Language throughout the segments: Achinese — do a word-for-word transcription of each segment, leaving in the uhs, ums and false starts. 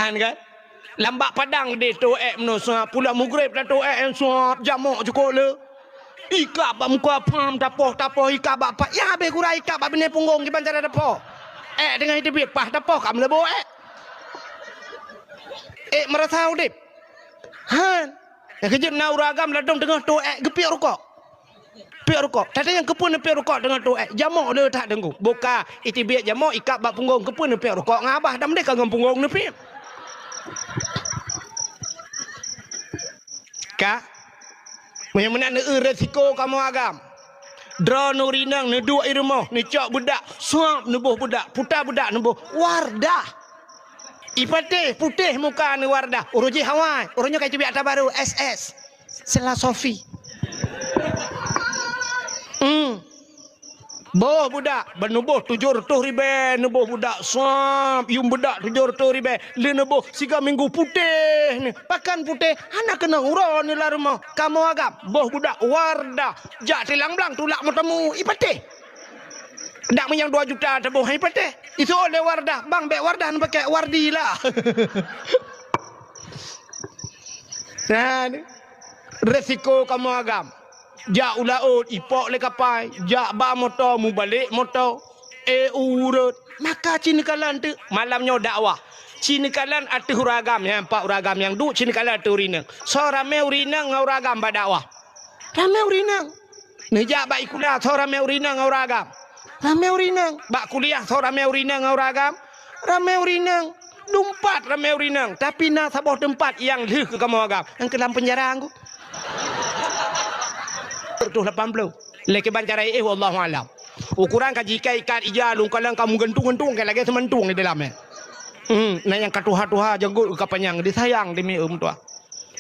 Kan, kan? Lam bak padang deh toh ék meunoe suap, pulang mugreb dah toh ék suap, jamok cukôp le. Ikab bak muka pham, tapoh-tapoh ikab bak pat. Ya habéh gura ikab bak binéh punggong kiban cara tapoh. Ék teungoh iteubiet pah tapoh ka meuleubo ék. Ék meurasa udeb. Han. Nyang keujeuet na ureueng agam ladôm teungoh toh ék geupiep rukok. Piep rukok. Tatanyong keupeue neupiep rukok deungon toh ék? Jamok le that deungon. Boh ka iteubiet jamok ikab bak punggong, keupeue neupiep rukok ngon abah, dan meudeh ka ngon punggong neupiep. Ka? Meunyoe meunan neueu resiko kamoe agam. Droeneuh ureueng inong neuduek i rumoh, neucok beudak, suap neuboh beudak, puta beudak neuboh Wardah. Ipatéh, putéh muka neuh Wardah. Uroe jih awai, uroe nyoe ka iteubiet ata barô, S S. Sela Sofi. Hmm. Boh beudak, ban neuboh tujoh reutôh ribèe, neuboh beudak sab, yuem beudak tujoh reutôh ribèe, lheueh neuboh siga minggu putéh ni. Pakon putéh, hana keunong uroe neuh lam rumoh. Kamoe agam, boh beudak Wardah, jak tilang blang tulak meuteumèe, ipatéh. Dak meunyoe dua juta teuboh, ipatéh. Iseuôt lé Wardah, bang, bèk Wardah neupakèk, Wardi lah. Nah, ni. Resiko kamoe agam. Jak u laôt, ipok lé kapai, jak ba moto, mubalek moto. Eh, ureueng, maka ci neukalon teuk malam nyoe dakwah. Ci neukalon ateueh ureueng agam, nyan pat ureueng agam nyang duek, ci neukalon ateueh ureueng inong. Soe ramé ureueng inong ngon ureueng agam bak dakwah? Ramé ureueng inong. Neujak bak sikula, soe ramé ureueng inong ngon ureueng agam? Ramé ureueng inong. Bak kuliah, soe ramé ureueng inong ngon ureueng agam? Ramé ureueng inong. Dumpat ramé ureueng inong. Tapi na saboh teumpat nyang lheueh keu kamoe agam. Nyang keu lam peunjara ngon. Reutôh lapan ploh. Lé kiban cara éh, wallahu alam. Ukoran ka jiikat-ikat ija, lôn kalon ka meugeuntung-geuntung, ka lagèe seumeuntung di dalam, eh. Hmm, na nyang ka tuha-tuha, janggot ka panyang, disayang demi meutuah.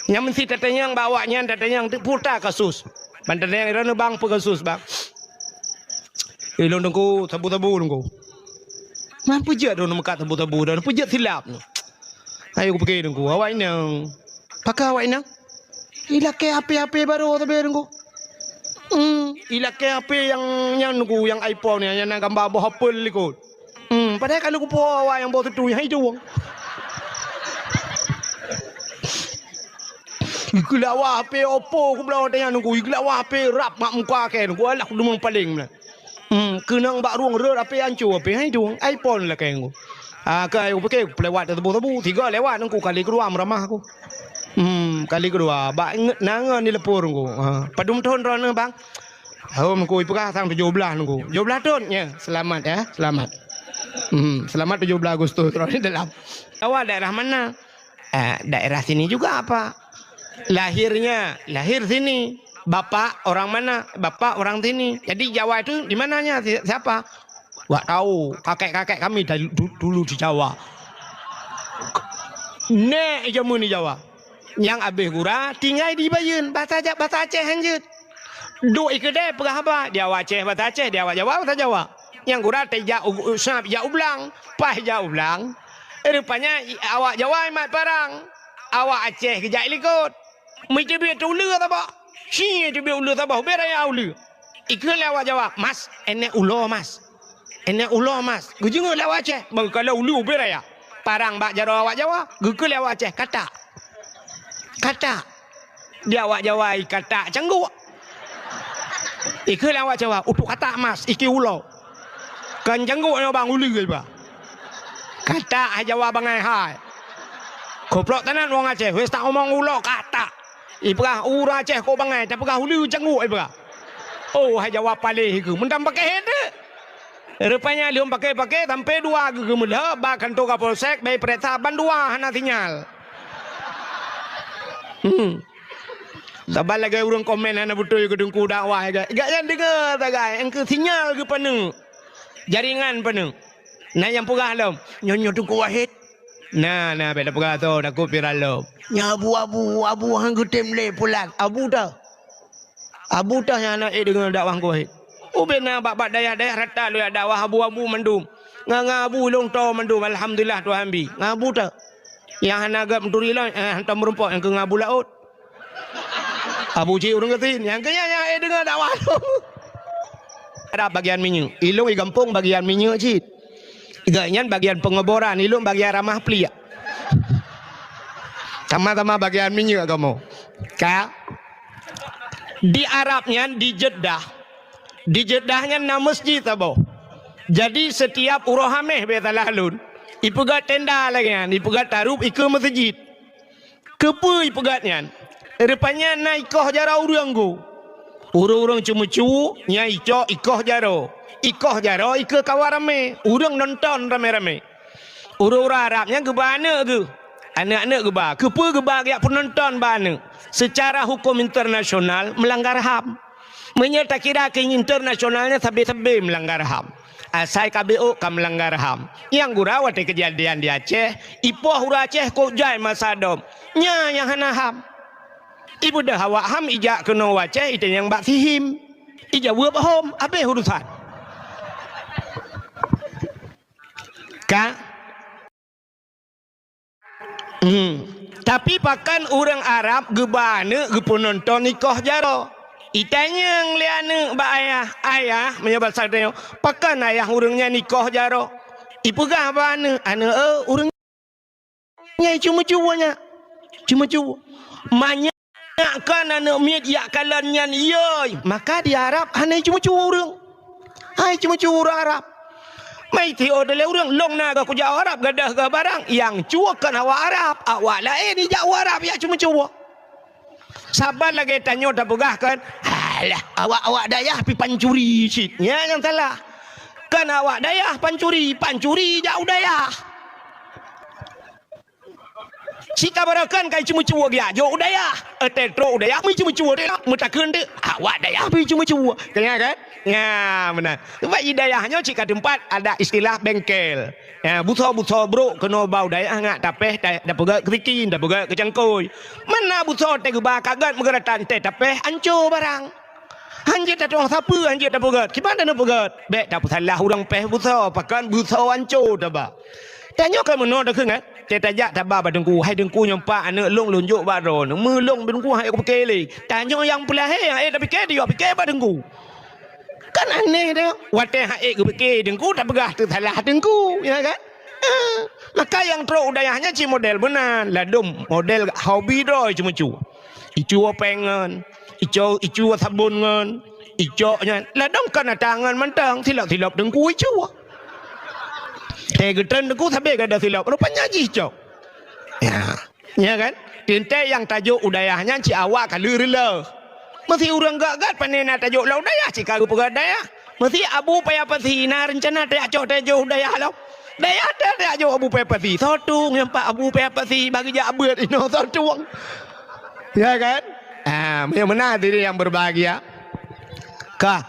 Nyan meusti tatanyong bak awaknyan, tatanyong teuk peue kasus. Ban tatanyong droeneuh, bang, peue kasus, bang? Eh, lôn teungku, sabu-sabu teungku. Man peue jeuet droeneuh meukat sabu-sabu, droeneuh peue jeuet silap nyoe? Ayo kupike teungku, awak inong. Pakon awak inong? Ilakèe H P-H P barô sabe teungku. Hmm, ilakèe H P nyang, nyang teungku, nyang iPhone nyan, nyang na gamba boh apel likot. Hmm, padahai ka lheueh kupuwoe awak nyang boh teutui, hai tueng. Ikeu lawa H P Oppo kubloe watèe nyan teungku, ikeu lawa H P rab mak muka kèe teungku, alah kudeungoe paleng meunan. Hmm, keunong bak rueng rot H P anco, H P hai tueng, iPhone lakèe teungku. Ah, ka kupike pelewat teubôh-teubôh, tiga lewat teungku, kali keudua meuramah aku. Hmm, kali keudua, bak ingat na ngon di leupô teungku. Ha, padum thôn droeneuh, bang? Hom, teungku, ipeugah sang tujoh blah, teungku. Tujoh blah thôn, ya. Selamat, ya, selamat. Hmm, selamat tujoh blah Agustus, droeneuh dalam. Awak daerah mana? Eh, daerah sini juga, Pak. Lahirnya, lahir sini. Bapak orang mana? Bapak orang sini. Jadi, Jawa itu di mananya? Si-, siapa? Wak tahu, kakek-kakek kami dari du-, dulu di Jawa. Nèk jameun di Jawa. Nyang abéh gura, tinggai di Bayeuen, bahasa Ja-, bahasa Aceh hanjeuet. Duek i keudè peugah haba, di awak Aceh bahasa Aceh, di awak Jawa bahasa Jawa. Nyang gura teuh jak u, u, sab jak u blang, paih jak u blang. Rupanya i, awak Jawa imat parang, awak Aceh geujak i likot. Meuteubiet uleue saboh. Ci teubiet uleue saboh, bèk raya uleue. Ikheun lé awak Jawa, "Mas, enèk ulo, Mas. Enèk ulo, Mas." Geujeungeu lé awak Aceh, beukalon uleue bèk raya. Parang bak jaroe awak Jawa, geukheun lé awak Aceh, "Katak." Katak. Di awak Jawa, i katak cangguk. Ikheun lé awak Jawa, "Utok katak, Mas, iki ulo." Kan cangguk nyoe bang uleue iba. Katak hai Jawa bangai hai. Goblok tenan wong Aceh, wes tak omong ulo katak. Ipeugah ureueng Aceh kok bangai, tapeugah uleue cangguk ipeugah. Oh, hai Jawa paléh keu, meunan pakéh teuk. Rupanya lheueh pakéh-pakéh sampai dua geuh geumeulheueh bak kantor Kapolsek, bèk peuriksa ban dua hana sinyal. Hmm. Saban lagèe ureueng komen hana beutôi keu Teungku dakwah, gak, gak nyan deungö sagai, engkeu sinyal geupaneuk. Jaringan paneuk. Na nyang peugah lom, "Nyoe, nyoe Teungku Wahid." Na, na, bèk tapeugah asoe, takot viral lom. "Nyoe Abu, Abu, Abu han geutem lé pulan." Abu teuh. Abu teuh nyang hana ék deungö dakwah Teungku Wahid. Ubé na bak, bak dayah-dayah rata lôn jak dakwah Abu-abu mandum. Ngon, ngon Abu lôn toe mandum, alhamdulillah Tuhan bi. Ngon Abu teuh. Nyang hana gèt meuturi lôn, eh, hantom meurumpok nyang keu ngon Abu Laôt. Abu cit ureueng geusin, nyang keu nyan nyang ék deungö dakwah lôn. Ada bagian minyeuk. Ilôn i gampông bagian minyeuk cit. Gobnyan bagian pengoboran, ilôn bagian ramah pliek. Sama-sama bagian minyeuk kamoe. Ka? Di Arab nyan, di Jeddah. Di Jeddah nyan na masjid saboh. Jadi, setiap uroe Hameh, bèk salah lôn, ipeugöt tenda lagèe nyan, ipeugöt tarup ikeue meuseujid. Keupeue ipeugöt nyan? Rupanya na ikoh jaroe ureueng, Gu. Ureueng-ureueng ceumeucue, nyan icok ikoh jaroe. Ikoh jaroe ikeue kawan ramè. Ureueng nonton ramè-ramè. Ureueng-ureueng Arab nyan geuba aneuk geuh. Aneuk-aneuk geuba. Keupeue geuba geujak peunonton bak aneuk? Seucara huköm internasional meulanggar ham. Meunyoe takira keu internasional nyan sabe-sabe meulanggar ham. Asai ka B O ka meulanggar ham. Nyang gura watèe keujadian di Aceh, ipoh ureueng Aceh kok jai masa dom. Nyan nyang hana ham. Ibeudôh awak ham ijak keunoe u Aceh itanyong bak sihim. Ijaweueb hom, abéh urusan. Ka? Hmm. Tapi pakon ureueng Arab geuba aneuk geupeunonton ikoh jaroe? Itanyong lé aneuk bak ayah, "Ayah," meunyoe basa tanyoe, "pakon ayah ureueng nyan ikoh jaroe?" Ipeugah bak aneuk, "Aneuk, eh, ureueng nyan ceumeucue nyan. Ceumeucue. Manyak kon aneuk miet jak kalon nyan, yoi." Maka di Arab hana ceumeucue ureueng. Hai ceumeucue ureueng Arab. Mai tiôp lé ureueng, lôn na geuh kujak u Arab gadôh geuh barang, nyang cue kon awak Arab, awak laén ijak u Arab jak ceumeucue. Saban lagèe tanyoe tapeugah kan, "Alah, awak-awak dayah pi pancuri cit." Nyan nyang salah. Kon awak dayah pancuri, pancuri jak u dayah. Cit ka barokon kai ceumeucue geujak jok u dayah. Watèe trok u dayah, meuceumeucue teuk, meutakheun teuk, "Awak dayah pi ceumeucue." Ka nyan kan? Nyan meunan. Sebab i dayah nyoe cit ka teumpat ada istilah bengkel. Ya, busoe-busoe brôk keunoe ba u dayah ngat tapéh ta-, tapeugöt keu sikin, tapeugöt keu cangkôi. Mana busoe teuh geuba ka göt meugeuratan teuh tapéh anco barang. Hanjeuet tatu'oh sapeue, hanjeuet tapeugöt. Kiban taneuk peugöt? Bèk tapeusalah ureueng péh busoe, pakon busoe anco taba. Tanyoe ka meunoe takheun, eh? Teuh tajak taba bak teungku, "Hai teungku, nyoe pat aneuk lôn, lôn jok bak droeneuh." Meulôn teungku han ék kupike lé. Tanyoe nyang peulahé, han ék tapike, tajak pike bak teungku. Kan aneh teuh. Watèe han ék geupike teungku, tapeugah teusalah teungku, ya kan? Eh, maka nyang trok u dayah nyan cit model meunan, ladôm model hobi droe ceumeucue. Icue péng ngon, icue, icue sabon ngon, icok nyan. Ladôm kan ata ngon mantong, silop-silop teungku icue. Teuh geutreun teungku sabe gata silop, rupanya jih icok. Ya. Ya kan? Teuntèe nyang tajok u dayah nyan cit awak ka lheueh reuloh. Meusé ureueng göt-göt pane na tajok lam dayah cit ka geupeugöt dayah. Meusé Abu Paya Pasi na reuncana tajak cok tajok u dayah lom. Dayah teuh tajak jok Abu Paya Pasi. Soe tueng nyang pat Abu Paya Pasi bagi jak beuet inoe soe tueng. Ya kan? Ah, meunyoe meunan hadirin yang berbahagia. Ka.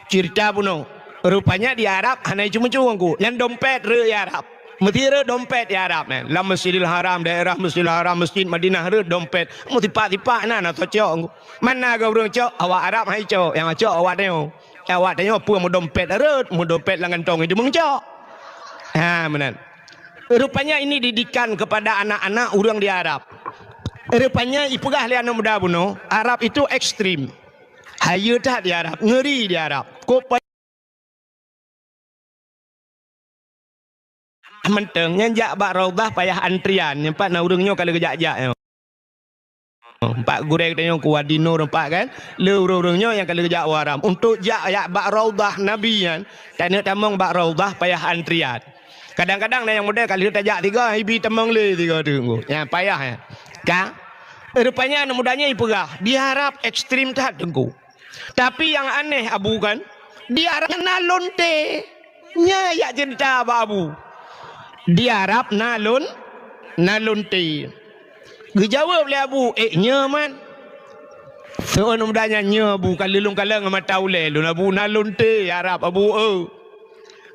Ceurita bunoe. Rupanya di Arab hana ceumeucue Teungku. Nyan dompet rhot di Arab. Meusti rhot dompet di Arab nyan. Lam Masjidil Haram, daerah Masjidil Haram, Masjid Madinah rhot dompet. Meusipak-sipak na, na tacok Teungku. Mana geuh ureueng cok, awak Arab hai cok. Nyang cok awak tanyoe. Awak tanyoe peue meudompet rhot, meudompet lam kantong itu meucok. Ha, meunan. Rupanya ini didikan kepada anak-anak ureueng di Arab. Rupanya ipeugah lé aneuk muda bunoe, Arab itu ekstrem. Hayeue that di Arab, ngeuri di Arab. Kok pa-, mantong nyan jak bak Raudhah payah antrian, nyan pat na ureueng nyoe ka lheueh geujak-jak nyoe. Empat gurèe tanyoe ku Wadi Nur empat kan. Le ureueng-ureueng nyoe nyang ka lheueh geujak u Haram. Untuk jak, jak bak Raudhah Nabi nyan, taneuk tamong bak Raudhah payah antrian. Kadang-kadang na nyang model ka lheueh tajak tiga, ibi tamong lé tiga teungku. Nyan payah nyan. Ka? Rupanya aneuk muda nyan ipeugah, di Arab ekstrem that teungku. Tapi nyang aneh Abu kan, di Arab na lonte. Nyan jak ceurita bak Abu. Di Arab na lon-, na lonte. Geujaweueb lé Abu, "Eh, nyoe man." Seuôn muda nyan, "Nyoe Abu, ka lôn kalon ngon mata ulèe lôn Abu, na lonte Arab Abu, eu."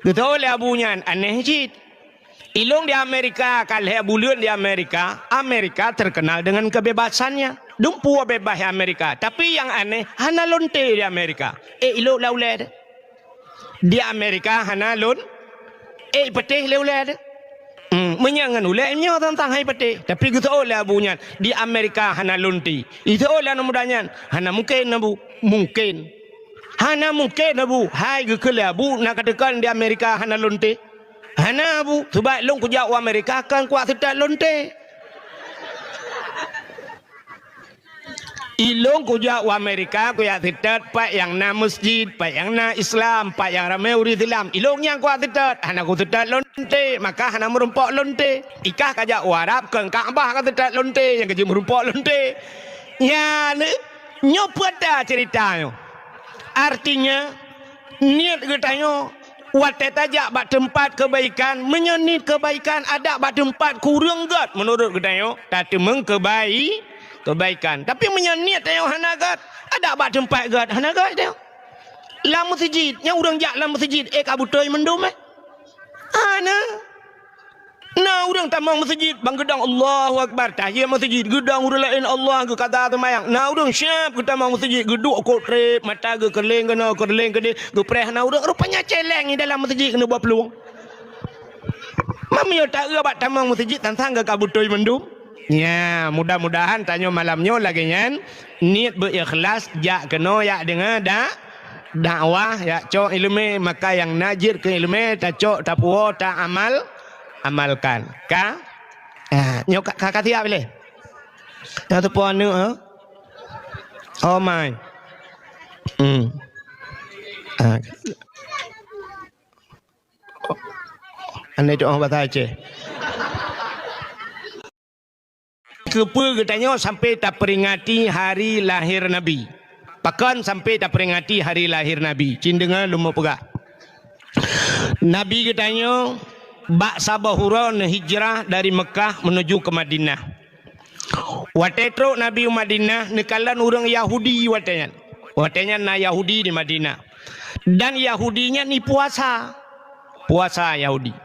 Geuseuôn lé Abu nyan, "Aneh cit. Ilôn di Amerika, ka lhèe buleuen di Amerika, Amerika terkenal dengan kebebasannya. Dumpeue bebas di Amerika, tapi nyang aneh hana lonte di Amerika." Eh, ilôn lam ulèe teuh. Di Amerika hana lon-, eh, patéh lé ulèe teuh. Hmm, meunyoe ngon ulèe nyoe tantang hai patéh. Tapi geuseuôn lé Abu nyan, di Amerika hana lonte. Iseuôn lé aneuk muda nyan, "Hana mungken, Abu." "Mungken." "Hana mungken, Abu." "Hai," geukheun lé Abu, "na kateuka di Amerika hana lonte?" "Hana, Abu, sabab lôn kujak u Amerika kon kuat seutôt lonte." Ilôn kujak u Amerika, kujak seutôt pat nyang na meuseujid, pat nyang na Islam, pat nyang ramé ureuëng Islam. Ilôn nyang kujak seutôt, hana kuseutôt lonte, maka hana meurumpok lonte. Ikah kajak u Arab, kon Ka'bah kaseutôt lonte, nyang kajak meurumpok lonte. Nyan, nyoe peue ta ceurita nyoe. Artinya, niet geutanyoe watée tajak bak teumpat keubaikan, meunyoe niet keubaikan adak bak teumpat kureueng gét meunurot geutanyoe, tateumeung keubai-, keubaikan. Tapi meunyoe niet tanyoe hana gét, adak bak teumpat gét hana gét tanyoe. Lam meuseujid, nyang ureuëng jak lam meuseujid, eh, ka beutôi mandum, eh? Hana. Na ureuëng tamong meuseujid, ban geudong Allahu Akbar, tahiyat meuseujid, geudong ureuëng laén Allah geukata teumayang. Na ureuëng siab geutamong meuseujid, geuduek kot treb, mata geukeureuléng keunoe, keureuléng keudeh, geupreh hana ureuëng. Rupanya celeng di dalam meuseujid keuneuk buat peulueng. Meunyoe taeu bak tamong meuseujid, tantang geuka beutôi mandum. Nya, mudah-mudahan tanyoe malam nyoe lagée nyan, niet beu-ikhlas jak keunoe jak deungoe dak dakwah, jak cok iéleumé, maka nyang na jeuet keu iéleumé tacok, tapuwoe, ta amal, amalkan. Ka? Ah, nyoe ka, ka, ka siap lé? Nyang teupeue aneuk, ha? Oh my. Hmm. Ah. Andai doa bahasa Aceh. Keupeue geutanyoe sampai taperingati hari lahir Nabi? Pakon sampai taperingati hari lahir Nabi? Cit deungoe lôn peugah. Nabi geutanyoe bak saboh uroe neuhijrah dari Meukah menuju ke Madinah. Watée trok Nabi u Madinah, neukalon ureuëng Yahudi watée nyan. Watée nyan na Yahudi di Madinah. Dan Yahudi nyan ni puasa. Puasa Yahudi.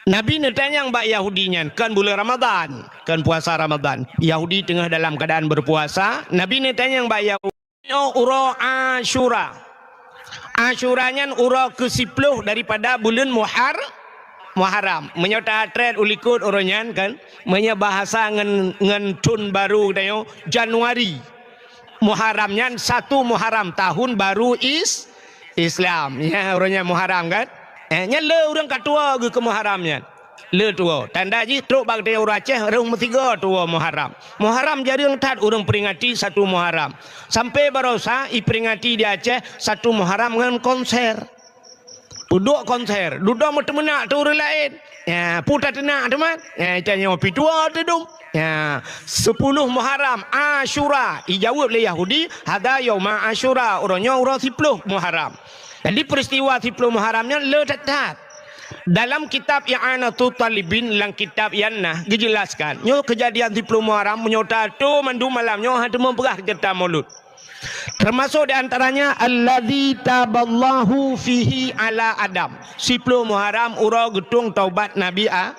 Nabi neutanyong bak Yahudi nyan, kon buleuen Ramadhan, kon puasa Ramadhan. Yahudi teungoh dalam keuadaan beupuasa. Nabi neutanyong bak Yahudi, "Nyoe uroe Asyura." Asyura nyan uroe keusiploh daripada buleuen Muhar-, Muharram. Meunyoe tatrét u likot uroe nyan kan, meunyoe bahasa ngon, ngon thon barô geutanyoe, Januari. Muharram nyan satu Muharram, tahun baru Is-, Islam. Nyan uroe nyan Muharram kan? Eh, nyan le ureuëng ka tuwoe geuh keu Muharram nyan. Le tuwoe. Tanda jih trok bak geutanyoe ureuëng Aceh, rhung meusigoe tuwoe Muharram. Muharram jareueng that ureuëng peringati satu Muharram. Sampai barosa iperingati di Aceh satu Muharram ngon konser. Peuduek konser, dudoe meuteumeunak teu ureuëng laén. Ya, peue tateunak teuma? Ya, tanyoe pih tuwoe teudum. Ya, siploh Muharram, Asyura. Ijaweueb lé Yahudi, "Hadza yauma Asyura." Uroe nyoe uroe siploh Muharram. Jadi, peristiwa siploh Muharram nyoe le that-that. Dalam kitab I'anatut Thalibin, lam kitab nyan na geujelaskan, nyoe keujadian siploh Muharram, meunyoe tateupeue mandum malam nyoe, hana teumeupeugah ceurita Maulud. Termasuk di antaranya, "Alladzi taballahu fihi ala Adam." Siploh Muharram uroe geutueng taubat Nabi A-,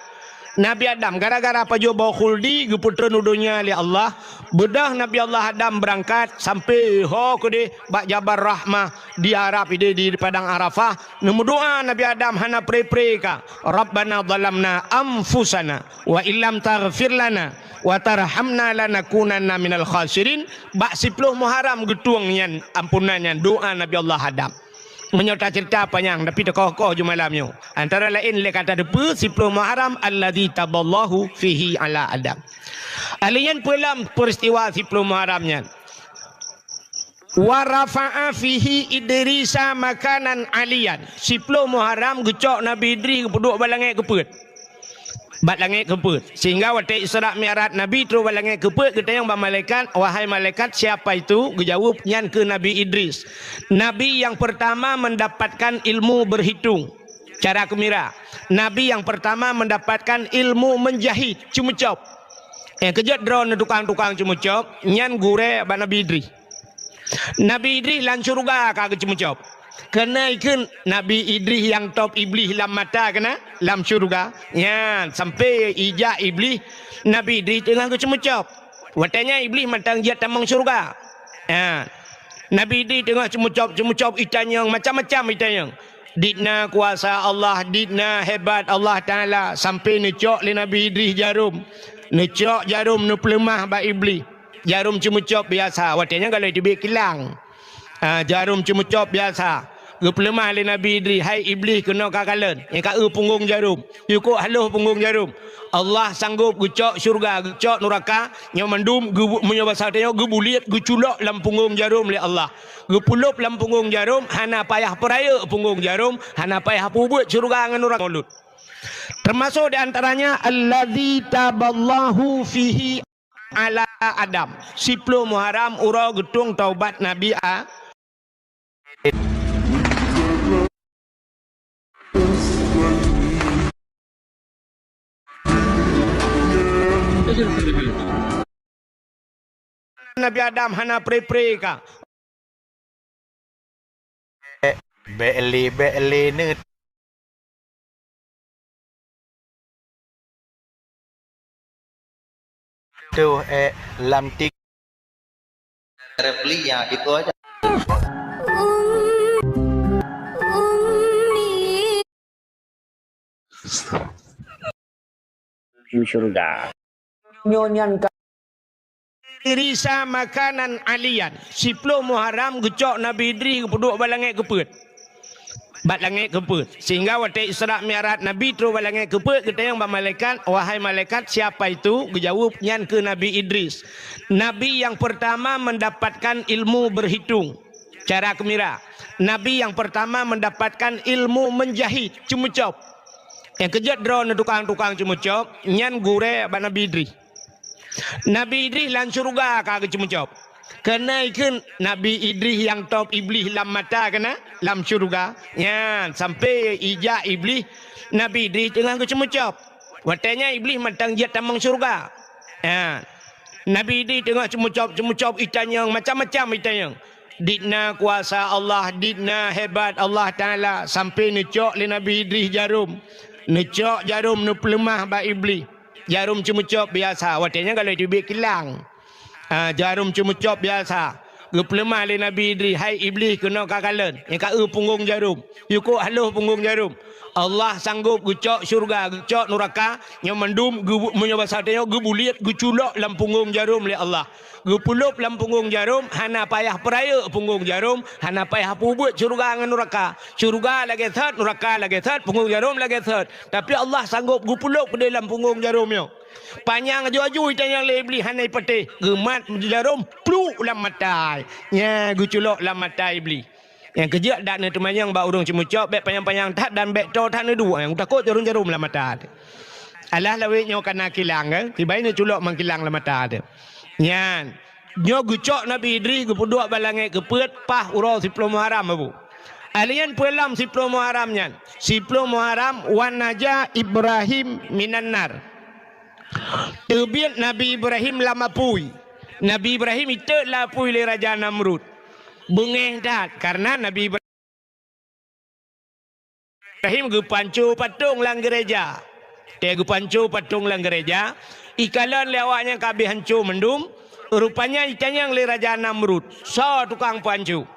Nabi Adam. Gara-gara pajoh boh khuldi geupeutreun u donya lé Allah, beudôh Nabi Allah Adam beurangkat sampai ho keudeh bak Jabal Rahmah di Arab, di, di Padang Arafah. Neumeudoa Nabi Adam hana pre-pre ka, "Rabbana zalamna anfusana." "Wa illam taghfir lana wa tarhamna lanakunanna minal khasirin." Bak siploh Muharram geutueng nyan ampunan nyan doa Nabi Allah Adam. Meunyoe taceurita panyang, tapi teukoh-koh ju malam nyoe. Antara laén lé ka tateupeue siploh Muharram, "Alladzi taballahu fihi ala Adam." Alheuh nyan peue lam peristiwa siploh Muharram nyan? "Wa rafa'a fihi Idrisa makanan aliyan." Siploh Muharram geucok Nabi Idris geupeuduek bak langét keupeuet. Bak langét keupeuet. Sehingga watée Isra Mi'raj Nabi trok bak langét keupeuet, geutanyong bak malaikat, "Wahai malaikat, siapa itu?" Geujaweueb, "Nyan keuh Nabi Idris. Nabi yang pertama mendapatkan ilmu berhitung, cara keumira. Nabi yang pertama mendapatkan ilmu menjahit, ceumeucop." Eh, keujot droeneuh tukang-tukang ceumeucop, nyan gurée bak Nabi Idris. Nabi Idris lam syeuruga ka geuceumeucop. Keuneuk ikheun Nabi Idris nyang top Iblih lam mata keunan lam syeuruga. Nyan, sampai ijak Iblih, Nabi Idris teungoh geuceumeucop. Watée nyan Iblih mantong jeuet tamong syeuruga. Nyan. Nabi Idris teungoh ceumeucop-ceumeucop, itanyong macam-macam itanyong. Dit na kuasa Allah, dit na hebat Allah Taala, sampai neucok lé Nabi Idris jarom. Neucok jarom, neupeuleumah bak Iblih. Jarom ceumeucop biasa, watée nyan galak teubiet kilang. Ah, jarom ceumeucop biasa. Geupeuleumah lé Nabi Idris, "Hai Iblih, keunoe kakalon, nyang ka eu punggong jarom, yukok haloh punggong jarom. Allah sanggop geucok syeuruga, geucok nuraka, nyoe mandum geu-, meunyoe basa tanyoe geubuliet, geuculok lam punggong jarom lé Allah. Geupeulop lam punggong jarom, hana payah peurayeuk punggong jarom, hana payah peubuet syeuruga ngon nuraka." Maulud. Termasuk di antaranya, "Alladzi taballahu fihi ala Adam." Siploh Muharram uroe geutueng taubat Nabi A-, Nabi Adam hana pre-pre ka. Bèk lé, bèk lé neuh. Tuh, eh, lam tik. Repli ya, gitu aja. Di syurga. Nyoe nyan ka Idrisa makanan aliyan. Siploh Muharram geucok Nabi Idris geupeuduek bak langét keupeuet. Bak langét keupeuet. Sehingga watèe Isra Mi'raj Nabi trôh bak langét keupeuet, geutanyong bak malaikat, "Wahai malaikat, siapa itu?" Geujaweueb, "Nyan keuh Nabi Idris. Nabi yang pertama mendapatkan ilmu berhitung." Cara keumira. Nabi yang pertama mendapatkan ilmu menjahit, ceumeucop. Nyang keujeuet droeneuh tukang-tukang ceumeucop, nyan gurèe bak Nabi Idris. Nabi Idris lam syeuruga ka geuceumeucop. Keunan kheun Nabi Idris nyang top Iblih lam mata keunan lam syeuruga. Nyan, sampoe ijak Iblih, Nabi Idris teungoh geuceumeucop. Watèe nyan Iblih mantong jeuet tamong syeuruga. Nyan. Nabi Idris teungoh ceumeucop-ceumeucop itanyong, macam-macam itanyong. Dit na kuasa Allah, dit na hebat Allah Taala, sampoe neucok lé Nabi Idris jarom. Neucok jarom neupeuleumah bak Iblih. Jarom ceumeucop biasa, watèe nyan galak teubiet kilang. Ah, jarom ceumeucop biasa. Geupeuleumah lé Nabi Idris, "Hai Iblih, keunoe kakalon, nyang ka eu punggong jarom, yukok haloh punggong jarom. Allah sanggop geucok syeuruga, geucok nuraka, nyoe mandum geu-, meunyoe basa tanyoe geubuliet, geuculok lam punggong jarom lé Allah. Geupeulop lam punggong jarom, hana payah peurayeuk punggong jarom, hana payah peubuet syeuruga ngon nuraka. Syeuruga lagèe thot, nuraka lagèe thot, punggong jarom lagèe thot. Tapi Allah sanggop geupeulop keudéh lam punggong jarom nyoe." Panyang aju-aju itanyong lé Iblih hana ipatéh. Geumat jarom pluk lam mata. Nyan geuculok lam mata Iblih. Nyang keujeuet dak neuteumanyong bak ureueng ceumeucop, bèk panyang-panyang that dan bèk toe that neuduek. Nyang takot jarom-jarom lam mata. Alah lawét nyoe ka na kilang, kan? Sibai neuculok meukilang lam mata teuh. Nyan. Nyoe geucok Nabi Idris geupeuduek bak langét keupeuet paih uroe siploh Muharram, Abu. Alien peue lom siploh Muharram nyan? Siploh Muharram, "Wa naja Ibrahim minan nar." Teubiet Nabi Ibrahim lam apui. Nabi Ibrahim itot lam apui lé Raja Namrud. Beungéh that, kareuna Nabi Ibrahim Ibrahim geupanco patong lam gereja. Watèe geupanco patong lam gereja, ikalon lé awaknyan ka abéh hanco mandum, rupanya itanyong lé Raja Namrud, "Soe tukang panco?"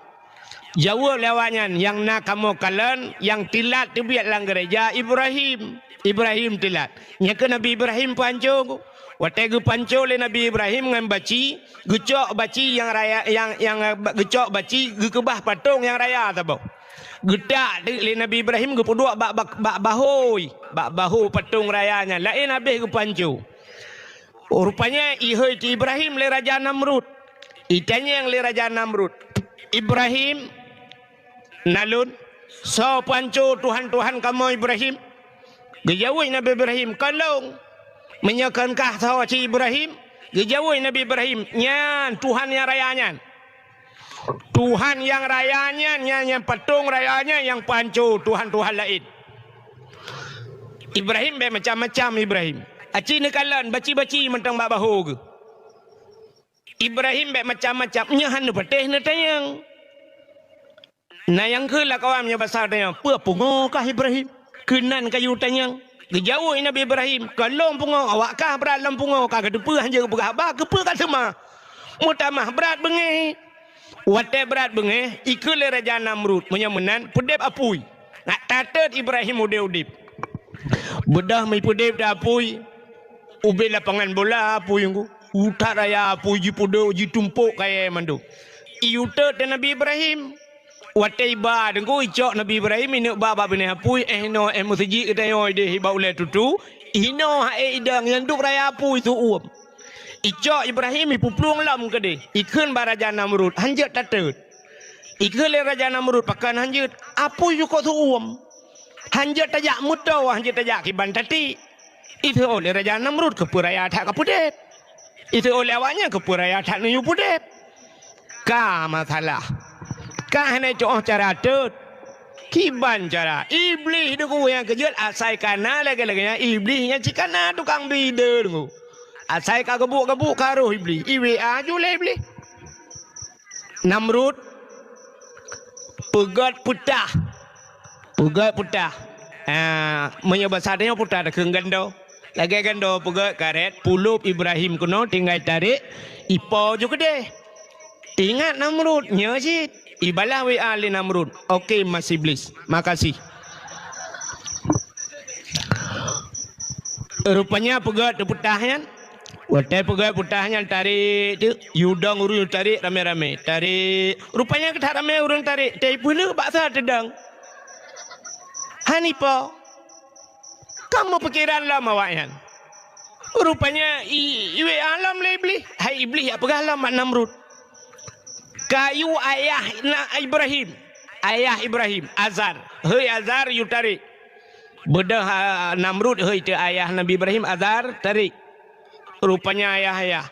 Jaweueb lé awaknyan, "Nyang na kamoe kalon, nyang teulat teubiet lam gereja Ibrahim. Ibrahim teulat." Nyan keuh Nabi Ibrahim panco. Watèe geupanco lé Nabi Ibrahim ngon baci, geucok baci nyang raya, nyang, nyang, eh, geucok baci geukeubah patong nyang raya saboh. Geutak teuk lé Nabi Ibrahim geupeuduek bak, bak, bak bahôi, bak bahô patong raya nyan, laén habéh geupanco. Rupanya ihôi keu Ibrahim lé Raja Namrud. Itanyong lé Raja Namrud, "Ibrahim, na lôn, soe panco tuhan-tuhan kamoe Ibrahim?" Geujaweueb Nabi Ibrahim, "Kon lôn." "Meunyoe kon kah soe cit Ibrahim?" Geujaweueb Nabi Ibrahim, "Nyan tuhan nyang raya nyan." Tuhan nyang raya nyan, nyan, nyan patong raya nyan nyang panco tuhan-tuhan laén. Ibrahim bèk macam-macam Ibrahim. Aci neukalon baci-baci mantong bak bahô geuh. Ibrahim bèk macam-macam, nyan hana neupatéh neutanyong. Na nyang kheun lam kawan meunyoe basa tanyong, "Peue pungoe kah Ibrahim? Keunan kayue tanyong." Geujaweueb Nabi Ibrahim, "Kon lôn pungoe, awak kah brat lam pungoe, ka geuteupeue hanjeuet geupeugah haba, keupeue ka seumah?" Meutamah brat beungéh. Watèe brat beungéh, ikheun lé Raja Namrud, meunyoe meunan, peudép apui. Nak tatot Ibrahim udép-udép. Beudôh meupeudép di apui, ubé lapangan bola apui nyan. Utak raya apui jipeudép, jitumpôk kayèe mandum. Iyue tot di Nabi Ibrahim. Watée iba deungon icok Nabi Ibrahim ineuk ba bak binéh apui, eh, inoe, eh, meuseujid geutanyoe ideh iba ulée tutu, inoe hai idong nyang dub raya apui su uem. Icok Ibrahim ipeuplueng lom keudeh, ikheun bak Raja Namrud, "Hanjeuet tateut." Ikheun lé Raja Namrud, "Pakon hanjeuet? Apui jukok su uem. Hanjeuet tajak meutoe, hanjeuet tajak kiban tati." Iseuôt lé Raja Namrud, "Keupeue raya that kapeudeb?" Iseuôt lé awaknyan, "Keupeue raya that neuyue peudeb?" Ka masalah. Ka hana cok cara teut. Kiban cara? Iblih deungon nyang keujeuet asai ka na lagée-lagée nyan, Iblih nyan cit ka na tukang bi deungon. Asai ka geubuek-geubuek ka roh Iblih. I W A ju lé Iblih. Namrud peugét peutah. Peugét peutah. Ah, meunyoe basa tanyoe peutah takheun gando. Lagée gando peugét karet, pulop Ibrahim keunoe tinggai tarek, ipo ju keudeh. Teuingat Namrud, nyoe cit. Ibalah W A lé Namrud. Oke, Mas Iblis. Makasih. Rupanya peugét peutah nyan. Watée peugét peutah nyan tarek teuk, yue dong ureuëng tarek ramé-ramé. Tarek. Rupanya keutak ramé ureuëng tarek. Teupeuleueh bak sa teudong. Hana ipo. Ka meupikeran lom awaknyan. Rupanya i, i W A lom lé Iblih. Hai Iblih, jak peugah lom bak Namrud. Kayue ayah na Ibrahim. Ayah Ibrahim, Azar. Hei Azar, yue tarek. Beudôh, ah, Namrud, hei teu ayah Nabi Ibrahim, Azar, tarek. Rupanya ayah-ayah.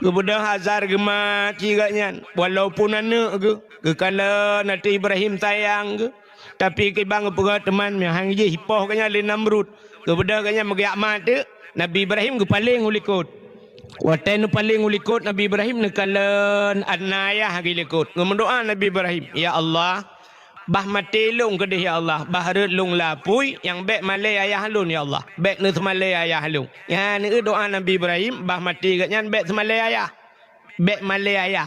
Geubeudôh Azar geumaté geuh nyan, walaupun aneuëk geuh, geukalon ateueh Ibrahim sayang geuh, tapi kiban geupeugah teuma meuhang jih ipoh geuh nyan lé Namrud. Geubeudôh geuh nyan meugeujak maté, Nabi Ibrahim geupaleng u likot. Watée neupaleng u likot Nabi Ibrahim neukalon aneuëk ayah geuh likot. Geumeudoá Nabi Ibrahim, "Ya Allah, bah maté lôn keudeh ya Allah, bah rhot lôn lam apui nyang bék malée ayah lôn ya Allah, bék neuseumalée ayah lôn." Nyan keuh doá Nabi Ibrahim, bah maté geuh nyan bék seumalée ayah, bék malée ayah.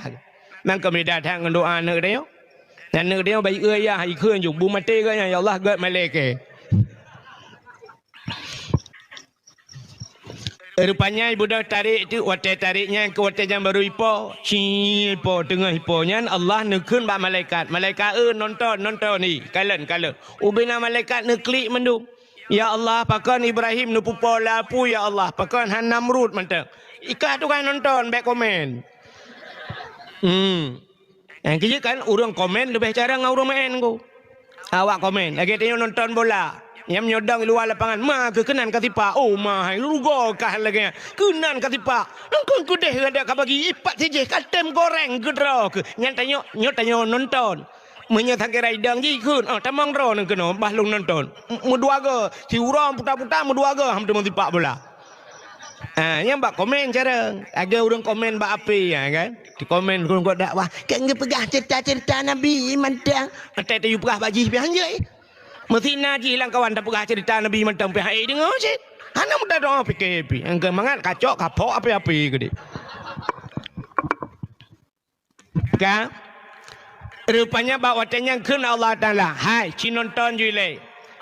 Nyan keuh meubeda that ngon doá aneuëk tanyoe. Nyan aneuëk tanyoe bayeue ayah ikheun ju, bu maté geuh nyan ya Allah, gét malée kée. Rupanya ibeudôh tarek teuk, watée tarek nyan keu watée nyan barô ipo, ci ipo, teungoh ipo nyan Allah neukheun bak malaikat. Malaikat, "Eh, nonton, nonton ni, kalon, kalon." Ubena malaikat neuklik mandum. "Ya Allah, pakon Ibrahim neupeupo lam apui, ya Allah, pakon han Namrud mantong." Ikah tukang nonton, bék komen. Hmm. Nyang keujeuet kan, ureuëng komen leubeh carông ngon ureuëng maén ko. Awak komen, lagée tanyoe nonton bola. Nyang meunyoe dong luwa lapangan, ma keu keunan ka sipak. Oh, ma hai, rugoe kah lagée nyan. Keunan ka sipak. Engkon keudeh gata ka bagi ipat sijih, ka tem goreng keudroe keuh. Nyan tanyoe, nyoe tanyoe nonton. Meunyoe sakira idong jih kheun, oh, tamong droeneuh keunoe, bah lôn nonton. M-, meudua goe, siuroe puta-puta meudua goe, ham teuma sipak bola. Ah, nyang bak komen carông. Lagée ureuëng komen bak A P, ya kan? Di komen ureuëng kok dakwah, "Kan geupeugah cerita-cerita Nabi mantong." Até tayue peugah bak jih pih hanjeuet. Meusi na jih lam kawan tapeugah cerita Nabi mantong pih hai deungoe cit. Hana mudah doa pike pih. Nyang keu mangat kacok kapok api-api geude. Ka? Rupanya bak watée nyan kheun Allah Taala, "Hai, ci nonton ju ilée."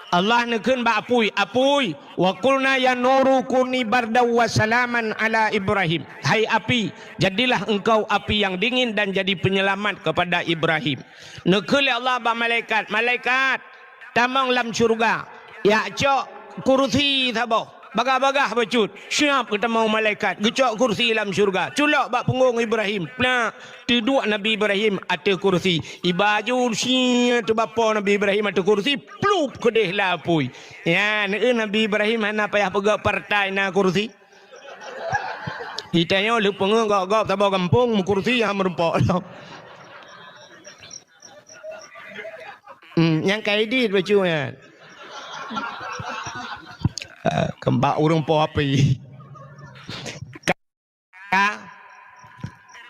Allah neukheun bak apui, "Apui, wa qulna ya naru kuni bardan wa salaman ala Ibrahim." Hai api, jadilah engkau api yang dingin dan jadi penyelamat kepada Ibrahim. Neukheun lé Allah bak malaikat, "Malaikat, tamong lam syeuruga, jak cok kursi saboh, bagah-bagah bacut, siab geutamong malaikat, geucok kursi lam syeuruga, culok bak punggong Ibrahim." Nah, teuduek Nabi Ibrahim ateueh kursi. Iba ju si teubapo Nabi Ibrahim ateueh kursi, plup keudeh lam apui. Nyan, eh, Nabi Ibrahim hana payah peugah partai na kursi. Di tanyoe leupeungeut gob-gob saboh gampông meukursi nyang meurumpok. Hmm, nyang ka idit bacut nyan. Ah, keumbak ureuëng po api. Ka.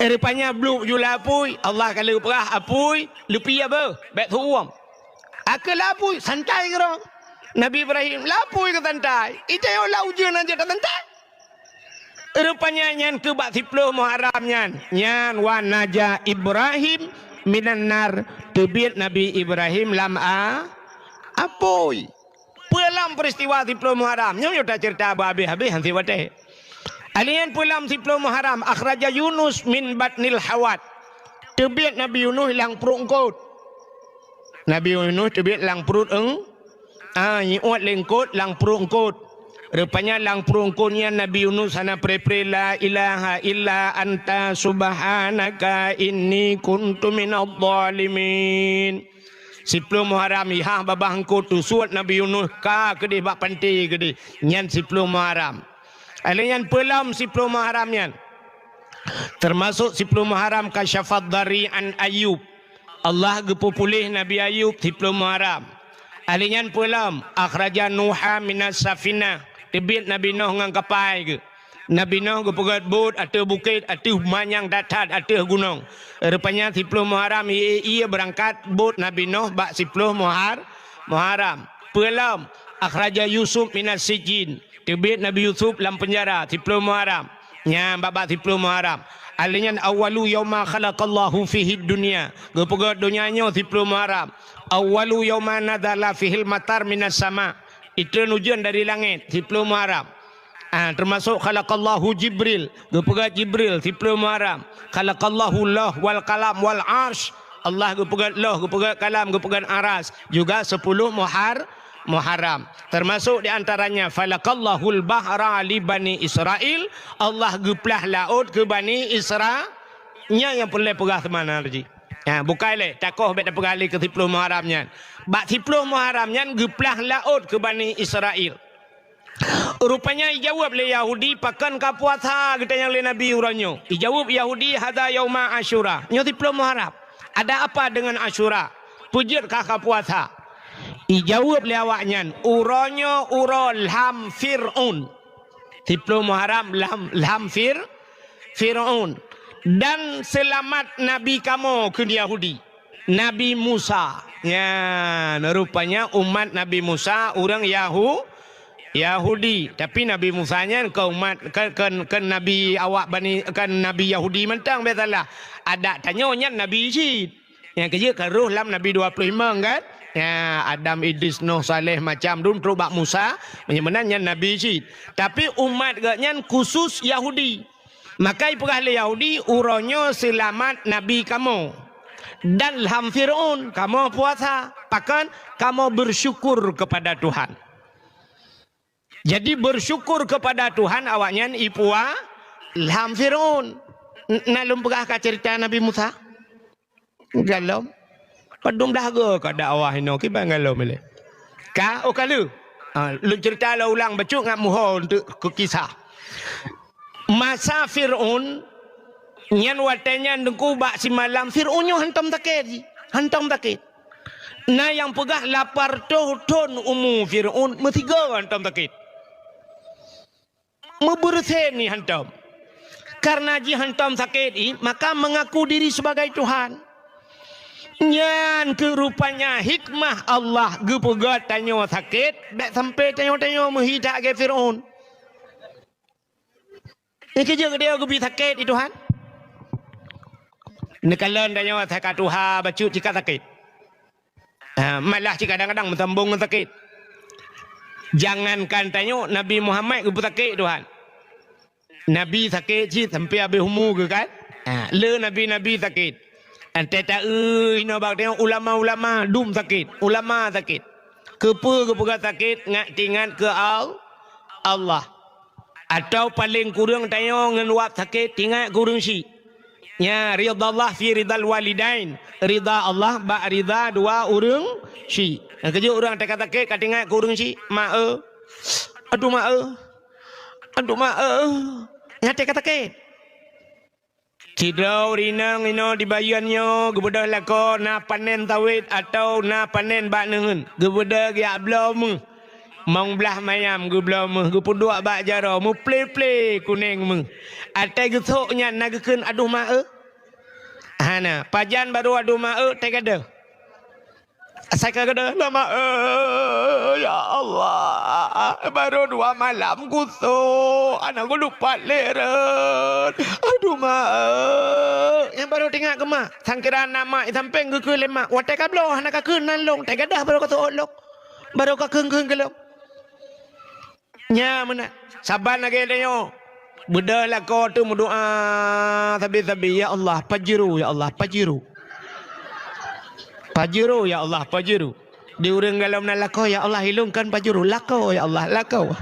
Eh, rupanya bluek ju lam apui, Allah ka lheueh peugah apui, leupie beuh, bék seuuem. Akhé lam apui, santai keudroe. Nabi Ibrahim, lam apui keu santai. Di tanyoe lam ujeuen aja tasantai. Rupanya nyan keuh bak siploh Muharram nyan. Nyan wa naja Ibrahim minan nar, teubiet Nabi Ibrahim lam a-, apui. Peue lom peristiwa siploh Muharram? Nyoe, nyoe tacerita beuhabéh-habéh han sit watée. Alheuh nyan peue lom siploh Muharram, akhraja Yunus min batnil hawat. Teubiet Nabi Yunus lam pruet eungkôt. Nabi Yunus teubiet lam pruet eung-, ah, iuet lé eungkôt lam pruet eungkôt. Rupanya lam pruet eungkôt nyan Nabi Yunus hana pre-pre, "La ilaha illa anta subhanaka inni kuntu minadh dhalimin." Siplôh Muharram ihah babah eungkôt teusuet Nabi Yunus ka keudeh bak panté keudeh. Nyan siplôh Muharram. Alèh nyan peulom siplôh Muharram nyan. Teumasok siplôh Muharram kasyafad dhari an Ayub. Allah geupeupuléh Nabi Ayub siplôh Muharram. Alèh nyan peulom akhraja Nuha minas safinah. Teubiet Nabi Nuh ngon kapai geuh. Nabi Nuh geupeugöt bot ateueh bukét, ateueh manyang that-that, ateueh gunong. Rupanya siplôh Muharram ie-ie beurangkat bot Nabi Nuh bak siplôh Muhar-, Muharram. Peulom akhraja Yusuf minas sijin. Teubiet Nabi Yusuf lam peunjara siplôh Muharram. Nyan bak-bak siplôh Muharram. Alèh nyan awwalu yauma khalaqallahu fihid dunya. Geupeugöt donya nyoe siplôh Muharram. Awwalu yauma nazala fihil matar minas sama. Itreun ujeuen dari langét siplôh Muharram. Ah, teumasok khalaqallahu Jibril. Geupeugöt Jibril siplôh Muharram. Khalaqallahu Lauh wal Qalam wal Arsy. Allah geupeugöt Lauh, geupeugöt Kalam, geupeugöt Aras. Juga sepuluh Muhar-, Muharram. Termasuk di antaranya, "Falaqallahul bahra li Bani Israil", Allah geuplah laôt keu Bani Isra-, nyan nyang peureulèe peugah teuma na jih. Ha, bukai lé, takoh bèk tapeugah lé keu siplôh Muharram nyan. Bak siplôh Muharram nyan geuplah laôt keu Bani Israil. Rupanya ijaweueb lé Yahudi, "Pakon ka puasa geutanyoe lé Nabi uroe nyoe?" Ijaweueb Yahudi, "Hadza yauma Asyura." Nyoe siplôh Muharram. Ada apa dengan Asyura? Peue jeuet kah ka puasa? Ijaweueb lé awaknyan, "Uroe nyoe uroe lham Fir'aun." Siplôh Muharram lham, lham Fir-, Fir'aun. "Dan seulamat nabi kamoe," kheun Yahudi. Nabi Musa. Nyan, rupanya umat Nabi Musa ureuëng Yahu-, Yahudi. Tapi Nabi Musa nyan kon umat, kon, kon, kon nabi awak Bani, kon nabi Yahudi mantong, biasalah. Adak tanyoe nyan nabi cit. Nyang keujeuet ka roh lam nabi dua puluh lima kan? Ya, Adam, Idris, Nuh, Saleh, macam dum trok bak Musa, meunyoe meunan nyan nabi cit. Tapi umat geuh nyan khusus Yahudi. Maka ipeugah lé Yahudi, "Uroe nyoe seulamat nabi kamoe. Dan lham Fir'aun kamoe puasa." Pakon? Kamoe bersyukur kepada Tuhan. Jadi, bersyukur kepada Tuhan awaknyan ipua lham Fir'aun. N-, na lôn peugah ka cerita Nabi Musa? Galom. Padum blaih go ka dakwah inoe, kiban galom ilée. Ka, oh, ka lheueh. Ha, lôn cerita lom ulang bacut ngat muho untuk keu kisah. Masa Fir'aun, nyan watée nyan teungku bak simalam, Fir'aun nyoe hantom sakét jih. Hantom sakét. Na nyang peugah lapan reutôh thon umu Fir'aun, meusigoe hantom sakét. Meubeureusen jih hantom. Karena jih hantom sakét jih, maka mengaku diri sebagai Tuhan. Nyan keuh rupanya hikmah Allah geupeugah tanyoe sakét, bék sampai tanyoe-tanyoe meuhi that lagée Fir'aun. Nyan keuh jeuet geutanyoe geubi sakét di Tuhan. Neukalon tanyoe saka tuha bacut cit ka sakét. Ha, malah cit kadang-kadang meusambong ngon sakét. Jangankan tanyoe, Nabi Muhammad geupeusakét Tuhan. Nabi sakét cit sampai habéh umu geuh kan? Ha, le nabi-nabi sakét. Antée taeu inoe bak tanyoe ulama-ulama dum sakét, ulama sakét. Keupeue geupeugah sakét? Ngat teuingat keu Al-, Allah. Atawa paleng kureueng tanyoe ngon wab sakét teuingat keu ureuëng syik. Nya, ridha Allah fi ridhal walidain. Ridha Allah bak ridha dua ureuëng syik. Nyang keujeuet ureuëng teuka sakét ka teuingat keu ureuëng syik, "Mak eu. Aduh mak eu. Aduh mak eu." Nyan teuka sakét. Sidroe ureuëng inong inoe di Bayeuen nyoe geubeudôh lakoe na panen sawét atawa na panen bak neuheun. Geubeudôh geujak bloe méuh. Mong blaih mayam geubloe méuh, geupeuduek bak jaroe, meuple-ple kuneng méuh. Watée geusok nyan na geukheun, "Aduh mak eu." Hana, pajan barô "Aduh mak eu", teugadôh. Asai ka gadôh, "Aduh mak eu, ya Allah, barô dua malam gusok, hana geulupat lé rot. Aduh mak eu." Nyang barô teuingat keu mak, sangkira na mak di sampéng geukheun lé mak, "Watée ka bloe hana kakheun nan lôn, teugadôh barô kasok lôn. Barô kakheun-kheun keu lôn." Nya meunan. Saban lagée tanyoe. Beudôh lakoe teuh meudoá sabe-sabe, "Ya Allah, pajero, ya Allah, pajero." Pajero, ya Allah, pajero. Di ureuëng galom na lakoe, ya Allah, ilungkan pajero. Lakoe, ya Allah, lakoe.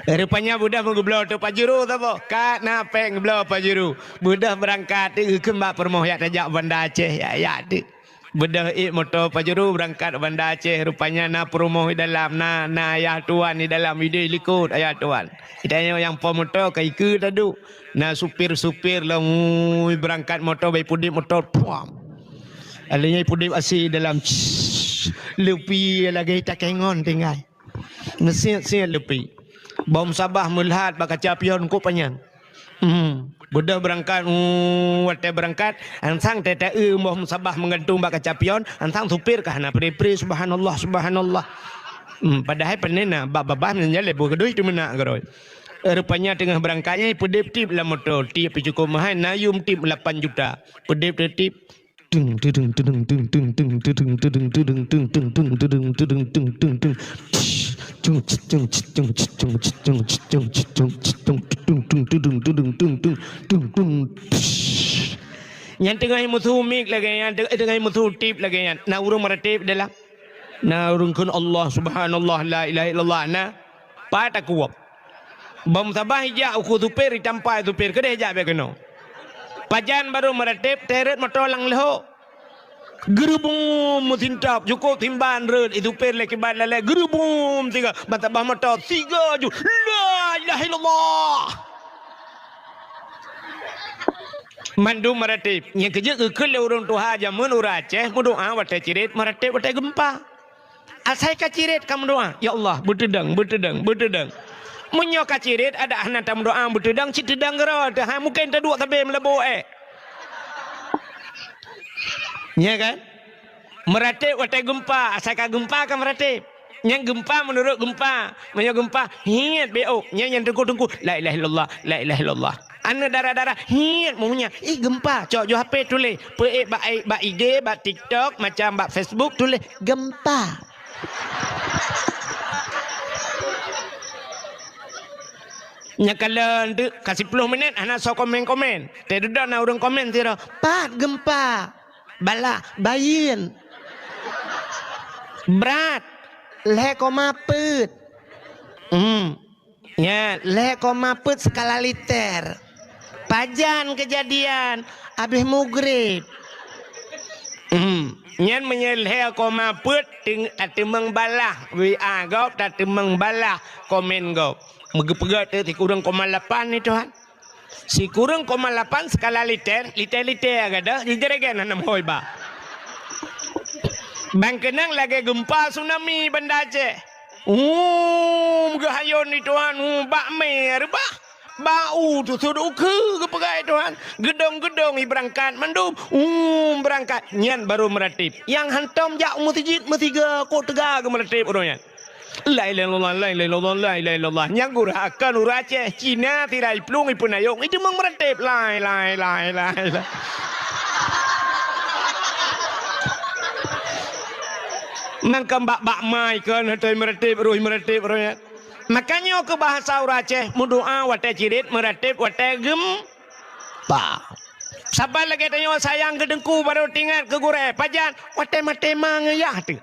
Rupanya beudôh meugeubloe teuh pajero saboh. Ka na péng geubloe pajero. Beudôh beurangkat teuh geukheun bak peurumoh, jak tajak Banda Aceh, jak, jak teuh. Beudôh ék moto pajero beurangkat Banda Aceh. Rupanya na peurumoh di dalam, na, na ayah tuan di dalam, ideh likot ayah tuan. Tanyoe nyang po moto ka ikeue taduek. Na supir-supir lom, ui, beurangkat moto, bai pudeb moto, puam. Alèh nyan pudeb asi dalam, leupie lagèe takengon tinggai. Meusiet-siet leupie. Bom sabah meulhat bak kaca pion kok panyan. Hmm. Beudôh beurangkat, uh, watèe beurangkat, ansang teu-teu bom sabah meugantung bak kaca pion, ansang supir ka hana pri-pri, subhanallah, subhanallah. Hmm, padahai panen na, bak babah meunyan lé boh keudeh teuh meunak keudroe. Rupanya teungoh beurangkat nyan, pudeb tip lam moto, tip pih cukôp meuhai, na yum tip lapan juta. Pudeb teuh tip. Nyan teungoh meusu mik lagèe nyan, teungoh meusu tip lagèe nyan. Na ureueng meuratéb dalam. Na ureueng kheun Allah, subhanallah, la ilaha illallah, na. Pat takuwöb. Bom sabah ijak u keu supir, itampa supir, keudeh jak bèk keunoe. Pajan barô meuratéb, teuh rhot moto lam leuhô. Geurubum meusintap, cukôp simban rhot, i supir lé kiban lalé, geurubum siga, ban sabah moto, siga ju, la ilaha illallah. Mandum meuratéb. Nyang keujeuet geukheun lé ureueng tuha jameun ureueng Aceh meudoa watèe cirét, meuratéb watèe geumpa. Asai ka cirét ka meudoa, "Ya Allah, beuteudong, beuteudong, beuteudong." Meunyoe ka cirét, adak hana tameudoa beuteudong, cit teudong keudroe teuh, hai mungken taduek sabé meulabô ék. Nya kan? Meuratéb watèe geumpa, asai ka geumpa ka meuratéb. Nyang geumpa meunurot geumpa. Meunyoe geumpa, hiet beuôk. Nyang, nyang teungku-teungku, la ilaha illallah, la ilaha illallah. Aneuk dara-dara, hiet meuhnya. Ih, geumpa. Cok ju H P tuléh. Peuék bak, bak I G, bak TikTok, macam bak Facebook, tuléh geumpa. Nyan kalon teuk, ka siploh minèt, hana soe komen-komen. Teuh dudoe na ureueng komen sidroe, "Pat geumpa?" Balah, bayeuen. Brat, lhèe koma peuet. Hmm. Nyan, lhèe koma peuet skala Richter. Pajan keujadian, abéh mugrib. Hmm. Nyan meunyoe lhèe koma peuet teung-, tateumeung balah W A gob, tateumeung balah komen gob. Meugeupeugot teuh sikureueng koma lapan ni, Tuhan. Sikureueng koma lapan skala Richter, liter-liter gadôh, jijeuregen hana meuhôi ba. Ban keunong lagèe geumpa tsunami Banda Aceh. Hum, geuhayôn di Tuhan, hum, bak mé reubah. Bak u teusut ukeue geupeugah Tuhan. Geudong-geudong i beurangkat mandum, hum, beurangkat. Nyan barô meuratéb. Nyang hantom jak u meuseujid meusigoe, kok teuga geumeuratéb uroe nyan. La ilaha illallah, la ilaha illallah, la ilaha illallah. Nyang gurah akan ureueng Aceh, Cina, sira iplueng, ipeunayong, iteumeung meuratéb. La ilaha, la ilaha, la ilaha. Mangkam bak-bak mai kon, hatôi meuratéb, roh meuratéb, roh nyan. Makanya keu bahasa ureueng Aceh, meudoa watèe cirét, meuratéb watèe geumpa. Saban lagèe tanyoe sayang keu teungku, barô teuingat keu gurèe. Pajan? Watèe maté ma ngon yah teuh.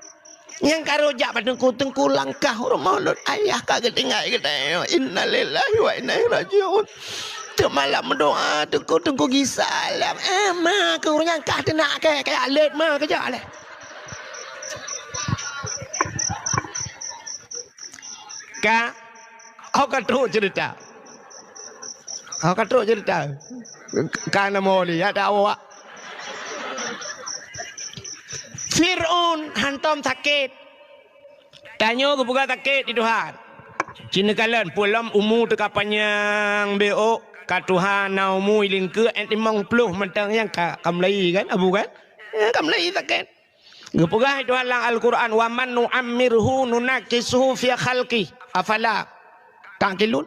Nyang ka rhot jak bak teungku, "Teungku, langkah u rumoh lôn, ayah ka geutinggai geutanyoe. Innalillahi wa inna ilaihi raji'un." Teuk malam meudoa, "Teungku, teungku gisa lam." Eh, ma keu ureueng nyan kah teunak kèe, kaya lét ma keujak lé. Ka, oh, ka trok cerita. Oh, ka trok cerita. Ka na mo lé, ya, tak awak. Fir'aun hantom sakét. Tanyoe geupeugah sakét di Tuhan. Cit neukalon, peue lom umu teuka panyang beuôk, ka tuha na umu i lingkeue, eh, limong ploh mantong nyang ka, ka mulai kan, Abu kan? Eh, ka mulai sakét. Geupeugah Tuhan lam Al-Quran, "Wa man nu'ammirhu nunakkishu fi khalqih, afala ta'qilun?"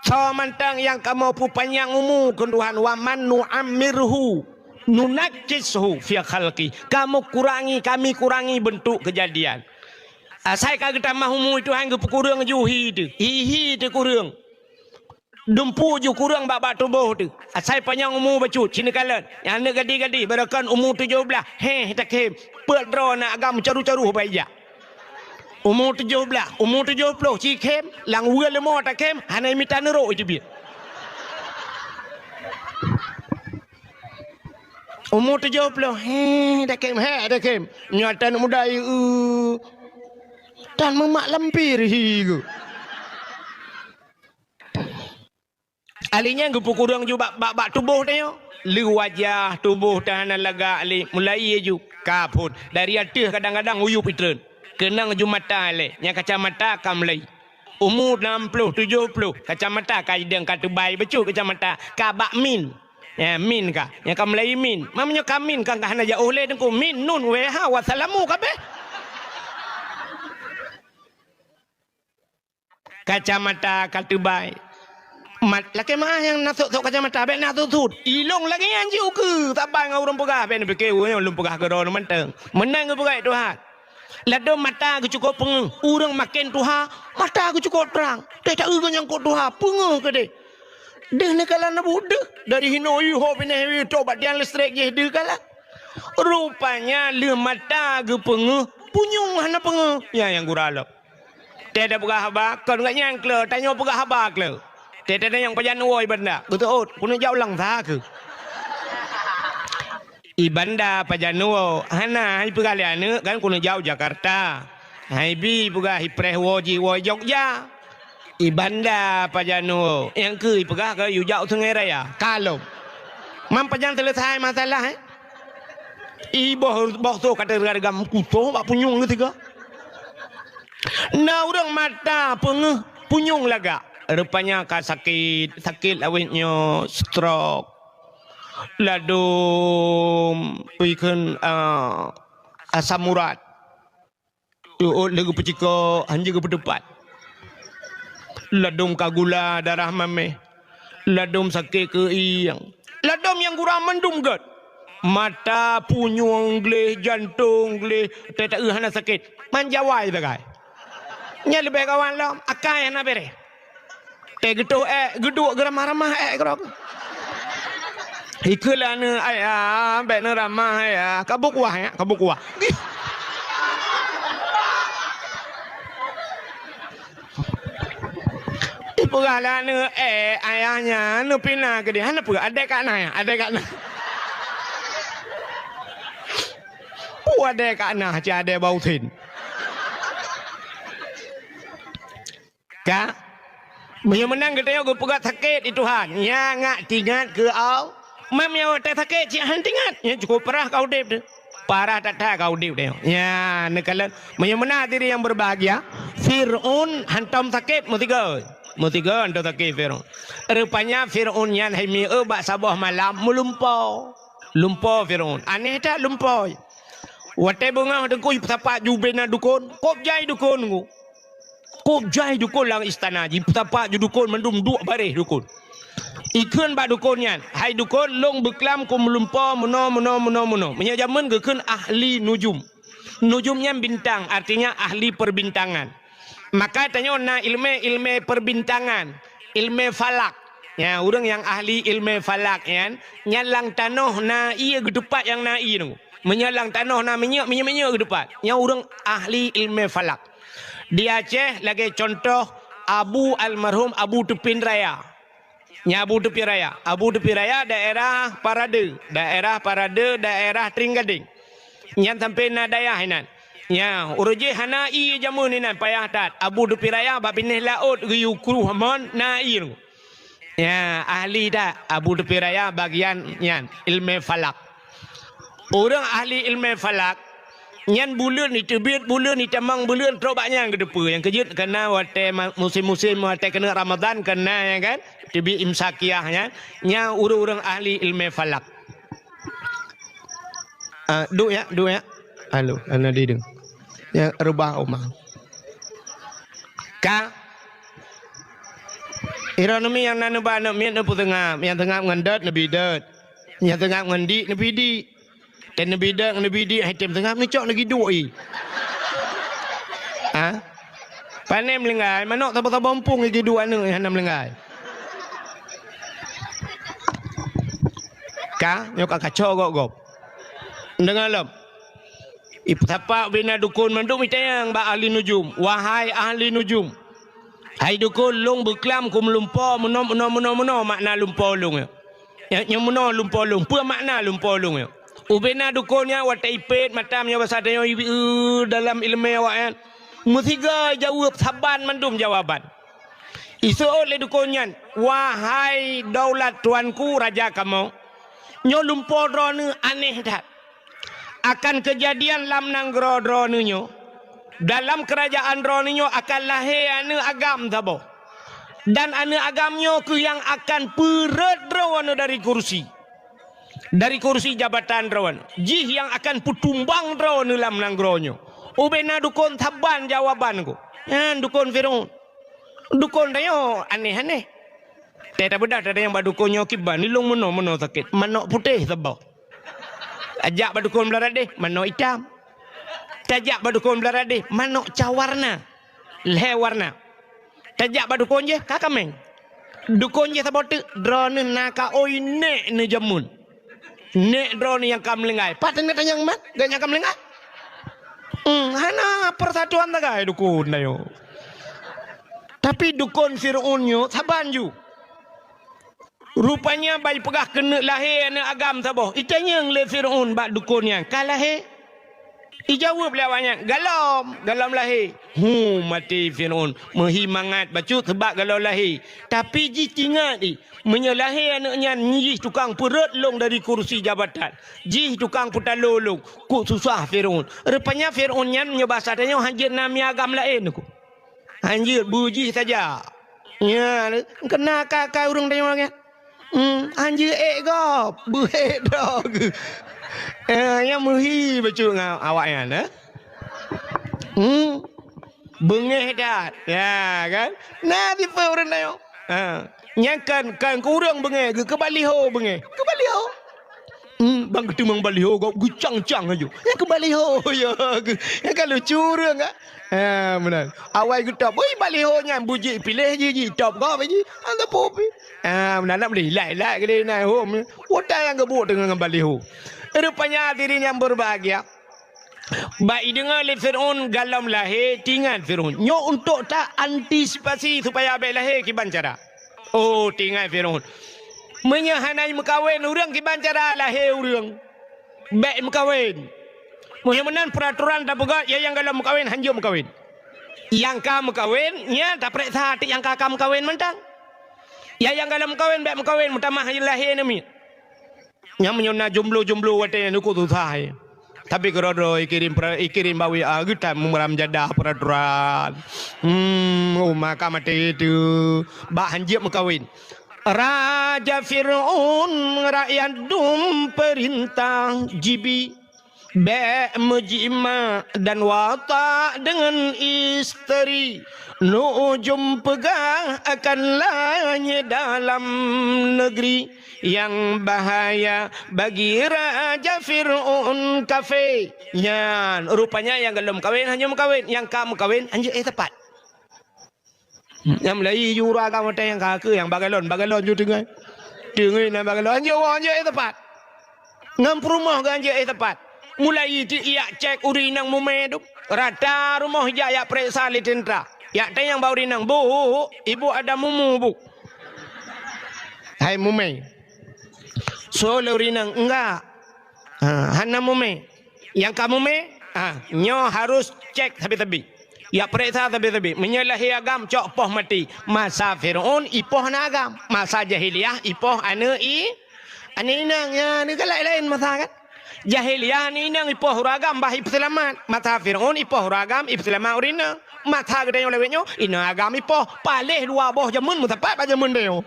Soe mantong nyang kamoe peupanyang umu kheun Tuhan, "Wa man nu'ammirhu nunakkishu fi khalqih." Kamoe kurangi, kami kurangi beuntuk keujadian. Asai ka geutamah umu Tuhan geupeukureueng ju hi teuh. Hi, hi teuh kureueng. Dumpeue ju kureueng bak-bak tuboh teuh. Asai panyang umu bacut, ci neukalon. Nyang aneuk gadih-gadih, barokon umu tujoh blaih, héh, takhem. Peuet droe na agam caru-caru bak ija. Umu tujoh blaih, umu tujoh ploh, ci khem, lam weue leumo takhem, hana mita neurok iteubiet. Umu tujoh ploh, héh, takhem, héh, takhem. Nyoe tan muda, eu, tan meumak lampir, hi, geu. Ali nyan geupeukureueng ju bak, bak, bak tuboh tanyoe. Lé wajah tuboh teuh hana lagak lé, mulai ju ka phon. Dari ateueh kadang-kadang uyueb itreun. Keunong ju mata lé, nyang kacamata ka mulai. Umu nam ploh, tujoh ploh, kacamata ka ideng ka teubai bacut kacamata, ka bak min. Ya, min ka. Nyang ka mulai min. Meunyoe ka min ka, ka hana jiôh lé teungku. Min, nun, wéh, ha, wassalamu kabéh. Kacamata ka teubai. Mat, lakée meu'ah nyang na sot-sot kacamata, bék na sut-sut. Ilong lagée nyan jiôh keu, saban ngon ureuëng peugah, bék neupike ureuëng nyoe lôn peugah keudroe mantong. Meunan geupeugah Tuhan. Ladôm mata geucukôp peungeuh, ureuëng maken tuha, mata geucukôp trang. Teuh taeu geunyang kot tuha, peungeuh keudeh. Deuh neukalon neubeuet deuh, dari hinoe yue ho binéh yue toh bak tiang leustrek jih deuh kalon. Rupanya lheueh mata geupeungeuh, punyueng hana peungeuh. Nyan nyang gura lom. Teuh tapeugah haba, kon gobnyan kle, tanyoe peugah haba kle. Teuh tatanyong pajan woe i Banda, geuteuôt, keuneuk jak u Langsa keuh. I Banda pajan woe, hana, hai peugah lé aneuk kan keuneuk jak u Jakarta. Hai bi peugah i preh woe jih woe i Jogja. I Banda pajan woe, nyang keu i peugah keu yue jak u Sungai Raya. Ka lom. Man pajan seuleusai masalah, eh? I boh, boh soe ka teuga-teuga meukusoh bak punyueng geusigoe. Na ureuëng mata peungeuh punyueng lagak. Rupanya ka sakét, sakét awét nyoe stroke. Ladôm, ikheun, ah, asam urat. Teuôt lé geupeucikok, hanjeuet geupeuteupat. Ladôm ka gula darah maméh. Ladôm sakét keuieng. Ladôm nyang gura mandum gét. Mata, punyueng gleh, jantong gleh, teuh taeu hana sakét. Man jawai sagai. Nyan leubeh kawan lom, akai hana béréh. Teuh geutoh ék, geuduek geuramah-ramah ék keudroe. Ikheun lé aneuk, "Ayah, bék neuramah, Ayah. Ka beukuah, ya, ka beukuah." Ipeugah lé aneuk, "Eh, ayah nyan neupina keudeh." Hana peue, adék ka na, ya, adék ka na. Peue adék ka na, cit adék bak usen. Ka? Meunyoe meunan geutanyoe geupeugah sakét di Tuhan, nyan ngat tingat keu Allah. Meunyoe watée sakét cit hana tingat, nyan cukôp parah ka udeb teuh. Parah that-that ka udeb teuh. Nyan neukalon, meunyoe meunan hadirin yang berbahagia, Fir'aun hantom sakét meusigoe. Meusigoe hantom sakét Fir'aun. Rupanya Fir'aun nyan hai mieu bak saboh malam meulumpoe. Lumpoe Fir'aun. Aneh that lumpoe. Watée beungoh teungku jipeusapat ju bubena dukon, kôb jai dukon teungku. Kôb jai dukon lam istana, jipeusapat ju dukon mandum duek baréh dukon. Ikheun bak dukon nyan, "Hai dukon, lôn beuklam keu meulumpoe meunoe, meunoe, meunoe, meunoe." Meunyoe jameun geukheun ahli nujum. Nujum nyan bintang, artinya ahli perbintangan. Maka tanyoe na ileumé-ileumé perbintangan, ileumé falak. Ya, ureuëng nyang ahli ileumé falak nyan, nyan lam tanoh na ié geuteupat nyang na ié nyoe. Meunyoe lam tanoh na minyeuk, minyeuk-minyeuk geuteupat. Nyan ureuëng ahli ileumé falak. Di Aceh lagée contoh Abu almarhum Abu Teupin Raya. Nyan Abu Teupin Raya. Abu Teupin Raya daerah Parade, daerah Parade, daerah Tringgadeng. Nyan sampoe na dayah inan. Nyan, ureuëng jih hana ié jameun inan payah that. Abu Teupin Raya bak binéh laôt geuyue kruh mon na ié. Nyan, ahli that Abu Teupin Raya bagian nyan, ileumé falak. Ureuëng ahli ileumé falak, nyan buleuen jiteubiet, buleuen jitamong, buleuen trok bak nyan geuteupeue. Nyang keujeuet keu na watée ma-, musém-musém watée keuneuk Ramadhan keu na, ya kan? Teubiet imsakiah nyan, nyan ureuëng-ureuëng ahli ileumé falak. Ah, duek ya, duek ya. Halo, hana dideng. Ya, reubah uma. Ka. Ironomi nyang na neuba aneuk miet neupeuseungab, nyang seungab ngon dot neubi dot. Nyang seungab ngon dik neubi dik. Dan neubi dot neubi dik, hai tem seungab neucok neugi duek i. Ha? Pane meulinggai, manok saboh-saboh mumpung i duek aneuk hana meulinggai. Ka, nyoe ka kaco gob-gob. Deungoe lom. Ipeusapat ubena dukon mandum itanyong bak ahli nujum, "Wahai ahli nujum, hai dukon, lôn beuklam keu meulumpoe meunoe, meunoe, meunoe, meunoe makna lumpoe lôn nyoe. Nyoe, nyoe meunoe lumpoe lôn, peue makna lumpoe lôn nyoe?" Ubena dukon nyan watée ipét mata meunyoe basa tanyoe ibi-, eu, dalam ileumé awaknyan, meusigoe jaweueb saban mandum jawaban. Iseuôt lé dukon nyan, "Wahai daulat tuanku raja kamoe, nyoe lumpoe droeneuh aneh that. Akan keujadian lam nanggroe droeneuh nyoe, dalam keurajaan droeneuh nyoe akan lahé aneuëk agam saboh. Dan aneuëk agam nyoe kheueh nyang akan peureuet droeneuh dari kursi, dari kursi jabatan droeneuh. Jih nyang akan peutumbang droeneuh lam nanggroe nyoe." Ubena dukon saban jawaban keu nyan dukon Firaun. Dukon tanyoe aneh-aneh. Tée tabeudôh tatanyong bak dukon nyoe kiban, ilong meunoe-meunoe sakét, manok putéh saboh. Tajak bak dukon Beularang Deh, manok itam. Tajak bak dukon Beularang Deh, manok ca warna. Lhée warna. Tajak bak dukon jéh, ka kaméng. Dukon jéh saboh teuk, droeneuh na ka oi nék neujameun. Nék droeneuh nyang ka meulinggai. Pat teuneuk tanyong mat, gobnyan ka meulinggai. Hmm, hana persatuan sagai dukon tanyoe. Tapi dukon Firaun nyoe saban ju. Rupanya ban jipeugah keuneuk lahé aneuëk agam saboh. Itanyong lé Firaun bak dukon nyan, "Ka lahé?" Ijaweueb lé awaknyan, "Galom, galom lahé." Hu, maté Firaun. Meuhi mangat bacut seubab galom lahé. Tapi jih teuingat jih, meunyoe lahé aneuëk nyan jih tukang peureuet lôn dari kursi jabatan, jih tukang peutalo lôn, kok susah Firaun. Rupanya Firaun nyan meunyoe basa tanyoe hanjeuet na mié agam laén kok. Hanjeuet beujih saja. Nya, keuna ka-ka ureuëng tanyoe nyan. Hmm, hanjeuet ék gob, beuék droe geuh. Eh, nyang meuhi bacut ngon awaknyan, eh. Hmm, beungéh that. Ya, kan? Na tipe ureuëng tanyoe. Ha. Nyang kan, kan keu ureuëng beungéh, geuh keu baliho beungéh. Keu baliho. Hmm, ban geuteumong baliho gob geucang-cang laju. Nyang keu baliho, ya, geuh. Nyang ka lucu ureuëng, kan? Ha, meunan. Awai geutop, ui, baliho nyan beujih piléh jih, jih top gob jih. Hana teupeu pi. Ha, meunan nak beli, lai-lai geude na hom. Utai nyang geubuet teungoh ngon baliho. Rupanya hadirin yang berbahagia, bak ideungoe lé Firaun galom lahé, teuingat Firaun. Nyoe untuk ta antisipasi supaya bék lahé kiban cara. Oh, teuingat Firaun. Meunyoe hana meukawen ureuëng kiban cara lahé ureuëng, bék meukawen. Meunyoe meunan peuraturan tapeugah, ya nyang galom meukawen hanjeuet meukawen. Nyang ka meukawen, nyan tapareksa até nyang ka, ka meukawen mantong. Ya nyang galom meukawen bék meukawen, meutamah lahé namiet. Nyang meunyoe na jomblo-jomblo watée nyan uku susah, eh. Tapi keudroe-droe ikirém pra-, ikirém bak W A geutan meumeuram jadah peuraturan. Hmm, uma ka maté teuh. Bak hanjeuet meukawen. Raja Firaun rakyat dum peurintah jibi. Bék meujimak dan watak deungon isteri. Nujum peugah akan lanyée dalam neugri. Nyang bahaya bagi Raja Firaun kafé. Nyan, rupanya nyang galom meukawen hanjeuet meukawen, nyang ka meukawen hanjeuet éh tepat. Nyang mulai jura ka watée nyang ka keu nyang bagalon, bagalon ju teungai. Teungai na bagalon, hanjeuet woe, hanjeuet éh tepat. Ngon peurumoh geuh hanjeuet éh tepat. Mulai ti ijak cék ureuëng inong mumé tu. Rata rumoh ijak, ijak pareksa lé teuntra. Ijak tanyong bak ureuëng inong, "Bu, ibu ada mumu, Bu?" Hai mumé. Soe lé ureuëng inong, "Enggak." Ha, hana mumé. Nyang ka mumé, ha, nyoe harus cék sabe-sabe. Ijak pareksa sabe-sabe. Meunyoe lahé agam, cok poh maté. Masa Firaun ipoh aneuëk agam. Masa jahiliyah ipoh aneuëk i-, aneuëk inong. Ya, ni kan laén-laén masa kan? Jahiliyah aneuëk inong ipoh ureuëng agam bah ipeuseulamat. Masa Firaun ipoh ureuëng agam ipeuseulamat ureuëng inong. Masa geutanyoe lawét nyoe, inong agam ipoh. Paléh dua boh jameun meusapat bak jameun tanyoe.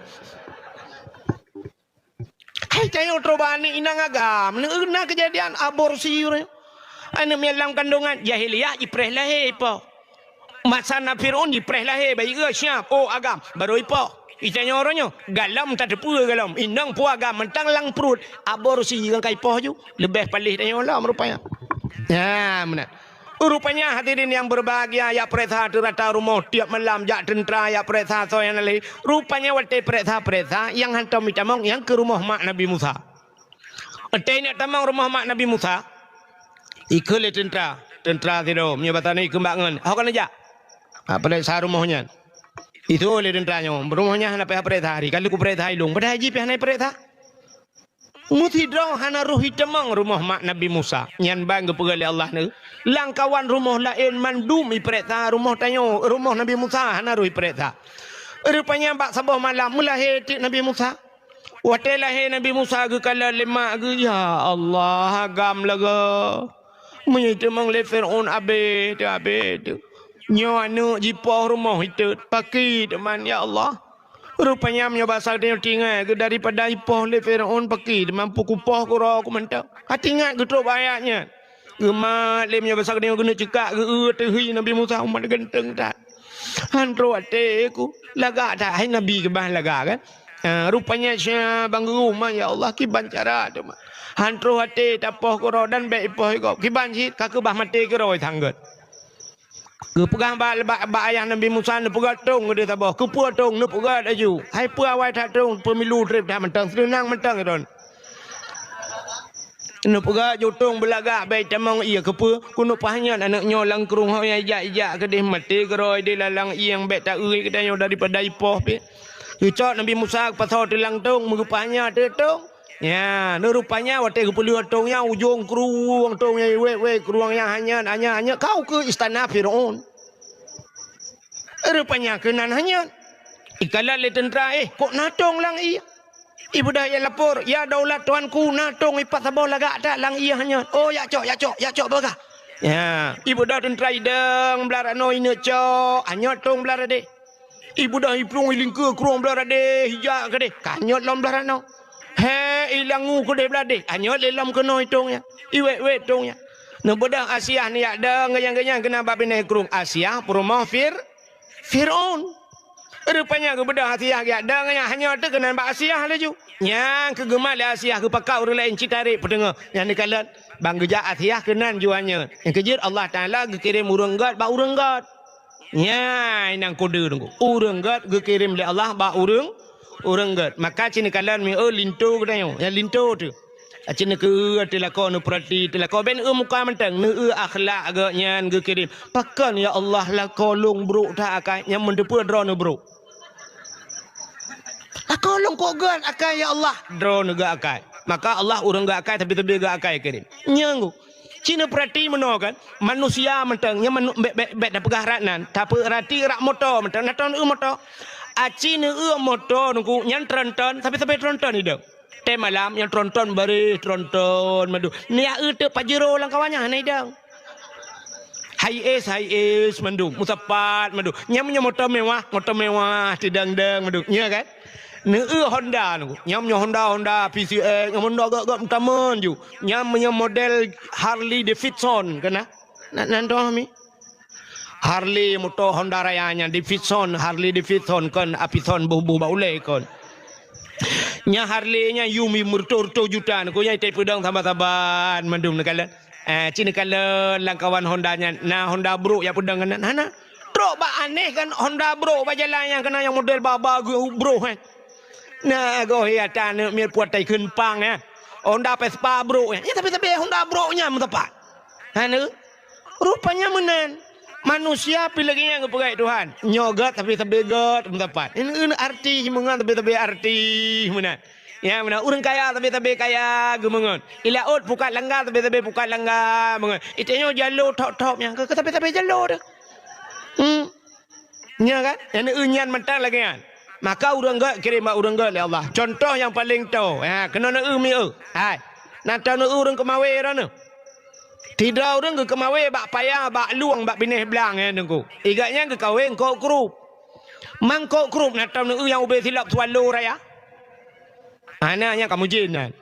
Hai tanyoe troh bak aneuëk inong agam, na keujadian aborsi ureuëng. Aneuëk miet lam kandongan jahiliyah jipreh lahé ipoh. Masa na Firaun jipreh lahé, bayi geuh siap, oh agam, barô ipoh. Itanyoe uroe nyoe, galom tateupeue galom, inong peue agam mantong lam pruet, aborsi nyang ka ipoh ju, leubeh paléh tanyoe lom rupanya. Nyan meunan. Rupanya hadirin yang berbahagia, ijak pareksa teurata rumoh tiep malam, jak teuntra ijak pareksa soe nyang na lahé. Rupanya watée pareksa-pareksa, nyang hantom jitamong nyang keu rumoh mak Nabi Musa. Watèe neuk tamong rumoh mak Nabi Musa, ikheun lé teuntra. Teuntra sidroe, meunyoe basa nyoe ikheun bak ngon. Ho keuneuk jak. Ha, peuriksa rumoh nyan. Iseuôt lé teuntra nyoe, rumoh nyan hana payah peuriksa, hari ka lheueh kupeuriksa ilôn. Padahai jih pih hana peuriksa. Meusidroe hana roh jitamong rumoh mak Nabi Musa. Nyan ban geupeugah lé Allah nyoe, lam kawan rumoh laén mandum ipeuriksa, rumoh tanyoe, rumoh Nabi Musa hana roh ipeuriksa. Rupanya bak saboh malam meulahé teuk Nabi Musa. Watèe lahé Nabi Musa geukalon lé mak geuh, "Ya Allah, agam lagèe meunyoe tamong lé Fir'aun abéh teuh, abéh teuh. Nyoe aneuk jipoh rumoh itot, pakri teuma, ya Allah." Rupanya meunyoe basa tanyoe tinggai geuh daripada ipoh lé Fir'aun pakri teuma, peukupoh keuroe ku mantong. Hati ingat geutrok bak ayat nyan. Geumat lé meunyoe basa tanyoe geuneuk ceukak geu-eu teuh hi Nabi Musa, umat ganteng that. Han trok até ku. Lagak that, hai Nabi keubah lagak kan? Ha, rupanya sia ban geuh, "Ma, ya Allah, kiban cara teuma. Han trok até tapoh keuroe dan bèk ipoh gob. Kiban cit ka keubah maté keuroe sanggot." Geupeugah bak, bak, bak ayah Nabi Musa, neupeugah tông keudéh saboh. Keupeue tông? Neupeugah laju. Hai peue awai that tông, peumilu trép that mantong, seunang mantong droen. Neupeugah jutông beulagak bèk tamong ié. Keupeue? Keuneuk pah nyan aneuk nyoe lam krueng ho nyang ijak-ijak keudéh maté keuroe di lalang ié, bèk ta-eu geutanyoe daripada ipoh pih. Geucok Nabi Musa geupasoe teulang tông, meugeupah nyan teutông. Nya, neurupanya watèe geupeuleueh tông nyan ujông krueng tông nyan, wèt-wèt krueng nyan hanyot, hanyot, hanyot, ka ukeue istana Firaun. Rupanya keunan hanyot. Ikalon lé teuntra, "Eh, kok na tông lam ié?" Ibeudôh ilapor, "Ya daulat tuanku, na tông ipat saboh lagak that lam ié hanyot." "Oh, jak cok, jak cok, jak cok peugah." Ya, ibeudôh teuntra idong blah ranoe ineuk cok, hanyot tông blah radeh. Ibeudôh iplueng ilingkeue krueng blah radeh, ijak keudéh, ka hanyot lom blah ranoe. He, ilangu keudéh blah deh, hanyot lé lom keunoe tông nyan. Iwèt-wèt tông nyan. Neubeudôh Asiah neujak dong geunyang-geunyang keunan bak binéh krueng. Asiah peurumoh Fir-, Firaun. Rupanya geubeudôh Asiah geujak dong nyan, hanyot teuk keunan bak Asiah laju. Nyang keu geumat lé Asiah geupakat ureueng laén cit tarek peuteungoh. Nyang neukalon ban geujak Asiah keunan ju hanyot. Nyang keujeuet Allah Taala geukirém ureueng gèt bak ureueng gèt. Nyan nyang kode teungku. Ureueng gèt geukirém lé Allah bak ureueng, ureueng gèt. Maka ci neukalon miseue linto geutanyoe. Nyang linto teuh. Aci neukeu teulako neupeurati teulako bèk neueu muka mantong, neueu akhlak geuh nyan geukirém. Pakon ya Allah lakoe lôn brok that akai nyang meuteupeue droeneuh brok. Lakoe lôn kok gèt akai ya Allah, droeneuh gèt akai. Maka Allah ureueng gèt akai tapi-tapi gèt akai kirém. Nyang gu. Ci neupeurati meunoe kan, manusia mantong nyang manu-, bèk, bèk, bèk tapeugah rat nan, tapeurati rak moto mantong, na tron eu moto. Aci neueu moto teungku nyan tronton, tapi-tapi tronton idong. Tém malam nyang tronton baréh, tronton mandum. Neujak eu teuk Pajero lam kawan nyan hana idong. Hiace, Hiace mandum, meusapat mandum. Nyang meunyoe moto mewah, moto mewah, teudong-dong mandum. Nya kan? Neueu Honda nyoe. Nyang meunyoe Honda, Honda P C X, nyang Honda gèt-gèt meutamon ju. Nyang meunyoe model Harley Davidson keunan. Nan, nan toh mi. Harley moto Honda Raya nyan, Davidson, Harley Davidson kon, Apison boh-boh bak ulèe kon. Nya Harley nyan yum, yum meureutôh-reutôh juta, nyoe nyang ipeudong saban-saban mandum neukalon. Eh, ci neukalon lam kawan Honda nyan, na Honda brok jak peudong keunan, hana. Trok bak aneh kan Honda brok bak jalan nyang keunan nyang model ba-ba geuh brok, eh. Na goh ya ta aneuk miet puat tai kheun pang, eh. Honda Vespa brok, eh. Nya tapi-tapi Honda brok nyan meusapat. Hana. Rupanya meunan. Manusia pih lagèe nyan geupeugah Tuhan. Nyoe gèt tapi-tapi gèt meusapat. Ini, ini arti meungon tapi-tapi arti meunan. Ya, meunan. Ureueng kaya tapi-tapi kaya geumeungon. Ilaôt pukat langga tapi-tapi pukat langga meungon. Itanyoe jalo thop-thop nyan keu tapi-tapi jalo teuh. Hmm. Nya kan? Nyang neueu nyan mantong lagèe nyan. Maka ureueng gèt kirém bak ureueng gèt lé Allah. Contoh nyang paleng toe. Ha, keunoe neueu miseue. Hai. Na tanoh ureueng keumawé droeneuh. Sidroe ureueng geukeumawé bak paya, bak lueng, bak binéh blang nyan teungku. Igèt nyan geukawé eungkôt krup. Mangkôt krup na tanoh ureueng nyang ubé silop Swallow Raya. Hana, nyan ka mujin nyan.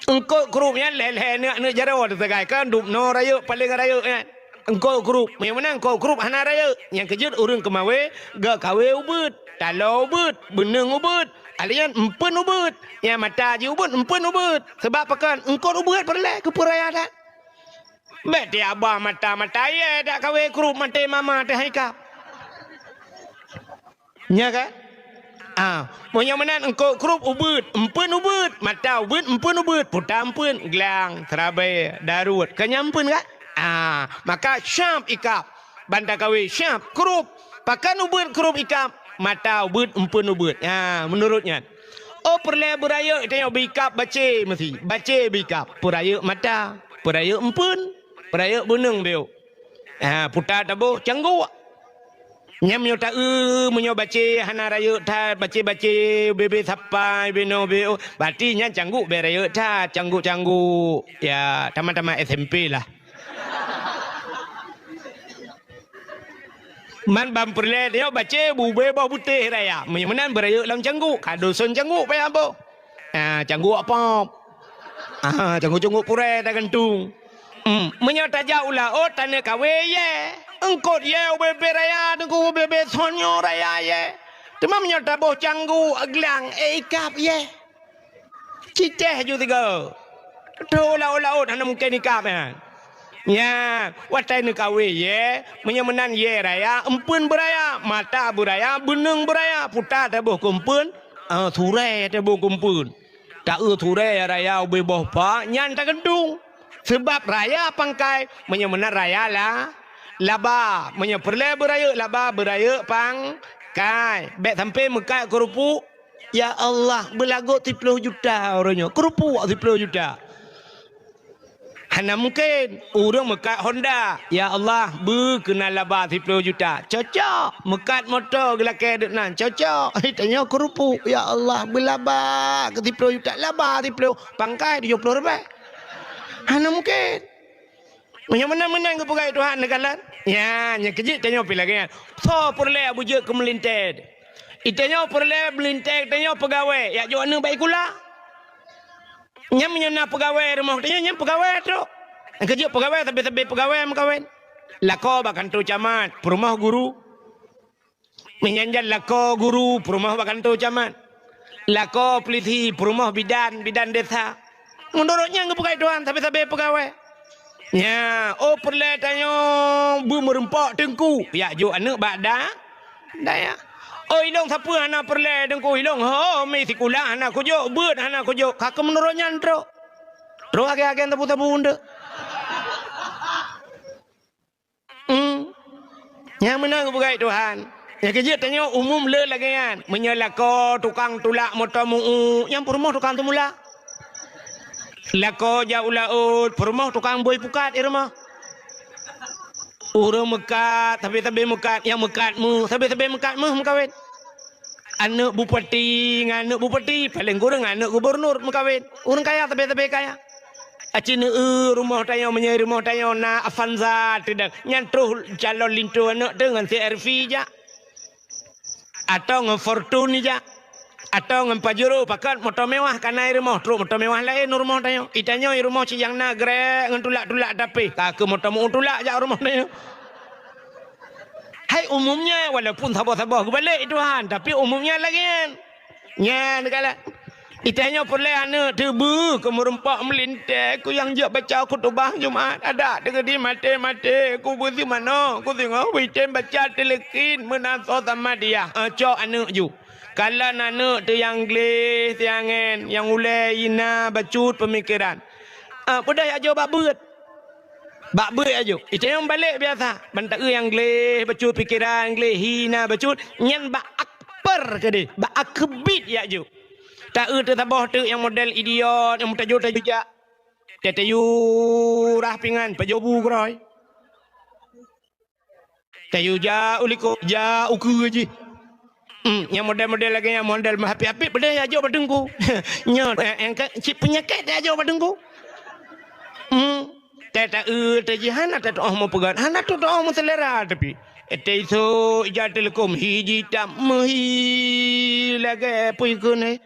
Eungkôt krup nyan lhèe-lhèe aneuk-aneuk jaroe teusagai kan dubnoe rayeuk paleng rayeuk nyan. Eungkôt krup, meunyoe meunan eungkôt krup hana rayeuk. Nyang keujeuet ureueng keumawé geukawé ubeuet, taloe ubeuet, beuneueng ubeuet, alèh nyan empeuen ubeuet. Nyang mata jih ubeuet, empeuen ubeuet. Sabab pakon? Eungkôt ubeuet peureulèe keu peuraya that. Bèk tiaba mata-mata ié dak kawé krup maté mama teuh hai kap. Nya kan? Ah, meunyoe meunan eungkôt krup ubeuet, empeuen ubeuet, mata ubeuet, empeuen ubeuet, puta empeuen, glang, seurabe, daruet, ka nyan empeuen kan? Ah, maka syab ikab, ban takawe syab krup, pakon ubeuet krup ikab, mata ubeuet, empeuen ubeuet. Ah, meunurot nyan. Oh, peureulée beurayeuk tanyoe beu ikab bacé meusi, bacé beu ikab, peurayeuk mata, peurayeuk empeuen, peurayeuk beuneueng beu. Ha, puta taboh cangguk. Nyan meunyoe taeu, meunyoe bacé hana rayeuk that, bacé-bacé, bebe sapai, beno beo, berarti nyan cangguk bèk rayeuk that, cangguk-cangguk. Ya, tamat-tamat S M P lah. Man ban peureulée nyoe bacé bube boh butéh raya. Meunyoe meunan beurayeuk lam cangguk, ka doson cangguk payah boh. Ah, cangguk apa? Ah, cangguk-cangguk purée tagantung. Hmm, meunyoe tajak u laôt taneuk kawé yé. Eungkôt yé ubé-bé raya, teungku ubé-bé sonyo raya yé. Teuma meunyoe taboh cangguk glang, eh, ikab yé. Cicéh ju tiga. Tho laôt-laôt hana mungken ikab nyan. Nya, watée neukawé yé, meunyoe meunan yé raya, empeuen beuraya, mata beuraya, beuneueng beuraya, puta taboh keu empeuen, ah, surée taboh keu empeuen. Taeu surée raya ubé boh pa, nyan tagantung. Seubab raya pangkai, meunyoe meunan raya la, laba. Meunyoe peureulée beurayeuk laba, beurayeuk pangkai. Bèk sampai meukat keureupuk, "Ya Allah, beulagot siploh juta uroe nyoe." Keureupuk siploh juta. Hana mungken. Ureuëng meukat Honda, "Ya Allah, beu keunan laba siploh juta." Cocok. Meukat moto geulakée deuk nan. Cocok. Tanyoe keureupuk, "Ya Allah, beulaba keu siploh juta." Laba siploh, pangkai tujoh ploh ribèe. Hana mungken. Meunyoe meunan-meunan geupeugah Tuhan neukalon. Nya, nyang keujeuet tanyoe pih lagée nyan. Soe peureulée beujeuet keu meulintée? Itanyoe peureulée meulintée tanyoe peugawée, jak jok aneuëk bak sikula. Nyan meunyoe na peugawée rumoh tanyoe, nyan peugawée trok. Nyang keujeuet peugawée, sabe-sabe peugawée meukawen. Lakoe bak kantô camat, peurumoh guru. Meunyan jan lakoe guru, peurumoh bak kantô camat. Lakoe peulisi, peurumoh bidan, bidan desa. Meunurot nyan geupeugah Tuhan, sabe-sabe peugawée. Nya, oh peureulée tanyoe beumeureumpok teungku, jak jok aneuëk bak da-, dayah. Oh ilong sapeue hana peureulée teungku, ilong ho mi sikula hana kujok, beuet hana kujok, ka keu meunurot nyan trok. Trok agen-agen sabu-sabu eunteuk. Hmm. Nyang meunan geupeugah Tuhan. Nyang keujeuet tanyoe umum le lagée nyan. Meunyoe lakoe tukang tulak moto meu-u, nyang peurumoh tukang teumulak. Lakoe jak u laôt, peurumoh tukang bôi pukat di rumoh. Ureuëng meukat, sabe-sabe meukat, nyang meukat méuh, sabe-sabe meukat méuh meukawen. Aneuëk bupati ngon aneuëk bupati, paleng kureueng aneuëk gubunur meukawen. Ureuëng kaya sabe-sabe kaya. Aci neu-eu rumoh tanyoe, meunyoe rumoh tanyoe na Avanza teudang, nyan troh calon linto aneuëk teuh ngon C R V jak. Atau ngon Fortuner jak. Atau ngon Pajero, pakat moto mewah ka na i rumoh, trok moto mewah laén u rumoh tanyoe. Itanyoe i rumoh ci nyang na grek ngon tulak-tulak tapi, ka keu moto meu-u tulak jak u rumoh tanyoe. Hai umumnya, walaupun saboh-saboh geubalek Tuhan, tapi umumnya lagée nyan. Nyan kala. Itanyoe peureulée aneuëk teuh beu keu meureumpok meulintée, keu nyang jeuet baca khutubah Jumat, adak teungeudi maté-maté, keu beusi manoe, keu singoh beuitem baca tileukin meunan soe sama dia. Eh, cok aneuëk ju. Kalon aneuëk teuh nyang gleh, siangen, nyang ulée, hina, bacut peumikeran. Eh, peudeh jak jok bak beuet. Bak beuet jak jok. Itanyoe balek biasa. Ban taeu nyang gleh bacut pikeran, gleh hina bacut, nyan bak akper keudeh, bak akeubiet jak jok. Taeu teuh saboh teuk nyang model idiot, nyang meutajô-tajô jak. Teu-teu yue rah pingan, pajoh bu keurôi. Teu yue jak u likôt, jak u keue jih. Hmm, nyang model-model lagée nyan, model meuhapit-hapit, peudeh jak jok bak teungku. Nyoe, eh, eh, ka, cit peunyakét jak jok bak teungku. Hmm, teu-teu, teu jih hana teu-teu meupeugah, hana teu-teu meuselera tapi. Teu isok ija teuleukom, hi jitam, meuhi lagée peue keuneuk.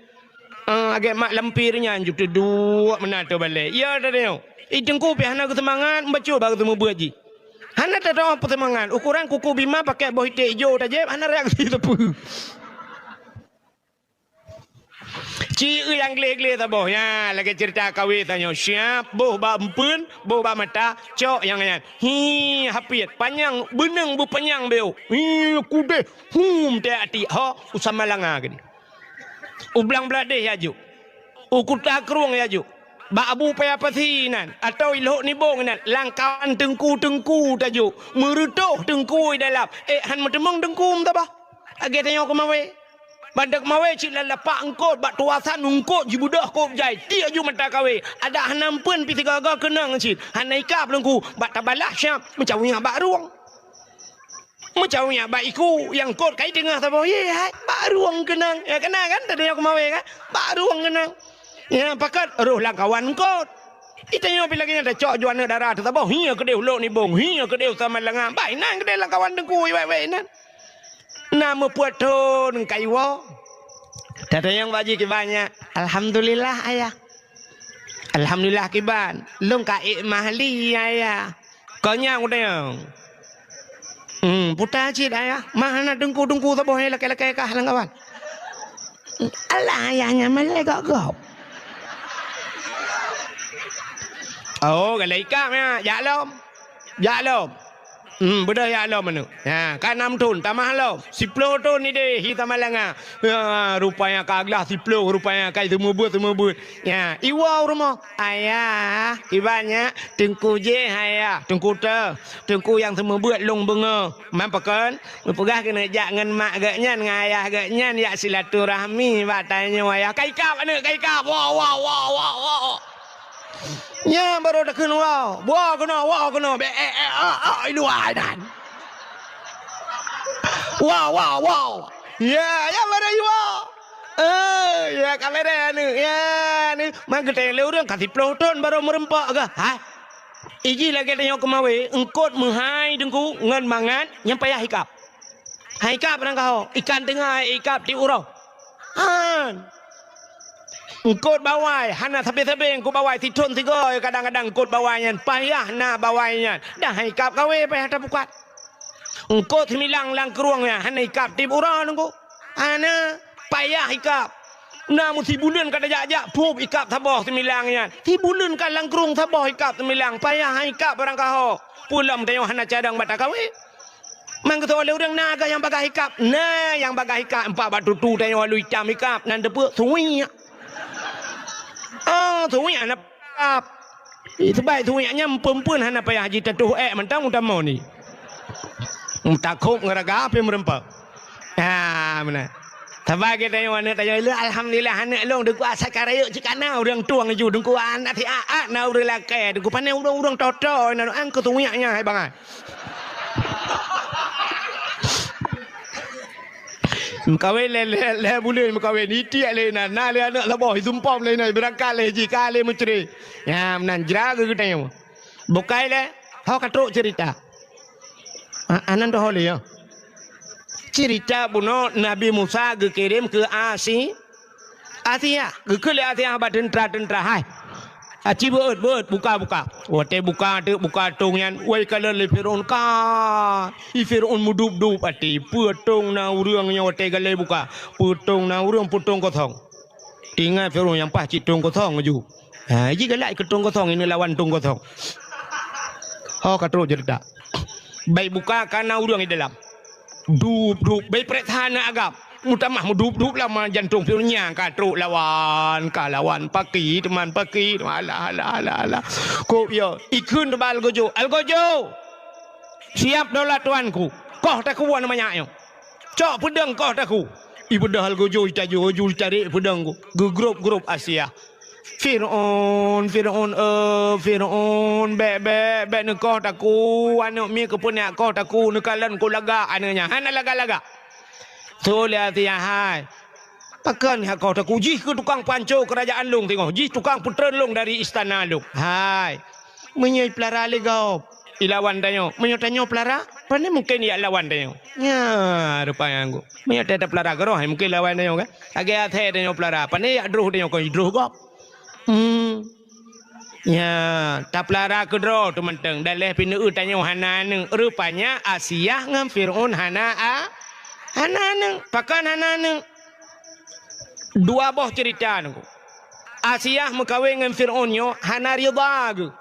Ah, agée mak lampir nyan ju teuduek meunan teubalek. Ya, teudeungoe. I teungku pih hana geuseumangat, bacut bak geuseumeubeuet jih. Hana teutoh peuseumangat. Ukoran kuku bima pakai boh iték ijo tajép, hana reaksi sapeue. Ci nyang gleh-gleh saboh. Nya, lagée ceurita kawé tanyoe. Siab, boh bak empeuen, boh bak mata, cok nyang nyan. Hi, hapiet. Panyang, beuneueng beupanyang beu. Hi, kudeh. Hum, teu atik. Ho, usah malanga geuh. U Blang Bladeh ya jok. U Kuta Krueng ya jok. Bak Abu Paya Pasi nan, atau i Lhok Nibong nan, lamkawan teungku-teungku tajok. Meureutoh teungku i dalam. Eh, han meuteumong teungku meutabah. Lagèe tanyoe keumawe. Banda keumawe cit lam lapak eungkôt, bak tuasan eungkôt jibeudôh kôb jai. Tiek ju mata kawé. Adak hana meupeuen pih sigoe-goe keunong cit. Hana ikab teungku, bak tabalah siap, meucawiyak bak rueng. Meucawiyak bak iku, nyang eungkôt kai teungoh saboh. Ye, hai, bak rueng keunong. Ya, keunong kan, tanyoe keumawe kan? Bak rueng keunong. Ya, pakat roh lamkawan eungkôt. Di tanyoe pih lagèe nyan tacok ju aneuk dara teuh saboh. Hi keudéh u Lhok Nibong, hi keudéh u Samalanga. Bah inan keudéh lamkawan teungku, wèk-wèk inan. Na meupeuet thon ka iwoe. Tatanyong bak jih kiban nyan, "Alhamdulillah, Ayah." "Alhamdulillah kiban, lôn ka ék mah li, Ayah." Kon nyan kutanyong. "Hmm, peue cit, Ayah? Mah hana teungku-teungku saboh nyang lakèe-lakèe kah lam kawan?" "Alah, Ayah, nyan malèe gob-gob." "Oh, galak ikab nyan, jak lom." Jak lom. Hmm, beudôh jak lom aneuk. Ha, ka nam thon, tamah lom. Siploh thon idéh hi Samalanga. Ha, rupanya ka glah siploh, rupanya ka seumeubeuet-seumeubeuet. Ya, iwoe u rumoh. "Ayah, kiban nyan, teungku jih, Ayah, teungku teuh. Teungku nyang seumeubeuet lôn beungoh." Man pakon? Geupeugah keuneuk jak ngon mak geuh nyan, ngon ayah geuh nyan, jak silaturahmi bak tanyoe, Ayah. Ka ikab aneuk, ka ikab. Woe, woe, woe, woe, woe. Nyan barô takheun woe. Woe keunoe, woe keunoe. Bèk, eh, eh, ah, ah, i luwa nyan. Woe, woe, woe. Ya, ya barô iwoe. Eh, ya ka bèrèh aneuk. Ya, aneuk. Man geutanyong lé ureueng ka siploh thon barô meureumpok kah? Hai. Ijih lagèe tanyoe keumawe, eungkôt meuhai teungku ngon mangat nyang payah ikab. Han ikab barangkaho, ikan teungoh han ikab tiep uroe. Han. Eungkôt bawai, hana sabe-sabe eungkôt bawai, sithon sigoe kadang-kadang eungkôt bawai nyan, payah na bawai nyan. Dah han ikab kawé payah tapukat. Eungkôt seumilang lam krueng nyan, hana ikab tiep uroe teungku. Hana, payah ikab. Na meusibuleuen ka tajak-jak, phup ikab saboh seumilang nyan. Sibuleuen ka lam krueng saboh ikab seumilang, payah han ikab barangkaho. Peue lom tanyoe hana cadang bak takawé. Man geuteupeue lé ureueng na geuh nyang bagaih ikab. Na nyang bagaih ikab, empat bak tutu tanyoe lôn itam ikab, nan teupeue suwiek. Oh, suwiek hana ikab. Ih, seubab suwiek nyan meupeuen-peuen hana payah jitatoh ék mantong meutamong ni. Meutakhob ngon raga pih meureumpok. Ha, meunan. Saban geutanyoe aneuk tanyoe, "Alhamdulillah aneuk lôn, Teungku, asai ka rayeuk cit ka na ureueng tueng laju, Teungku, aneuk siat-at na ureueng lakèe, Teungku, pané ureueng-ureueng toto na, an keu suwiek nyan hai bangai." Meukawen lé, lé, lé buleuen meukawen, itiek lé inan, na lé aneuk saboh, isumpom lé inan, beurangkat lé jih, ka lé meucré. Nyan meunan jra geutanyoe. Bukai lé, ho ka trok ceurita. A-, anan doh lé, ya. Ceurita bunoe Nabi Musa geukirém keu Asi-, Asia, geukheun lé Asia bak teuntra-teuntra, "Hai, aci beuet, beuet, buka, buka." Watèe buka, teuk buka tong nyan, wai kalon lé Firaun ka. I Firaun meudup-dup até, peue tong na ureueng nyoe watèe galai buka. Peue tong na ureueng, peue tong kosong. Ingat Firaun nyang paih cit tong kosong laju. Ha, ji galak keu tong kosong, ini lawan tong kosong. Ho ka trok ceurita. Bai buka ka na ureueng di dalam. Dup, dup, bai preh hana agam. Meutamah meudup-dup lama jantong Firaun nyan ka trok lawan, ka lawan paki, teuma paki, teuma alah, alah, alah, alah. Kok ya, ikheun teuba Algojo, "Algojo! Siap daulat tuanku. Koh takue aneuk manyak nyoe. Cok peudeueng koh takue." Ibeudôh Algojo, itajoe, ju itarek peudeueng, geugrôp-grôp Asia. "Firaun, Firaun, eh, Firaun, bèk, bèk, bèk neukoh takue, aneuk miet keupeue neukoh takue, neukalon keu lagak aneuk nyan, hana lagak-lagak." Tuléh Asia, "Hai, pakon neukoh takue, jih keuh tukang panco keurajaan lôn singoh, jih tukang peutreun lôn dari istana lôn. Hai, meunyoe ipeulara lé gob, ilawan tanyoe. Meunyoe tanyoe peulara, pane mungken ia lawan tanyoe." Nya, rupanya nggu. Meunyoe ta-, tapeulara keudroe, mungken lawan tanyoe kan. Lagèe asèe tanyoe peulara, pane ia droh tanyoe kon idroh gob. Hmm. Nya, tapeulara keudroe teumantong, dan lheuh pi neueu tanyoe hana aneuk. Rupanya Asiah ngon Fir'aun hana a-, hana aneuk. Pakon hana aneuk? Dua boh ceurita nyoe. Asiah meukawen ngon Fir'aun nyoe hana ridha geuh.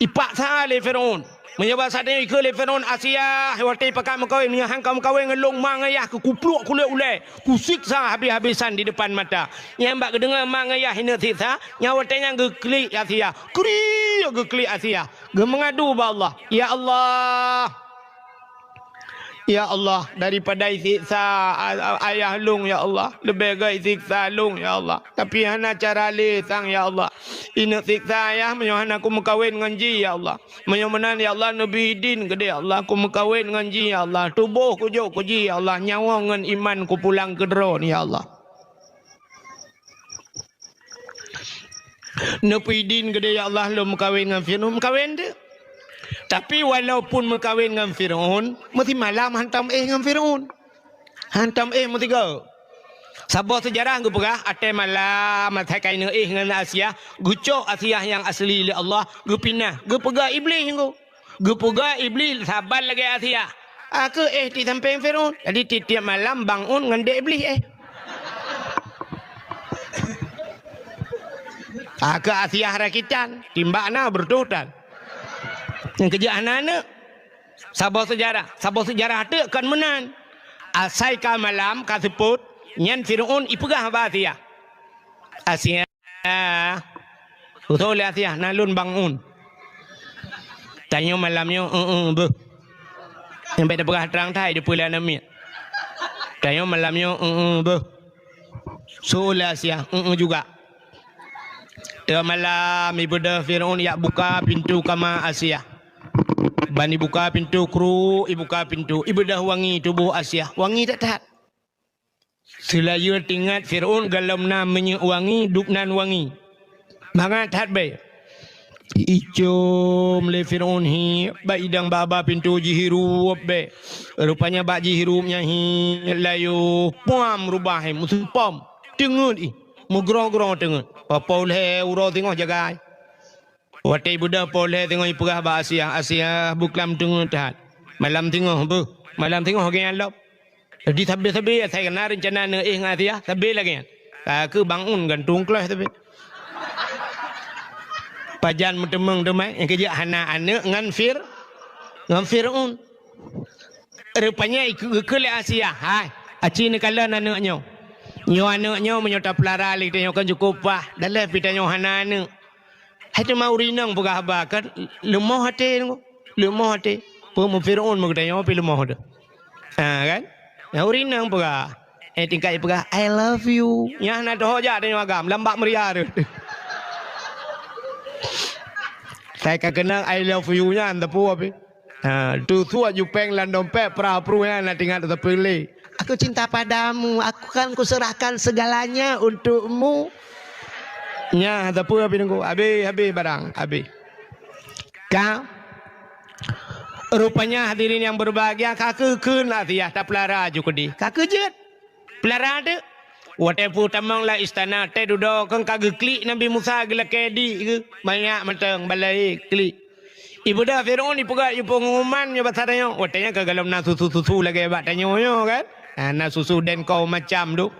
Ipaksa lé Fir'aun. Meunyoe bak saat nyoe ikheun lé Firaun, "Asiah, watée pakat meukawen, meunyoe han ka meukawen ngon lôn, ma ngon yah keu kupluek kulét ulée, kusiksa habéh-habésan di depan mata." Nyan bak geudeungoe ma ngon yah ineuk siksa, nyan watée nyan geuklik Asiah. Kriek geuklik Asiah. Geumeungadu bak Allah, "Ya Allah, ya Allah, daripada isiksa a-, a-, ayah lôn, ya Allah, leubeh gét isiksa lôn, ya Allah. Tapi hana cara lé sang, ya Allah. Ineuk siksa ayah meunyoe hana kumeukawen ngon jih, ya Allah. Meunyoe meunan, ya Allah, neubri idin keudéh, ya Allah, kumeukawen ngon jih, ya Allah. Tuboh kujok keu jih, ya Allah. Nyawa ngon iman kupulang keu droe, ya Allah." Neupeuidin keudéh, "Ya Allah, lôn meukawen ngon Firaun." Meukawen teuk. Tapi walaupun meukawen ngon Firaun, meusimalam hantom éh ngon Firaun. Hantom éh meusigoe. Saboh seujarah geupeugah, watée malam, asai ka ineuk éh ngon Asiah, geucok Asiah nyang asli lé Allah, geupinah, geupeugah Iblih nyoe. Geupeugah Iblih saban lagée Asiah. Akeu éh di sampéng Firaun. Jadi tieb-tieb malam bangun ngon dek Iblih éh. Akeu Asiah rakitan, timbak na beureutoh tan. Nyang keujak hana aneuk. Saboh seujarah, saboh seujarah teuk kon meunan. Asai ka malam ka seupôt, nyan Firaun ipeugah bak Asiah. Asiah. Usoe lé Asiah, na lôn bangun. Tanyoe malam nyoe, eu-eu beuh. Nyang bék tapeugah trang that, dipeue lé aneuk miet. Tanyoe malam nyoe, eu-eu beuh. Soe lé Asiah, eu-eu juga. Teuma malam ibeudôh Firaun yak buka pintoe kama Asiah. Ban ibuka pintoe kru, ibuka pintoe, ibeudôh wangi tuboh Asiah. Wangi that-that. Seulayeue tingat Firaun galom na minyeuk wangi, dub nan wangi. Mangat that bée. Icom lé Firaun hi, bak idang baba pintoe jihirup bée. Rupanya bak jihirup nyan hi, layoh puam rubah hi, meuseupom. Teungeut ih, meugroe-groe teungeut. Poh-poh lhée uroe singoh jagai. Watée ibeudôh poh lhée singoh ipeugah bak Asiah, "Asiah, beuklam teungeut that. Malam singoh beuh, malam singoh geunyang lom." Jadi sabe-sabe asai na reuncana neuéh ngon Asiah, sabe lagée nyan. Ka keuh bangun gantung kleuh sabe. Pajan meuteumeung teuma nyang keujak hana aneuk ngon Fir-, ngon Firaun. Rupanya ikeu-, geukheun lé Asiah, "Hai, aci neukalon aneuk nyoe. Nyoe aneuk nyoe meunyoe tapeulara lé geutanyoe kan cukôp paih, daleh pih tanyoe hana aneuk." Hai teuma ureueng inong peugah haba kan leumoh até, leumoh até. Peue meu Firaun meu geutanyoe pih leumoh teuh. Ha kan? Nyang ureueng inong peugah. Eh, tingkat peugah, "I love you." Nyan hana teuho jak tanyoe agam, lam bak meuria teuh. Sai ka keunong "I love you" nyan teupeu pih. Ha, tu suat jupeng lam dompet pra-pru nyan na tingat teupeu lé. "Aku cinta padamu, aku kan kuserahkan segalanya untukmu." Nyan teupeu pih nunggu. Habéh, habéh barang, habéh. Ka. Rupanya hadirin yang berbahagia, ka keuh kheun Asiah tapeulara ju keudeh. Ka keuh jeuet. Peulara teuk. Watée peutamong lam istana, tée dudoe kheun ka geuklik Nabi Musa geulakée di geuh, manyak mantong balée klik. Ibeudôh Firaun ipeugah ié peunguman nyoe basa tanyoe. Watée nyan ka galom na susu-susu lagée bak tanyoe nyoe kan. Ha, na susu dan kaum macam tu.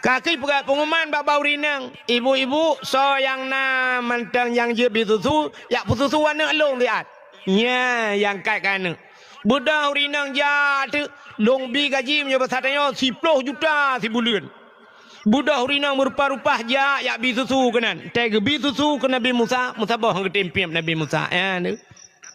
Ka keuh ipeugah peunguman bak bak ureueng inong, "Ibu-ibu, soe nyang na mantong nyang jeuet bi susu, jak peususu aneuk lôn siat." Nyan nyang kat keu aneuk. Beudôh ureueng inong jak teuk, lôn bi gaji meunyoe basa tanyoe siploh juta sibuleuen. Beudôh ureueng inong meurupa-rupa jak, jak bi susu keunan. Tée geubi susu keu Nabi Musa, meusaboh han geutem piep Nabi Musa. Nyan teuk.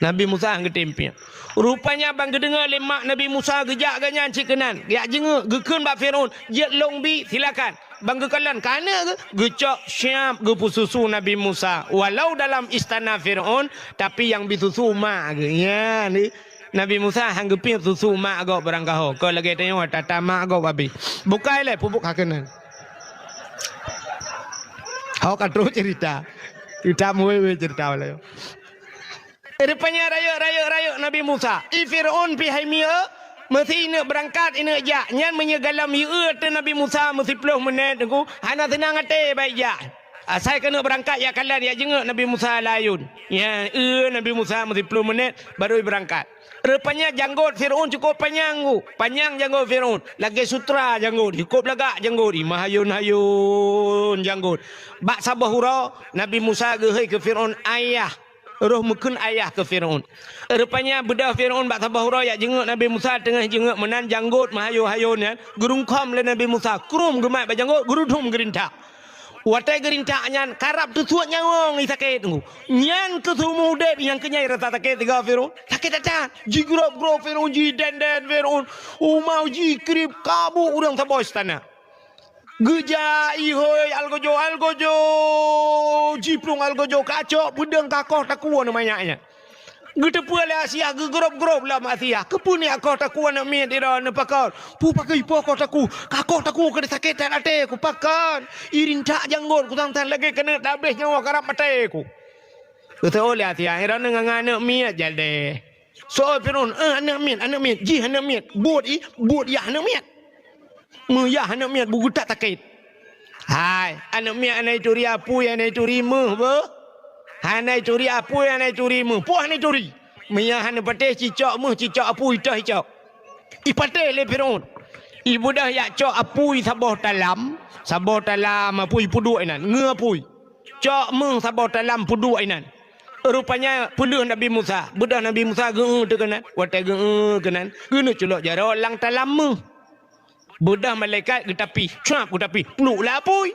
Nabi Musa han geutem piep. Rupanya ban geudeungoe lé mak Nabi Musa geujak geuh nyan cit keunan. Jak jingeuk, geukheun bak Firaun, "Jeuet lôn bi, silakan." Ban geukalon keu aneuk geuh, geucok siab geupeususu Nabi Musa. Walau dalam istana Firaun, tapi nyang bi susu mak geuh. Nyan teuk. Nabi Musa han geupiep susu mak gob barangkaho. Kon lagée tanyoe tata mak gob abéh. Bukai lé pupuk ka keunan. Ho ka trok cerita. Cerita muwe-we cerita walai. Rupanya rayeuk, rayeuk, rayeuk Nabi Musa. I Firaun pih hai mieu, meusi ineuk beurangkat, ineuk jak. Nyan meunyoe galom yue teu Nabi Musa meusiploh meunét teungku, hana seunang até bak ijak. Asai keuneuk beurangkat jak kalon, jak jingeuk Nabi Musa lam ayôn. Nyan, eu Nabi Musa meusiploh meunét baru beurangkat. Rupanya janggot Firaun cukup panyang, ku. Panyang janggot Firaun. Lagée sutra janggot, cukup lagak janggot, i meuhayôn-hayôn janggot. Bak saboh uroe, Nabi Musa geuhôi keu Firaun, "Ayah, Roh meukheun ayah keu Firaun. Rupanya beudôh Firaun bak saboh uroe jak jeungeuk Nabi Musa, teungoh jeungeuk meunan janggot meuhayo-hayo nyan, geurungkhom lé Nabi Musa, krum geumat bak janggot, geurudum geurintak. Watée geurintak nyan, karab teusuet nyawöng i sakét teungku. Nyan keuh seumeu udeb nyang keunyai rasa sakét sigoe Firaun. Sakét that-that. Jigrob-grob Firaun, jiden-den Firaun. Uma jikrieb, kabuk ureuëng saboh istana. Geujak ihôi algojo-algojo, jiplueng algojo kacok, peudeueng kakoh takue aneuk manyak nyan. Geuteupeue lé Asiah, geugrob-grob lam Asiah. Keupeue nyak koh takue aneuk miet droeneuh pakon? Peue pakon ipoh koh takue? Kakoh takue keu sakét that até ku pakon? Irintak janggot ku sang-sang lagée keuneuk tabeh nyoe karab maté ku. Geuteupeue lé Asiah, droeneuh ngon aneuk miet jadeh. Soe Firaun, "Eh, aneuk miet, aneuk miet, jih aneuk miet." Buet i, buet yah aneuk miet. Meuyah aneuk miet beugutak sakét. Hai, aneuk miet hana ituri apui, hana ituri méuh beuh. Hana ituri apui, hana ituri méuh. Peue hana ituri? Meuyah hana patéh cicok méuh, cicok apui toh icok. Ipatéh lé Firaun. Ibeudôh jak cok apui saboh talam, saboh talam apui peuduek inan, ngeue apui. Cok méuh saboh talam peuduek inan. Rupanya peuleueh Nabi Musa. Beudôh Nabi Musa geu-eu teuh keunan. Watée geu-eu keunan, geuneuk culok jaroe lam talam méuh. Beudôh malaikat geutapih, cuap geutapih, pluek lam apui.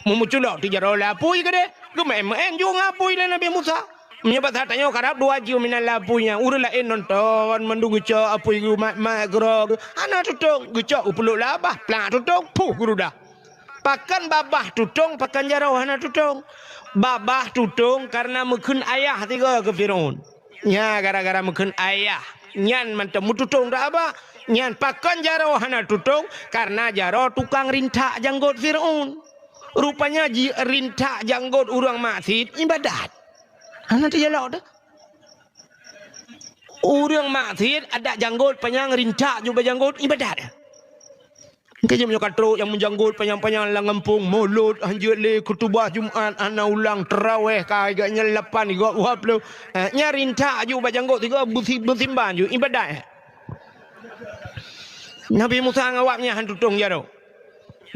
Meumeuculok teuh jaroe lam apui keudeh, geumeuén-meuén ju ngon apui lé Nabi Musa. Meunyoe bak saat tanyoe karab dua jeuem inan lam apui nyan, ureuëng laén nonton mandum geucok apui geumat-mat keudroe, hana tutong, geucok geupeuleuk lam babah, plak tutong, puh geurudah. Pakon babah tutong, pakon jaroe hana tutong? Babah tutong kareuna meukheun ayah sigoe keu Firaun. Nya gara-gara meukheun ayah nyan mantong meututong that babah. Nyan pakon jaroe hana tutong? Kareuna jaroe tukang rintak janggot Firaun. Rupanya jirintak janggot ureuëng maksiet ibadat. Hana teujalok teuh. Ureuëng maksiet adak janggot panyang rintak jubah janggot ibadat. Keu jeuem nyoe ka trok nyang meujanggot panyang-panyang lam gampông, mulod hanjeuet lé, khutubah Jumat hana ulang, teurawéh ka gak nyan lapan, gak dua ploh. Eh, nyan rintak ju bak janggot sigoe beusi-, beusimban ju ibadat. Nabi Musa ngon awak nyan han tutong jaroe.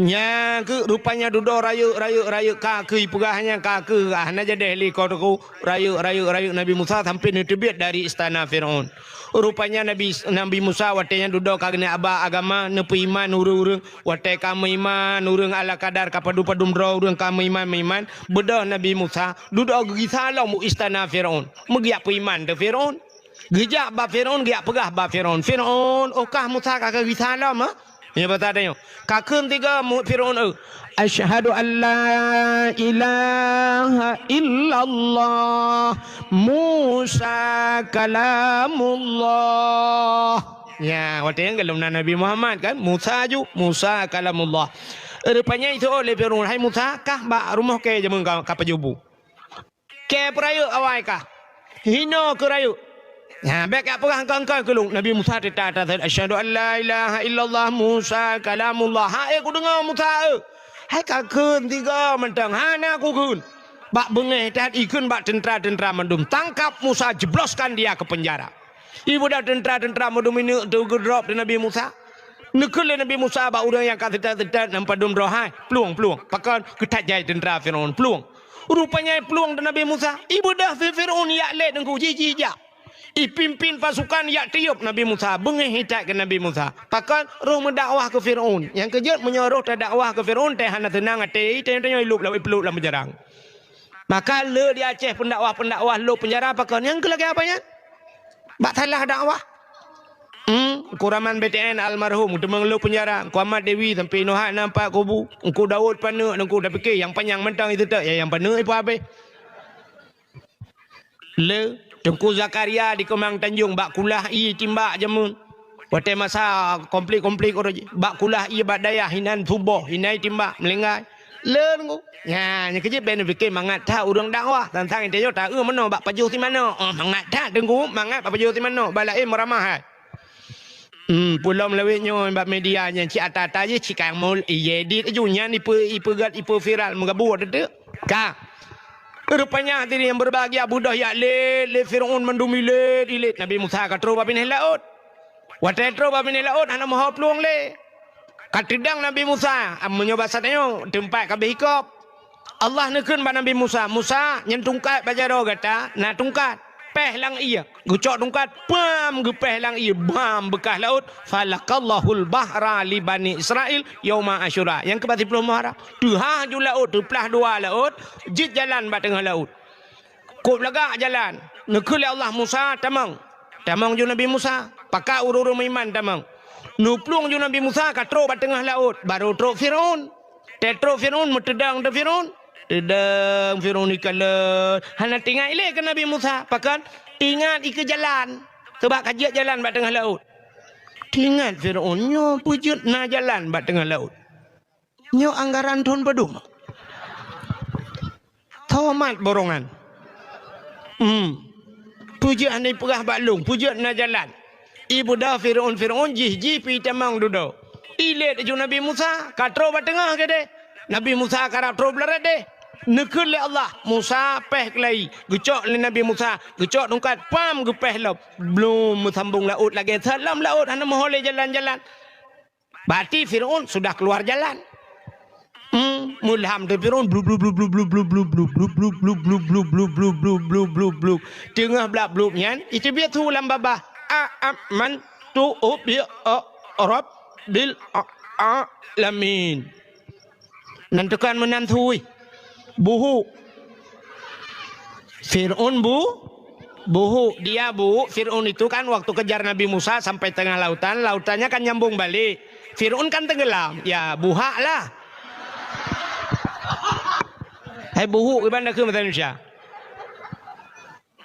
Nyan keuh rupanya dudoe rayeuk, rayeuk, rayeuk ka keuh ipeugah nyan ka keuh, ah, hana jadeh lé ko teuku. Rayeuk, rayeuk, rayeuk Nabi Musa sampai neuteubiet dari istana Firaun. Rupanya Nabi, Nabi Musa watée nyan dudoe ka geuneuk aba agama, neupeuiman ureuëng-ureuëng. Watée ka meuiman ureuëng ala kadar, ka padum-padum droe ureuëng ka meuiman-meuiman, beudôh Nabi Musa dudoe geugisa lom u istana Firaun. Meugeujak peuiman teuh Firaun. Geujak bak Firaun, geujak peugah bak Firaun, "Firaun, oh kah Musa ka geugisa lom, ha?" Nyoe basa tanyoe. Ka kheun tiga mu-, Firaun, eu, "Asyhadu an la ilaha illallah, Musa kalamullah." Ya, watée nyan gohlom na Nabi Muhammad kan, Musa ju, Musa kalamullah. Rupanya itu oleh Firaun, "Hai Musa, kah bak rumoh kée jameun ka, ka pajoh bu?" Kée peurayeuk awai kah? Hinoe keu rayeuk. Nyan, bék jak peugah engkai-engkai keu lôn. Nabi Musa teuta that, "Asyhadu an la ilaha illallah Musa kalamullah." Hai kudeungoe Musa, eu. Hai ka kheun tiga mantong, hana kukheun. Bak beungéh that ikheun bak teuntra-teuntra mandum. Tangkap Musa, jebloskan dia ke penjara. Ibeudôh teuntra-teuntra mandum ineuk teugeudrop di Nabi Musa. Neukheun lé Nabi Musa bak ureuëng nyang ka teuta-teuta nyang padum droe hai, plueng, plueng. Pakon keutat jai teuntra Firaun, plueng. Rupanya plueng di Nabi Musa. Ibeudôh Firaun jak lé teungku jih, jih jak. Ipimpin pasukan jak tiôb Nabi Musa, beungéh itat keu Nabi Musa. Pakon roh meudakwah keu Firaun. Nyang keujeuet meunyoe roh tadakwah keu Firaun, teuh hana teunang até, teuh, teuh, teuh, ilôb lam, ipluek lam beujurang. Maka le di Aceh pendakwah-pendakwah lôb penjara pakon nyang keu lagée apa nyan? Bak salah dakwah. Hmm, Kuraman B T N almarhum teuma lôb penjara, Kuamat Dewi sampai nohat nampak kubu, Engku Daud paneuk, Engku dah pikir nyang panyang mantong itu tak, ya nyang paneuk ipa habéh. Le Teungku Zakaria di Keumang Tanjong bak kulah ie timbak jameun. Watée masa konflik-konflik uroe jih, bak kulah ie bak dayah inan suboh, inan timbak meulinggai. Leuen ku. Nya, nyang keujeuet bék neupike mangat that ureuëng dakwah. Tantang intényo taeu meunoe bak pajoh si manok. Oh, mangat that teungku, mangat bak pajoh si manok. Balaén meuramah hai. Hmm, peulom lawét nyoe bak media nyan cit ata-ata jih cit kang mul iye dit aju nyan ipe-, ipeugét ipe viral meugabur teuk. Ka. Rupanya hadirin yang berbahagia beudôh jak lé, lé Firaun mandum ilét-ilét. Nabi Musa ka trok bak binéh laôt. Watée trok bak binéh laôt hana meuho plueng lé. Ka teudang Nabi Musa, meunyoe basa tanyoe teumpat ka beh ikop. Allah neukheun bak Nabi Musa, "Musa, nyan tungkat bak jaroe gata, na tungkat. Péh lam ié." Geucok tungkat, pam, geupéh lam ié, bam, beukah laôt. "Falaqallahul bahra li Bani Israil yauma Asyura." Nyang keubat siplôh Muharram. Teuhah ju laôt, teuplah dua laôt, jeuet jalan bak teungoh laôt. Kôb lagak jalan. Neukheun lé Allah, "Musa, tamong." Tamong ju Nabi Musa. Pakat ureuëng-ureuëng meuiman tamong. Neuplueng ju Nabi Musa ka trok bak teungoh laôt, barô trok Fir'aun. Teutrok Fir'aun, meuteudong teuh Fir'aun. Teudong Fir'aun ikalon. Hana teuingat lé keu Nabi Musa. Pakon? Teuingat ikeue jalan. Sabab ka jeuet jalan bak teungoh laôt. Teuingat Fir'aun, nyoe peue jeuet na jalan bak teungoh laôt. Nyoe anggaran thon padum. Tho mat borongan. Hmm. Peue jeuet hana ipeugah bak lôn, peue jeuet na jalan. Ibeudôh Fir'aun, Fir'aun jih, jih pih tamong dudoe. Ilét ju Nabi Musa, ka trok bak teungoh keudeh. Nabi Musa karab trok beularah deh. Neukheun lé Allah, "Musa, péh keulayi." Geucok lé Nabi Musa, geucok tungkat, pam, geupéh lom. Blom meusambong laôt lagée that lom laôt, hana meuho lé jalan-jalan. Berarti Fir'aun sudah keluar jalan. Hmm, meulham teuh Fir'aun, blub, blub, blub. Teungoh blab blub nyan, iteubiet su lam babah. "A, a, man, tu, u, bi, a, rabbil, a, alamin." Nan tukang meunan su. Buhuk. Fir'aun bu-, buhuk. Dia buhuk. Fir'aun itu kan waktu kejar Nabi Musa sampai tengah lautan, lautannya kan nyambung balik. Fir'aun kan tenggelam. Ya, buhak lah. Hai buhuk, iban takheun bahasa Indonesia.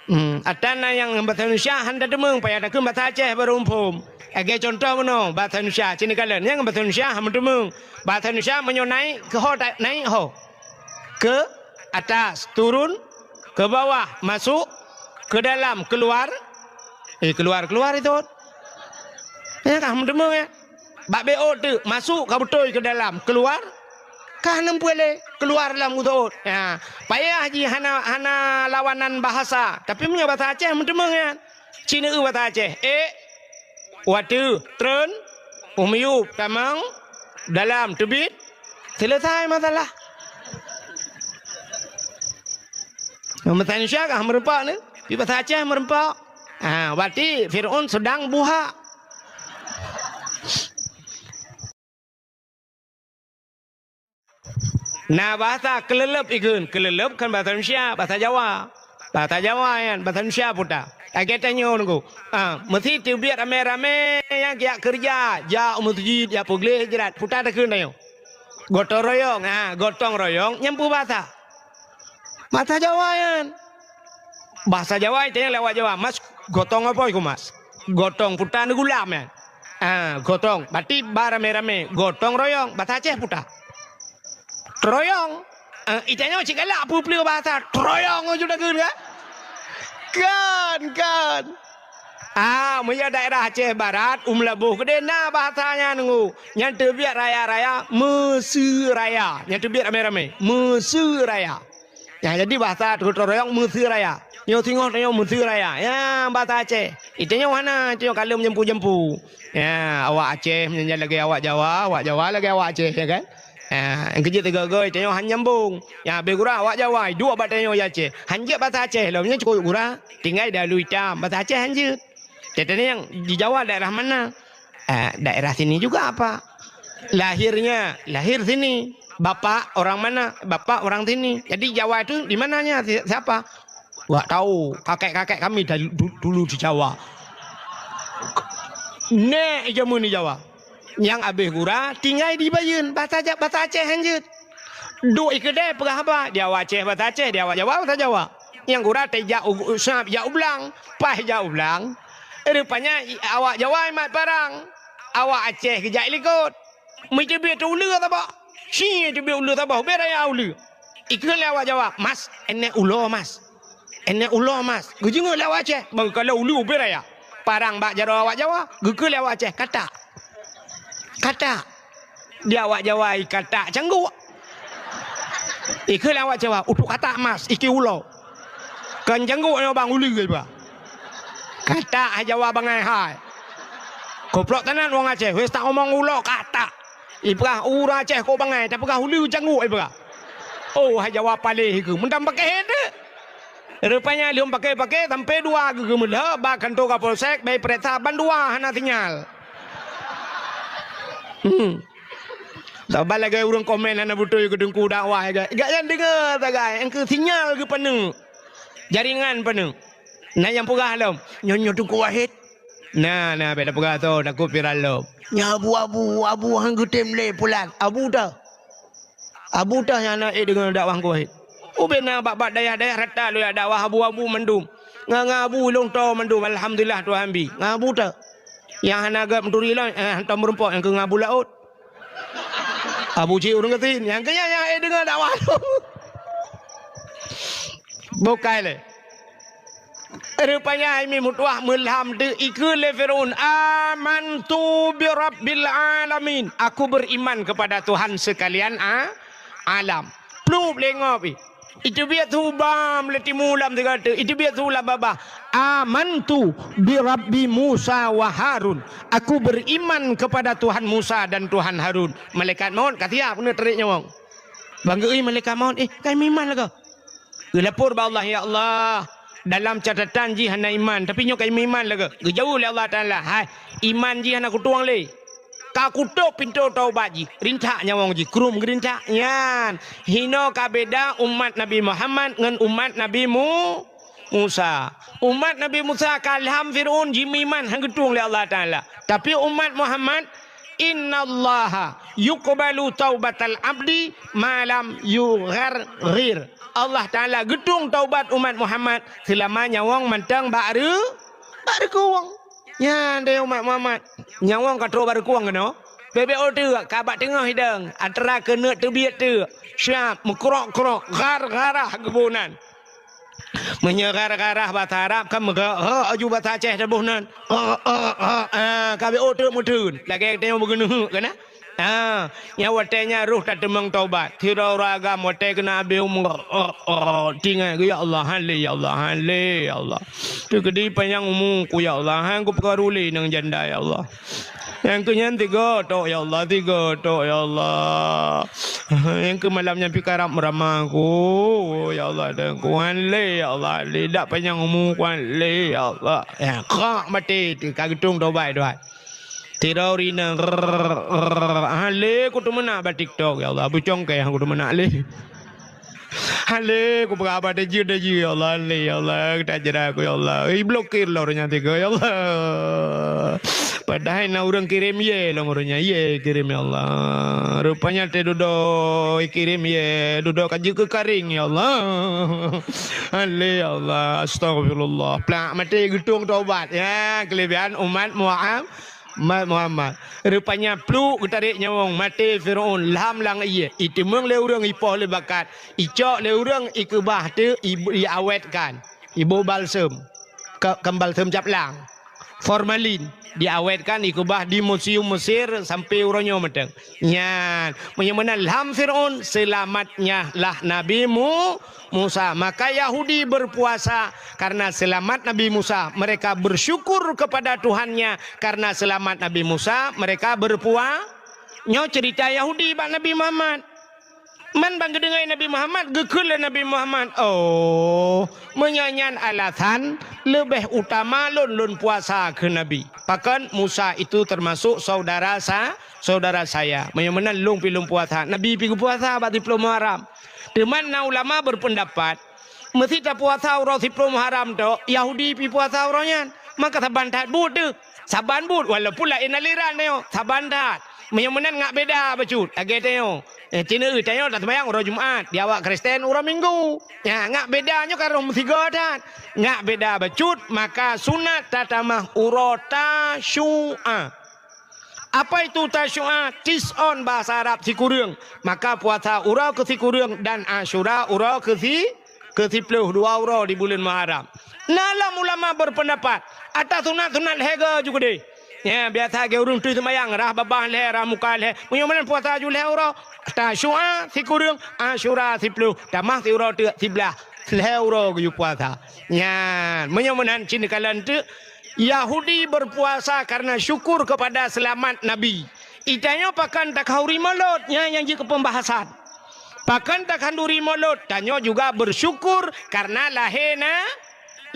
Hmm, ata na nyang bahasa Indonesia han tateumeung, payah takheun bahasa Aceh baru muphom. Lagée contoh meunoe, bahasa Indonesia, sini kalian, nyang bahasa Indonesia han meuteumeueng. Bahasa Indonesia meunyoe naik, keu ho ta-, naik ho. Ke atas, turun, ke bawah, masuk, ke dalam, keluar. Eh, keluar, keluar itu. Ya, kah meuteumeueng, ya? Bak B O teuk, masuk ka beutôi ke dalam, keluar ka hana meupuléh, keluar lam utot. Ha, payah jih hana, hana lawanan bahasa. Tapi meunyoe bahasa Aceh meuteumeueng nyan. Cina eu bahasa Aceh. Ék, watèe, treun, u miyueb, tamong, dalam, teubiet, selesai masalah. Bahasa Indonesia kah meureumpok ni? Di bahasa Aceh meureumpok. Ha, berarti Fir'aun sedang buhak. Na bahasa keuleuleub ikheun, keuleuleub kan bahasa Indonesia, bahasa Jawa. Bahasa Jawa nyan, bahasa Indonesia puta. Lagèe tanyoe nunggu. Ha, meusi teubiet ramé-ramé nyang jak keureuja, jak u meuseujid, jak peugleh jrat, puta takheun tanyoe. Gotong royong, ha, gotong royong, nyan peue bahasa? Bahasa Jawa nyan. Bahasa Jawa tanyoe lewat Jawa, "Mas, gotong apa iku, Mas?" Gotong puta neugulam nyan. Ah, gotong. Berarti ba ramé-ramé, gotong royong, bahasa Aceh puta. Troyong. Ah, itanyoe cit galak peue-peue bahasa troyong aju takheun kan? Kan, kan. Ah, meunyo daerah Aceh Barat, u Meulaboh keudeh na bahasa nyan nunggu. Nyan teubiet raya-raya, meuseuraya. Nyan teubiet ramé-ramé, meuseuraya. Nyan jadi bahasa gotong royong meuseuraya. Nyoe singoh tanyoe meuseuraya. Ya, bahasa Aceh. Itanyoe hana, itanyoe ka lheueh meujampu-jampu. Ya, awak Aceh meunyan lagèe awak Jawa, awak Jawa lagèe awak Aceh, ya kan? Ha, nyang keujeuet teuga-ga, tanyoe han nyambong. Ya, bèk gura awak Jawa, duek bak tanyoe di Aceh. Han jeuet bahasa Aceh lom, nyan cukôp gura, tinggai dalu itam, bahasa Aceh han jeuet. Teuntèe nyang di Jawa daerah mana? Ah, daerah sini juga apa? Lahirnya, lahir sini. Bapak orang mana? Bapak orang sini. Jadi Jawa itu di mananya? Si-, siapa? Wak tahu, kakek-kakek kami dari du-, dulu di Jawa. Nèk jameun di Jawa. Nyang abéh gura tinggai di Bayeuen, bahasa Ja-, bahasa Aceh han jeuet. Duek i keudè peugah haba, di awak Aceh bahasa Aceh, di awak Jawa bahasa Jawa. Nyang gura teuh jak u, u Sab, jak u Blang, paih jak u Blang. Rupanya i, awak Jawa i mat parang, awak Aceh geujak i likot. Meuteubiet uleue saboh. Ci teubiet uleue saboh, bèk raya uleue. Ikheun lé awak Jawa, "Mas, ènèk ulo, Mas." "Ènèk ulo, Mas." Geujeungeuet lé awak Aceh, bang kalau uleue ubé raya. Parang bak jaroe awak Jawa, geukheun lé awak Aceh, "Katak." "Katak." Di awak Jawa, "I katak cangguk." Ikheun lé awak Jawa, "Utuk katak, Mas, iki ulo." Kan cangguk nyoe bang uleue iba. Katak hai Jawa bangai hai. Kuplok tenan wong Aceh, wes tak omong ulo katak. Ipeugah ureueng Aceh kok bangai, tapeugah uleue cangguk ipeugah. Oh, hai jaweueb paléh keuh. Meunan pakéh teuh. Rupanya lheueh pakéh-pakéh sampoe dua geuh geumeulheueh bak kantô Kapolsek, bak peuriksa ban dua hana sinyal. Hmm. Saban lagèe ureueng komen hana beutôi keu teungku dakwah, gak, gak nyan deungö sagai, engkeu sinyal geupaneuk. Jaringan paneuk. Na nyang peugah lom, "Nyoe, nyoe Teungku Wahid." Na, na, bèk tapeugah soe, takot viral lom. "Nyoe Abu, Abu, Abu han geutem lé pulan." Abu teuh. Abu teuh nyang na ék deungö dakwah Teungku Wahid. Ubé na bak-bak dayah-dayah rata lôn jak dakwah abu-abu mandum. Ngon, ngon abu lôn toe mandum, alhamdulillah Tuhan bi. Ngon abu teuh. Nyang hana gèt meuturi lom, eh, hantom meurumpok nyang keu ngon abu laôt. Abu cit ureueng gasien, nyang keu nyan nyang ék deungö dakwah lôn. Bukai lé. Rupanya hai mi meutuwah meulham teuh ikheun lé Firaun, "Amantu bi rabbil alamin." Aku beriman kepada Tuhan sekalian a-, alam. Plup lé ngob ih. Iteubiet su bam lé timu lam sigoe teuk, iteubiet su lam babah. "Amantu bi Rabbi Musa wa Harun." Aku beriman kepada Tuhan Musa dan Tuhan Harun. Malaikat maut ka siap keuneuk tarék nyawöng. Ban geuéh malaikat maut, "Eh, ka meuiman lagèe?" Geulapor bak Allah, "Ya Allah, dalam catatan jih hana iman, tapi nyoe ka meuiman lagèe." Geujaweueb lé Allah Taala, "Hai, iman jih hana kutueng lé." Ka kutôp pintoe taubat jih, rintak nyawöng jih, krum geurintak. Nyan, hinoe ka beda umat Nabi Muhammad ngon umat Nabi Mu-, Musa. Umat Nabi Musa ka lham Firaun jimeuiman han geutueng lé Allah Taala. Tapi umat Muhammad, "Innallaha yuqbalu taubatal abdi ma lam yugharghir." Allah Taala geutueng taubat umat Muhammad seulama nyawöng mantong bak reu-, bak reukueng. Nyan deh umat Muhammad. Nyawöng ka trok bak reukueng keunoe. Bèk-bèk ôh teuk, ka bak teungoh hidang, antara keuneuk teubiet teuk. Siap, meukrok-krok, ghar-gharah geuboh nan. Meunyoe ghar-gharah basa Arab kan meuga-, ha, aju basa Aceh taboh nan. Ha, ha, ha, ha, ka bèk ôh teuk meutheun. Lagèe tanyoe beugeuneuk kan, eh? Ha, nyang watèe nyan roh tateumeung taubat. Sidroe ureueng agam watèe keuneuk abéh umu, oh, oh, tinggai, "Ya Allah, han lé, ya Allah, han lé, ya Allah. Teukeudi panyang umu ku, ya Allah, han kupeugah rulé nang janda, ya Allah. Nyang keu nyan tiga tok, ya Allah, tiga tok, ya Allah. Nyang keu malam nyan pih karab meurama ku, ya Allah, dan ku han lé, ya Allah, lé dak panyang umu ku han lé, ya Allah." Ya, krak maté, ka geutueng taubat, taubat. Sidroe ureueng inong, "Rrrr, rrrr, han lé kuteumeunak bak TikTok, ya Allah, beucongkeh han kuteumeunak lé. Han lé kupeugah haba tajeuet-tajeuet, ya Allah, han lé, ya Allah, tajra ku, ya Allah. Iblokir lom ureueng nyan tiga, ya Allah." Padahai na ureueng kirém yé lom ureueng nyan, yé kirém, ya Allah. Rupanya teududoe kirém yé, dudoe ka jeuet keu karéng, ya Allah. Han lé, ya Allah, astagfirullah. Plak maté geutueng taubat. Ya, keulebihan umat Muhammad. Mat Muhammad. Rupanya pluek geutarek nyawöng maté Firaun lham lam ié. Iteumeung lé ureueng ipoh lé bakat. Icok lé ureueng ikeubah teuk i-, iawetkan. Iboh balsem. Ka-, kan balsem cap lang. Formalin. Diawetkan ikeubah di museum Mesir sampai uroe nyoe mantong. Nyan, meunyoe meunan lham Firaun, seulamat nyan lah Nabi Mu-, Musa. Maka Yahudi berpuasa karena selamat Nabi Musa. Mereka bersyukur kepada Tuhannya karena selamat Nabi Musa. Mereka berpua-, nyoe cerita Yahudi bak Nabi Muhammad. Man ban geudeungoe Nabi Muhammad, geukheun lé Nabi Muhammad, "Oh, meunyoe nyan alasan, leubeh utama lôn, lôn puasa," kheun Nabi. Pakon Musa itu termasuk saudara sa-, saudara saya. Meunyoe meunan lôn pih lôn puasa. Nabi pih geupuasa bak siplôh Muharram. Teuma na ulama berpendapat, meusé tapuasa uroe siplôh Muharram tok, Yahudi pih puasa uroe nyan. Maka saban that buet teuh. Saban buet, walaupun laén aliran nyoe, saban that. Meunyoe meunan ngak beda bacut, lagèe tanyoe. Eh, cit nyoe tanyoe taseumayang uroe Jumat, di awak Kristen uroe Minggu. Ya, ngak beda nyoe ka roh meusigoe that. Ngak beda bacut, maka sunat tatamah uroe Tasyu'a. Apa itu Tasyu'a? Tis'on bahasa Arab sikureueng. Maka puasa uroe keu sikureueng dan Asyura uroe keu si-, keu siplôh, dua uroe di buleuen Muharram. Na lom ulama berpendapat, ata sunat-sunat lhèe goe ju keudeh. Ya, biasa lagèe ureueng teuh seumayang, rhah babah lhèe, rhah muka lhèe. Meunyoe meunan puasa ju lhèe uroe, Tasyu'a sikureueng, Asyura siplôh, tamah siuroe teuk siblaih. Lhèe uroe geuyue puasa. Nyan, meunyoe meunan cit neukalon teuk, Yahudi berpuasa karena syukur kepada selamat Nabi. Itanyoe pakon takhauri Molot, nyan nyang jeuet keu pembahasan. Pakon takhanduri mulod, tanyoe juga bersyukur karena lahé na,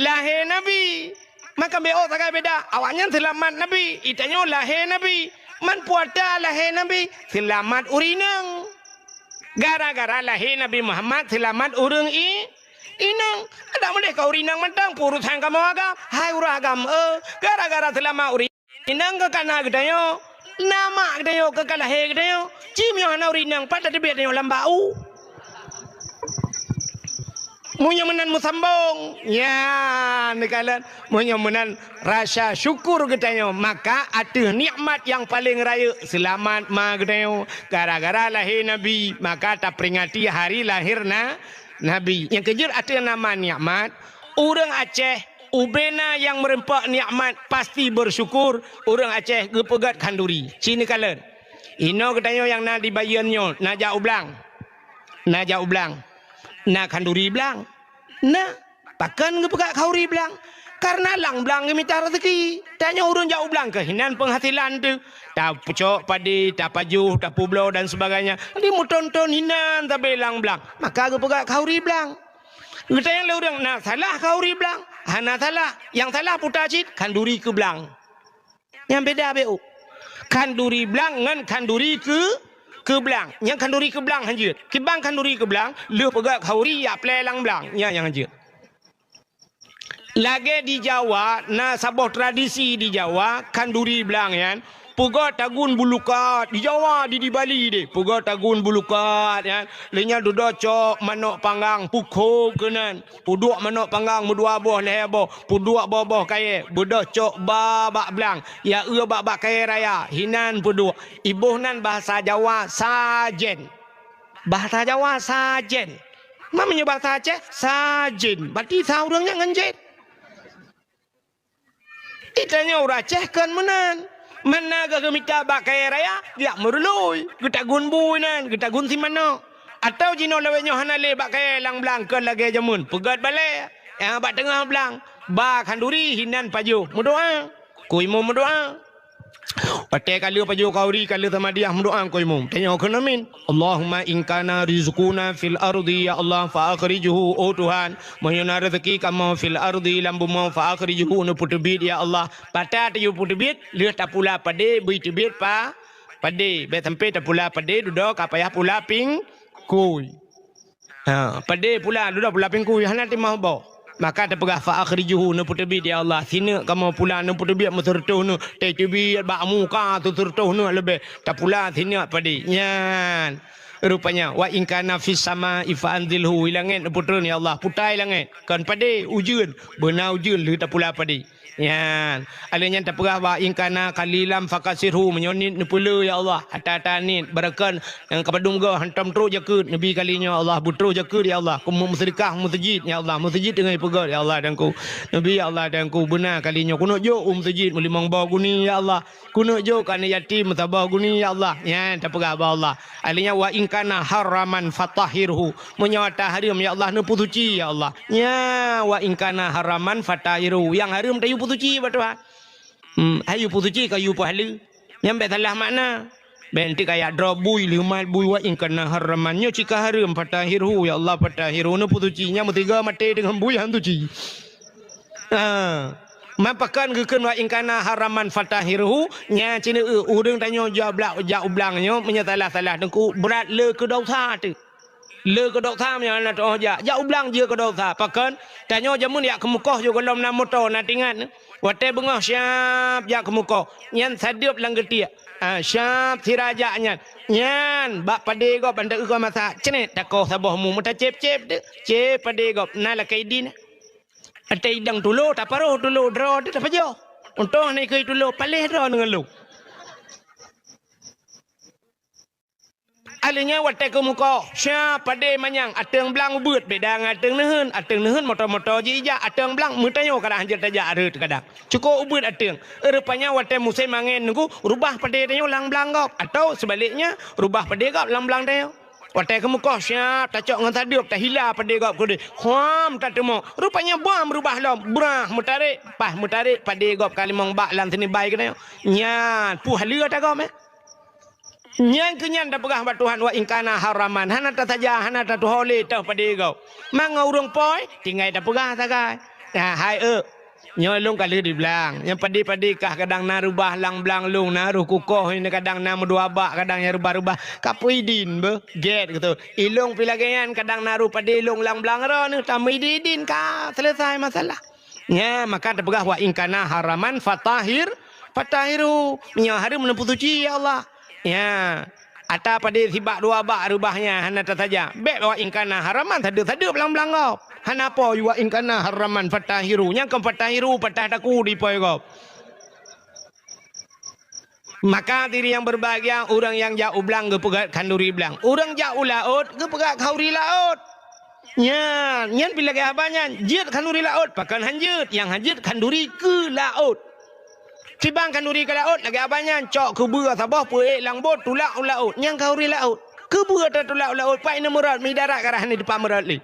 lahé Nabi. Maka beu sagai beda, awaknyan seulamat Nabi, itanyoe lahé Nabi. Man puasa lahé Nabi, seulamat ureuëng inong. Gara-gara lahé Nabi Muhammad, seulamat ureuëng i-, inong. Ada mulai ka ureuëng inong mantong, urusan kamoe agam, hai ureuëng agam, eh, gara-gara seulamat ureuëng inong ka kana geutanyoe, na mak geutanyoe ka, ka lahé geutanyoe. Ci meunyoe hana ureuëng inong, pat tateubiet tanyoe lam bak u. Meunyoe meunan meusambong, ya, neukalon. Meunyoe meunan rasa syukur geutanyoe, maka ateueh nikmat nyang paleng rayeuk, seulamat ma geutanyoe. Gara-gara lahé Nabi, maka taperingati hari lahé na-, Nabi. Nyang keujeuet ateueh nama nikmat, ureuëng Aceh ubena nyang meureumpok nikmat pasti bersyukur, ureuëng Aceh geupeugét khanduri. Ci neukalon. Inoe geutanyoe nyang na di Bayeuen nyoe, na jak u blang. Na jak u blang. Na khanduri blang. Na, pakon geupeugét khanduri blang? Karena lam blang geumita rezeki. Tanyoe ureuëng jak u blang keuh hinan penghasilan teuh. Tapeucok padé, tapajoh, tapubloe dan sebagainya. Di meuton-ton hinan sabe lam blang. Maka geupeugét khanduri blang. Geutanyoe lé ureuëng na salah khanduri blang? Hana salah. Nyang salah puta cit khanduri keu blang. Nyang beda beu. Khanduri blang ngon khanduri keu, keu blang. Nyang khanduri keu blang hanjeuet. Kiban khanduri keu blang, lheueh peugét khanduri jak plè lam blang. Nyan nyang hanjeuet. Lagée di Jawa, na saboh tradisi di Jawa, khanduri blang nyan, peugét tagun bulukat. Di Jawa, di, di Bali deh, peugét tagun bulukat nyan. Lheueh nyan dudoe cok manök panggang, pukho keunan. Peuduek manök panggang meudua boh lhée boh, peuduek boh-boh kayée, beudôh cok ba bak blang, ya eu bak, bak kayée raya, hinan peuduek. Iboh nan bahasa Jawa sajen. Bahasa Jawa sajen. Ma meunyoe bahasa Aceh, sajen. Berarti sa ureuëng nyan ngon jen. Geutanyoe ureuëng Aceh kon meunan. Mana geuh geumita bak kayée raya, jak meurului, geutagun bui nan, geutagun simanök. Atawa jinoe lawét nyoe hana lé bak kayée lam blang kon lagée jameun, peugét balée, nyang bak teungoh blang, ba khanduri hinan pajoh meudoá. Ku imum meudoá. Watée ka lheueh pajoh khanduri, ka lheueh samadiah meudoá ku imum. Tanyoe kheun amin. Allahumma in kana rizquna fil ardi, ya Allah, fa akhrijhu, oh Tuhan, meunyoe na rezeki kamoe fil ardi, lam bumoe, fa akhrijhu, neupeuteubiet, ya Allah. Pat tapeuteubiet, lheueh tapula padé, bri teubiet pa-, padé. Bék sampoe tapula padé, dudoe ka payah pula pingkui. Ha, padé pula, dudoe pula pingkui, hana timoh boh. Maka tapeugah, fa akhrijhu, neupeuteubiet, ya Allah. Sineuk kamoe pula neupeuteubiet meuseureutoh neuk, tateubiet bak muka seuseureutoh neuk leubeh. Tapula sineuk padé. Nyan. Rupanya, wa in kana fis samai fa anzilhu, i langét neupeutreun, ya Allah. Putai langét. Kon padé, ujeuen. Beuna ujeuen lheueh tapula padé. Nyan. Alheuh nyan tapeugah, wa in kana qalilan fakasirhu, meunyoe niet neupeulé, ya Allah. Ata-ata niet, barokon nyang ka padum goh hantom trok jakeuet, neubi kali nyoe, ya Allah, beutrok jakeuet, ya Allah. Keu meuseudeukah meuseujid, ya Allah. Meuseujid teungoh ipeugét, ya Allah, dan ku. Neubi, ya Allah, dan ku. Beuna kali nyoe. Keuneuk jok u meuseujid meulimong boh guni, ya Allah. Keuneuk jok keu aneuk yatim meusaboh guni, ya Allah. Nyan tapeugah bak Allah. Alheuh nyan, wa in kana haraman fatahhirhu. Meunyoe ata hareuem, ya Allah, neupeusuci, ya Allah. Nya, wa in kana haraman fatahhirhu. Nyang hareuem tayue peusuci bak Tuhan. Hmm, hayue peusuci ka yue peuhaleue. Nyan bék salah makna. Bék nanti kaya droe bui, leumat bui, wa in kana haraman. Nyoe cit ka hareuem fatahhirhu, ya Allah, fatahhirhu. Neupeusuci. Nyan meusigoe maté deungon bui han suci. Ha. Man pakon geukheun wa in kana haraman fatahhirhu, nyan cit, eh, ureuëng tanyoe jak blang, jak u blang nyoe, meunyoe salah-salah teungku, brat le keu dosa teuh. Le keu dosa meunyoe hana teuoh jak. Jak u blang jeuet keu dosa. Pakon? Tanyoe jameun jak keumeukoh yoh gohlom na moto, na tingat. Watée beungoh siab jak keumeukoh. Nyan sadeueb lam geutiek. Ah, siab sira jak nyan. Nyan, bak padé gob, ban ta-eu gob masak. Ceunet, takoh saboh mu, meutacép-cép teuh. Cép padé gob, na lakée idin. Watée idong tulo, taparoh tulo droe teuh tapajoh. Untông hana ikeu tulo, paléh droe deungon lôn. Alheuh nyan watée keumeukoh, siab padé manyang, ateueng blang ubeuet, beda ngon ateueng neuheun. Ateueng neuheun moto-moto jih ijak, ateueng blang meutanyoe kadang hanjeuet tajak rhot kadang. Cukôp ubeuet ateueng. Rupanya watée musém angén nunggu, rubah padé tanyoe lam blang gob. Atau sebaliknya, rubah padé gob lam blang tanyoe. Watée keumeukoh siab tacok ngon sadeueb, tahila padé gob keudeh. Huam tateumok. Rupanya bam rubah lom, brah meutarek, paih meutarek padé gob ka limong bak lam sinibai keunoe. Nyan, puih lé ata gob, eh. Nyan keu nyan tapeugah bak Tuhan, "Wa in kana haraman." Hana tasaja, hana tatuho lé teuh padé gob. Mangat ureuëng poi, tinggai tapeugah sagai. Nah, hai eu, nyoe lôn ka lheueh diblang. Nyang padé-padé kah kadang na reubah lam blang lôn, na roh kukoh, ini kadang na meudua bak, kadang nyang reubah-reubah. Ka peuidin beuh, gét gitu. Ilôn pi lagée nyan kadang na roh padé lôn lam blang droeneuh, tameuidin-idin ka selesai masalah. Nya, maka tapeugah, "Wa in kana haraman fatahhir, fatahhirhu." Meunyoe hareuem, neupeusuci, ya Allah. Nya, ata padé sibak dua bak reubah nyan hana tasaja. Bék "Wa in kana haraman" sadeuk-sadeuk blang-blang gob. Hana po "Wa in kana haraman fatahhirhu". Nyang kon "fatahhirhu" patah taku di poi gob. Maka diri nyang berbahagia, ureuëng nyang jak u blang geupeugét khanduri blang. Ureuëng jak u laôt geupeugét khauri laôt. Nyan, nyan pih lagée haba nyan, jeuet khanduri laôt, pakon han jeuet, nyang han jeuet khanduri keu laôt. Sibang khanduri keu laôt lagée haba nyan, cok keubeue saboh peuék lam bot tulak u laôt, nyan khauri laôt. Keubeue tatulak u laôt, pat ineuk meurot, mi darat ka rhah ni dipat meurot lé.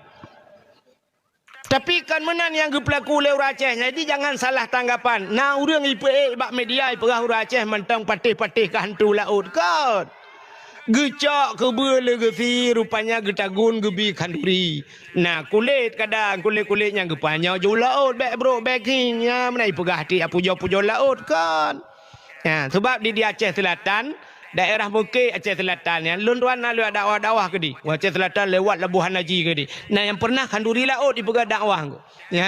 Tapi kon meunan nyang geupeulaku lé ureuëng Aceh, jadi jangan salah tanggapan. Na ureuëng ipeuék bak media ipeugah ureuëng Aceh mantong patéh-patéh keu hantu laôt, kon. Geucok keubeue lé geusie, rupanya geutagun geubi khanduri. Na kulét kadang, kulét-kulét nyang geupanyoe ju laôt, bék brok, bék khieng, nya meunan ipeugah tiek pujoe-pujoe laôt, kon. Nya, sabab di, di Aceh Selatan, daerah Mukè Aceh Selatan nyan, lôn tuan na lewat dakwah-dakwah keudeh. Aceh Selatan lewat Labuhan Haji keudeh. Na nyang pernah khanduri laôt ipeugét dakwah. Nya,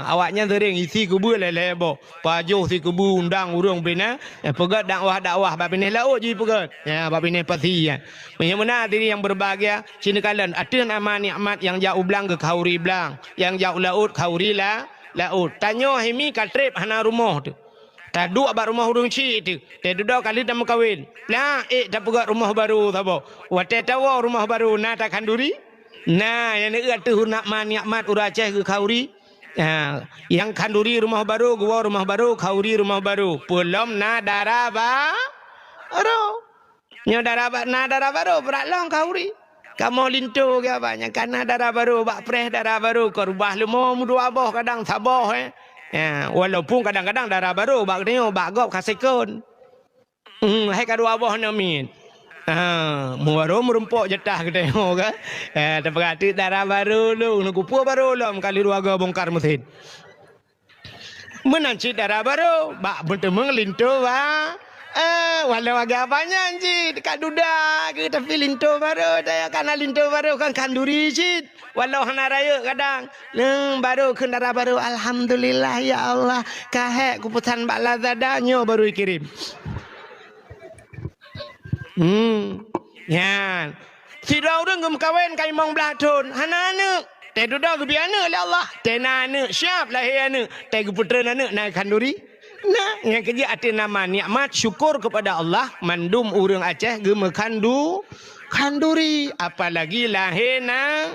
awaknyan sering isi keubeue lhèe-lhèe boh. Pajoh si keubeue undang ureuëng bina, nya, peugét dakwah-dakwah bak binéh laôt jih peugét. Nya, bak binéh pasi nyan. Meunyoe meunan diri nyang berbahagia, sinoe kalon ateueh nama nikmat nyang jak u blang geukhauri blang, nyang jak u laôt khauri la, laôt. Tanyoe himi ka treb hana rumoh teuh. Taduek bak rumoh ureuëng chik teuh, teududoe ka lheueh tameukawen. Plak, ék tapeugét rumoh barô saboh. Watée tawoe rumoh barô na takhanduri? Na, nyang neueu ateueh nikmat-nikmat ureuëng Aceh geukhauri. Ha, nyang khanduri rumoh barô, geuwoe rumoh barô, khauri rumoh barô. Peulom na dara ba-, barô. Nyoe dara ba-, na dara barô, brat lom khauri. Kamoe linto geuh haba nyan, ka na dara barô, bak preh dara barô, ka reubah leumo meudua boh kadang saboh, eh. Ya, walaupun kadang-kadang dara barô bak geutanyoe, bak gob ka sekon. Hmm, hai ka dua boh nyoe miet. Ha, meubarô meurumpok jatah geutanyoe kan. Eh, tapeugah teuk dara barô lom, neukupeue barô lom kali dua go bongkar mesin. Meunan cit dara barô, bak meuteumèe linto ba-, eh, walau agak banyak cit, ka duda keuh, tapi linto barô, daya kana linto barô kan khanduri cit. Walau hana rayeuk kadang. Neng barô kheun dara barô, "Alhamdulillah, ya Allah, ka hék kupeusan bak Lazada, nyoe barô ikirém." Hmm. Nyan. Sidroe ureuëng geumeukawen ka limong blaih thon, hana aneuëk. Teuh dudoe geubri aneuëk lé Allah. Teuh na aneuëk, siap lahé aneuëk. Teuh geupeutreun aneuëk na khanduri. Nah, nyang keujeuet ateueh nama nikmat syukur kepada Allah, mandum ureuëng Aceh geumeukhandu-, khanduri. Apalagi lahé na,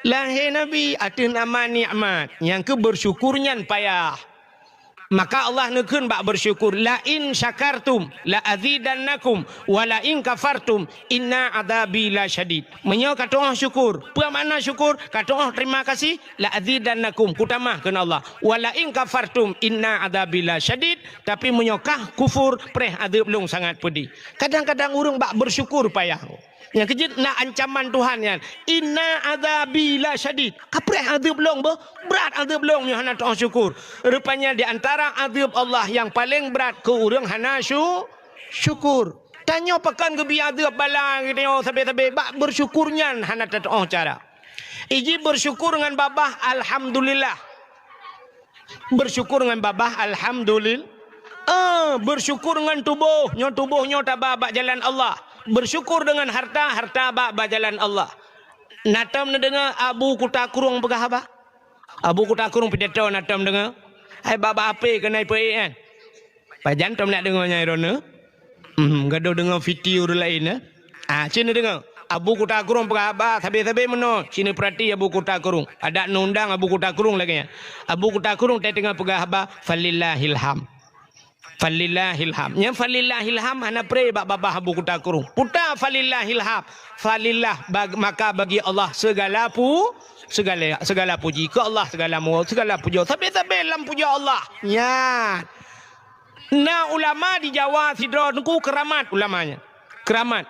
lahé Nabi ateueh nama nikmat. Nyang keu bersyukur nyan payah. Maka Allah neukheun bak bersyukur, "La in syakartum la azidannakum, wa la in kafartum inna adzabi lasyadid." Meunyoe ka tu'oh syukur, peue makna syukur? Ka tu'oh terima kasih, "La azidannakum," kutamah kheun Allah. "Wa la in kafartum inna adzabi lasyadid," tapi meunyoe kah kufur, preh azeub lôn sangat peudeh. Kadang-kadang ureuëng bak bersyukur payah. Nyang keujeuet na ancaman Tuhan nyan, "Inna adzabi lasyadid." Ka preh azeub lôn beuh, brat azeub lôn meunyoe hana tu'oh syukur. Rupanya di antara azeub Allah nyang paleng brat keu ureuëng hana syu-, syukur. Tanyoe pakon geubri azeub bala geutanyoe sabe-sabe, bak bersyukur nyan hana tatu'oh cara. Iji bersyukur ngon babah, alhamdulillah. Bersyukur ngon babah, alhamdulil-, eh, bersyukur ngon tuboh, nyoe tuboh nyoe taba bak jalan Allah. Bersyukur deungon harta, harta ba, bak jalan Allah. Na tom neudeungoe Abu Kuta Krueng peugah haba? Abu Kuta Krueng pidato na tom deungoe? Hai bak-bak H P keunoe ipeuék nyan. Pajan tom nak deungoe nyan droeneuh? Hmm, gadôh deungoe fiti ureuëng laén, eh? Ah, cit neudeungoe. Abu Kuta Krueng peugah haba sabe-sabe meunoe. Cit neupeurati Abu Kuta Krueng. Adak neuundang Abu Kuta Krueng lagée nyan. Abu Kuta Krueng teuh teungoh peugah haba, "Falillahil ham." Falillahil ham. Nyang falillahil ham hana pré bak babah Abu Kuta Krueng. Puta falillahil ham. Falillah bag-, maka bagi Allah segala pu-, segala, segala puji. Keu Allah segala mu-, segala pujoe. Sabe-sabe lam pujoe Allah. Nyan. Na ulama di Jawa sidroe teungku keuramat ulama nyan. Keuramat.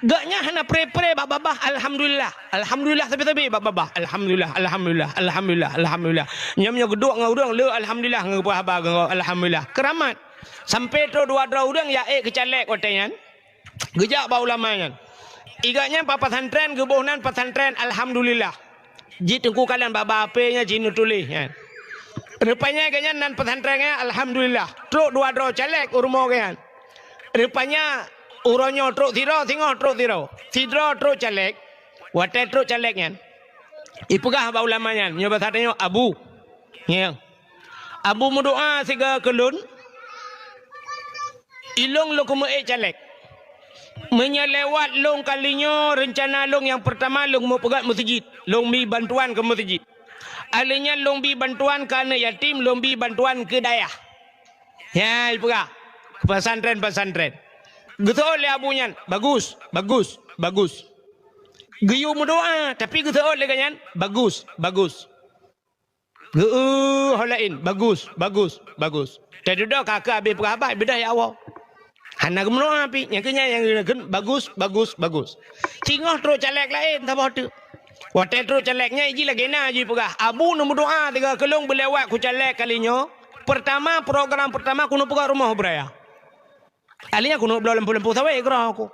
Gobnyan hana pre-pre bak babah, alhamdulillah. Alhamdulillah sabe-sabe bak babah. Alhamdulillah, alhamdulillah, alhamdulillah, alhamdulillah. Nyan meunyoe geuduek ngon ureuëng, le alhamdulillah ngon geupeugah haba, ngon alhamdulillah. Keuramat. Sampoe trok dua droe ureuëng jak ék keu caleg watée nyan. Geujak bak ulama nyan. Gobnyan bak pesantren, geuboh nan pesantren, alhamdulillah. Jih teungku kalon bak-bak H P nyan jih neutuléh nyan. Rupanya gobnyan nan pesantren nyan, alhamdulillah. Trok dua droe caleg u rumoh gobnyan. Rupanya uroe nyoe trok sidroe, singoh trok sidroe. Sidroe trok caleg. Watée trok caleg nyan, ipeugah bak ulama nyan, nyoe basa tanyoe Abu. Nyoe. Abu meudoá sigoe keu lôn. Ilôn lôn keumeue ék caleg. Meunyoe lewat lôn kali nyoe, reuncana lôn nyang peurtama lôn meupeugét meuseujid, lôn bi bantuan keu meuseujid. Alheuh nyan lôn bi bantuan keu aneuëk yatim, lôn bi bantuan keu dayah. Nyan ipeugah, pesantren-pesantren. Geuseuôt lé abu nyan, bagus, bagus, bagus. Geuyue meudoá, tapi geuseuôt lé gobnyan, bagus, bagus. Geu-, ho laén, bagus, bagus, bagus. Teududoe ka keu abéh peugah haba, beudôh ya Allah. Hana geumeudoá pih, nyang keu nyan nyang geukheun bagus, bagus, bagus. Singoh trok caleg laén saboh teuk. Watée trok caleg nyan jih lagée na jih peugah, "Abu neumeudoá sigoe keu lôn beulewat ku caleg kali nyoe. Peurtama, program peurtama keuneuk peugét rumoh beuraya." Alheuh nyan keuneuk bloe lampu-lampu sawét keudroe ku.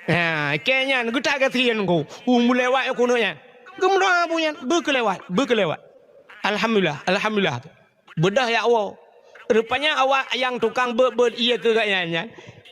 Ha, keu nyan geutak gasien ku. U meulewat keuneuk nyan. Geumeudoá abu nyan, beukeulewat, beukeulewat. Alhamdulillah, alhamdulillah. Beudôh ya Allah. Rupanya awak nyang tukang beuet-beuet ié keu gobnyan nyan,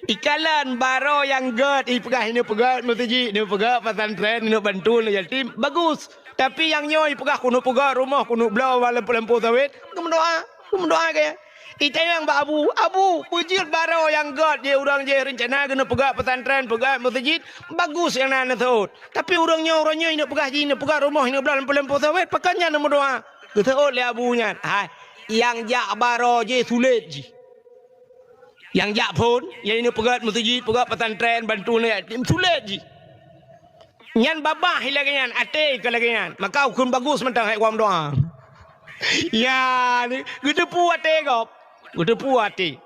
ikalon baroe nyang gét, ipeugah ineuk peugét meuseujid, ineuk peugét pesantren, ineuk bantu aneuk yatim, bagus. Tapi nyang nyoe ipeugah keuneuk peugét rumoh, keuneuk bloe lampu-lampu sawét, geumeudoá, geumeudoá keu Itanyong bak abu, "Abu, peue jeuet baroe nyang gét jih ureuëng jih reuncana keuneuk peugét pesantren, peugét meuseujid, bagus nyang na neuseuôt. Tapi ureuëng nyoe, ureuëng nyoe ineuk peugah jih, ineuk peugét rumoh, ineuk bloe lampu-lampu sawét, pakon nyan neumeudoá?" Geuseuôt lé abu nyan, "Hai, nyang jak baroe jih sulet jih. Nyang jak phon, nyang ineuk peugét meuseujid, peugét pesantren, bantu aneuk yatim, sulet jih." Nyan babah lagée nyan, até ka lagée nyan. Maka ukheun bagus mantong hai ureuëng meudoá. Ya, ni, geuteupeue até gob. Geuteupeue até.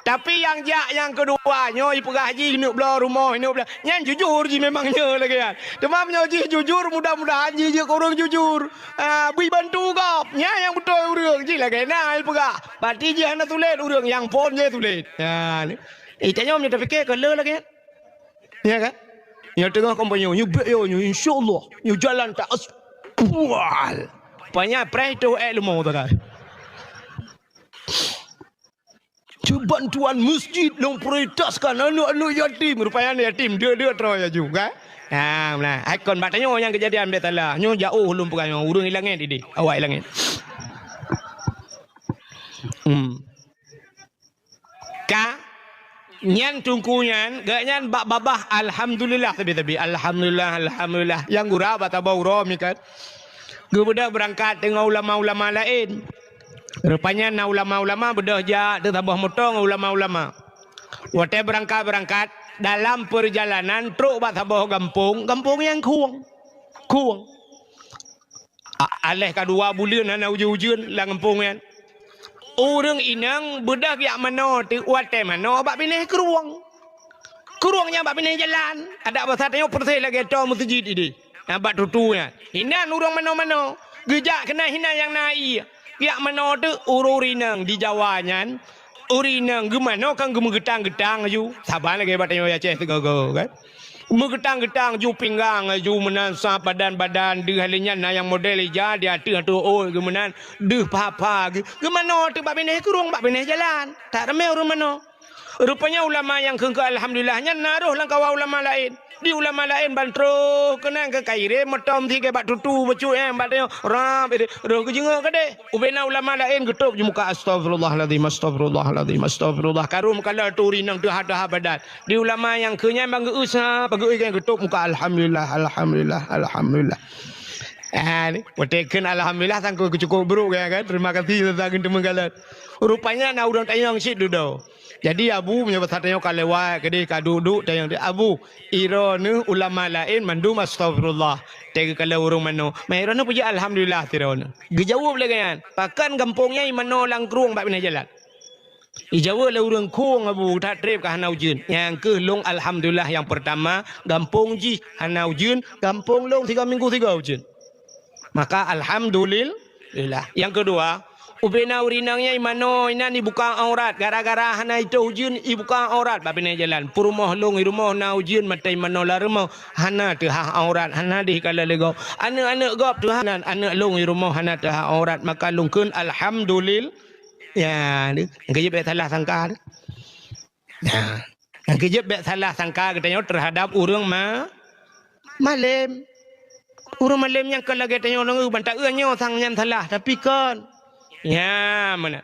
Tapi nyang jak nyang keudua, nyoe ipeugah jih ineuk bloe rumoh, ineuk bloe. Nyan jujur jih memang nyoe lagée nyan. Teuma meunyoe jih jujur, mudah-mudahan jih jeuet keu ureuëng jujur. Ah, bri bantu gob. Nyan nyang beutôi ureuëng jih lagée na ipeugah. Berarti jih hana sulet ureuëng, nyang phon jih sulet. Ya, ni. Eh, tanyoe meunyoe tapike ka le lagée nyan. Ya kan? Nyang teungoh kampanye, nyoe bèk yo, nyoe insya Allah, nyoe jalan tak as-, pual. Rupanya preh tu eh leumo tu kan. Cuban tuan masjid lôn prioritaskan aneuk-aneuk yatim. Rupanya aneuk yatim, dia-dia terus ya juga. Ha, nah, ikon bak tanyoe nyang kejadian bèk salah. Nyoe jauh lôn peugah nyoe, ureuëng ilangét idéh, awak ilangét. Hmm. Ka nyan teungku nyan, gobnyan bak babah alhamdulillah sabe-sabe. Alhamdulillah, alhamdulillah. Nyang gura bak saboh uroe mi kan. Geubeudôh beurangkat teungoh ulama-ulama laén. Rupanya na ulama-ulama beudôh jak teusaboh moto ngon ulama-ulama. Watée beurangkat-beurangkat, dalam peurjalanan trok bak saboh gampông, gampông nyang khueng. Khueng. A-, aléh ka dua buleuen hana ujeuen-ujeuen lam gampông nyan. Ureuëng inong beudôh jak manoe teuk watée manoe bak binéh krueng. Krueng nyan bak binéh jalan, adak basa tanyoe peureuseh lagée toe meuseujid idéh. Nyan bak tutu nyan. Inan ureuëng manoe-manoe. Geujak keunan hinan nyang na ié. Jak manoe teuk ureuëng inong di Jawa nyan. Ureuëng inong geumanoe kan geumeugeutang-geutang laju. Saban lagée bak tanyoe Aceh sigoe-goe kan. Meugeutang-geutang ju pinggang, ju meunan sa badan-badan, deuh lé nyan na nyang model ija di ateueh tu oi geuh meunan, deuh pha-pha geuh. Geumanoe teuk bak binéh krueng bak binéh jalan. That ramé ureuëng manoe. Rupanya ulama nyang kheun keu alhamdulillah nyan na roh lam kawan ulama laén. Di ulama laén ban troh keunan keu kairém moto meusigai bak tutu bacut nyan bak tanyoe rab roh geujeungeuk keudeh. Ubena ulama laén geutôb ju muka, "Astagfirullahalazim, astagfirullahalazim, astagfirullah." Karu meukalon turi nang teuha-teuha badan. Di ulama nyang keu nyan ban geu-eu sa, ban geu-eu kan geutôb muka, "Alhamdulillah, alhamdulillah, alhamdulillah." Ah, ni, watée kheun alhamdulillah sangko keucukôp brôk ya kan. Terima kasih teuntang teumeugalak. Rupanya na ureuëng tanyong cit dudoe. Jadi abu meunyoe basa tanyoe ka lewat keudeh ka duek-duek tanyong, "Abu, iroe neuh ulama laén mandum astagfirullah." Teuka lé ureuëng manoe. "Ma iroe neuh peujeuet alhamdulillah tiroe neuh?" Geujaweueb lé gobnyan, "Pakon gampông nyan imanoe lam krueng bak binéh jalan." Ijaweueb lé ureuëng khueng Abu, that treb ka hana ujeuen. Nyang kheueh lôn alhamdulillah nyang peurtama, gampông jih hana ujeuen, gampông lôn sigoe minggu sigoe ujeuen. Maka alhamdulillah. Nyang keudua, ubena ureuëng inong nyan imanoe inan ibuka aurat, gara-gara hana itôh ujeuen ibuka aurat bak binéh jalan. Peurumoh lôn i rumoh na ujeuen maté imanoe lam rumoh, hana teuhah aurat, hana deh kala lé gob. Aneuëk-aneuëk gob teuhah nan, aneuëk lôn i rumoh hana teuhah aurat, maka lôn kheun alhamdulillah. Ya, deh. Nyang keujeuet bék salah sangka deh. Nah, nyang keujeuet bék salah sangka geutanyoe teuhadab ureuëng ma-, malém. Ureuëng malém nyang ka lagée tanyoe deungoe banta eu nyoe sang nyan salah, tapi kon. Ya, meunan.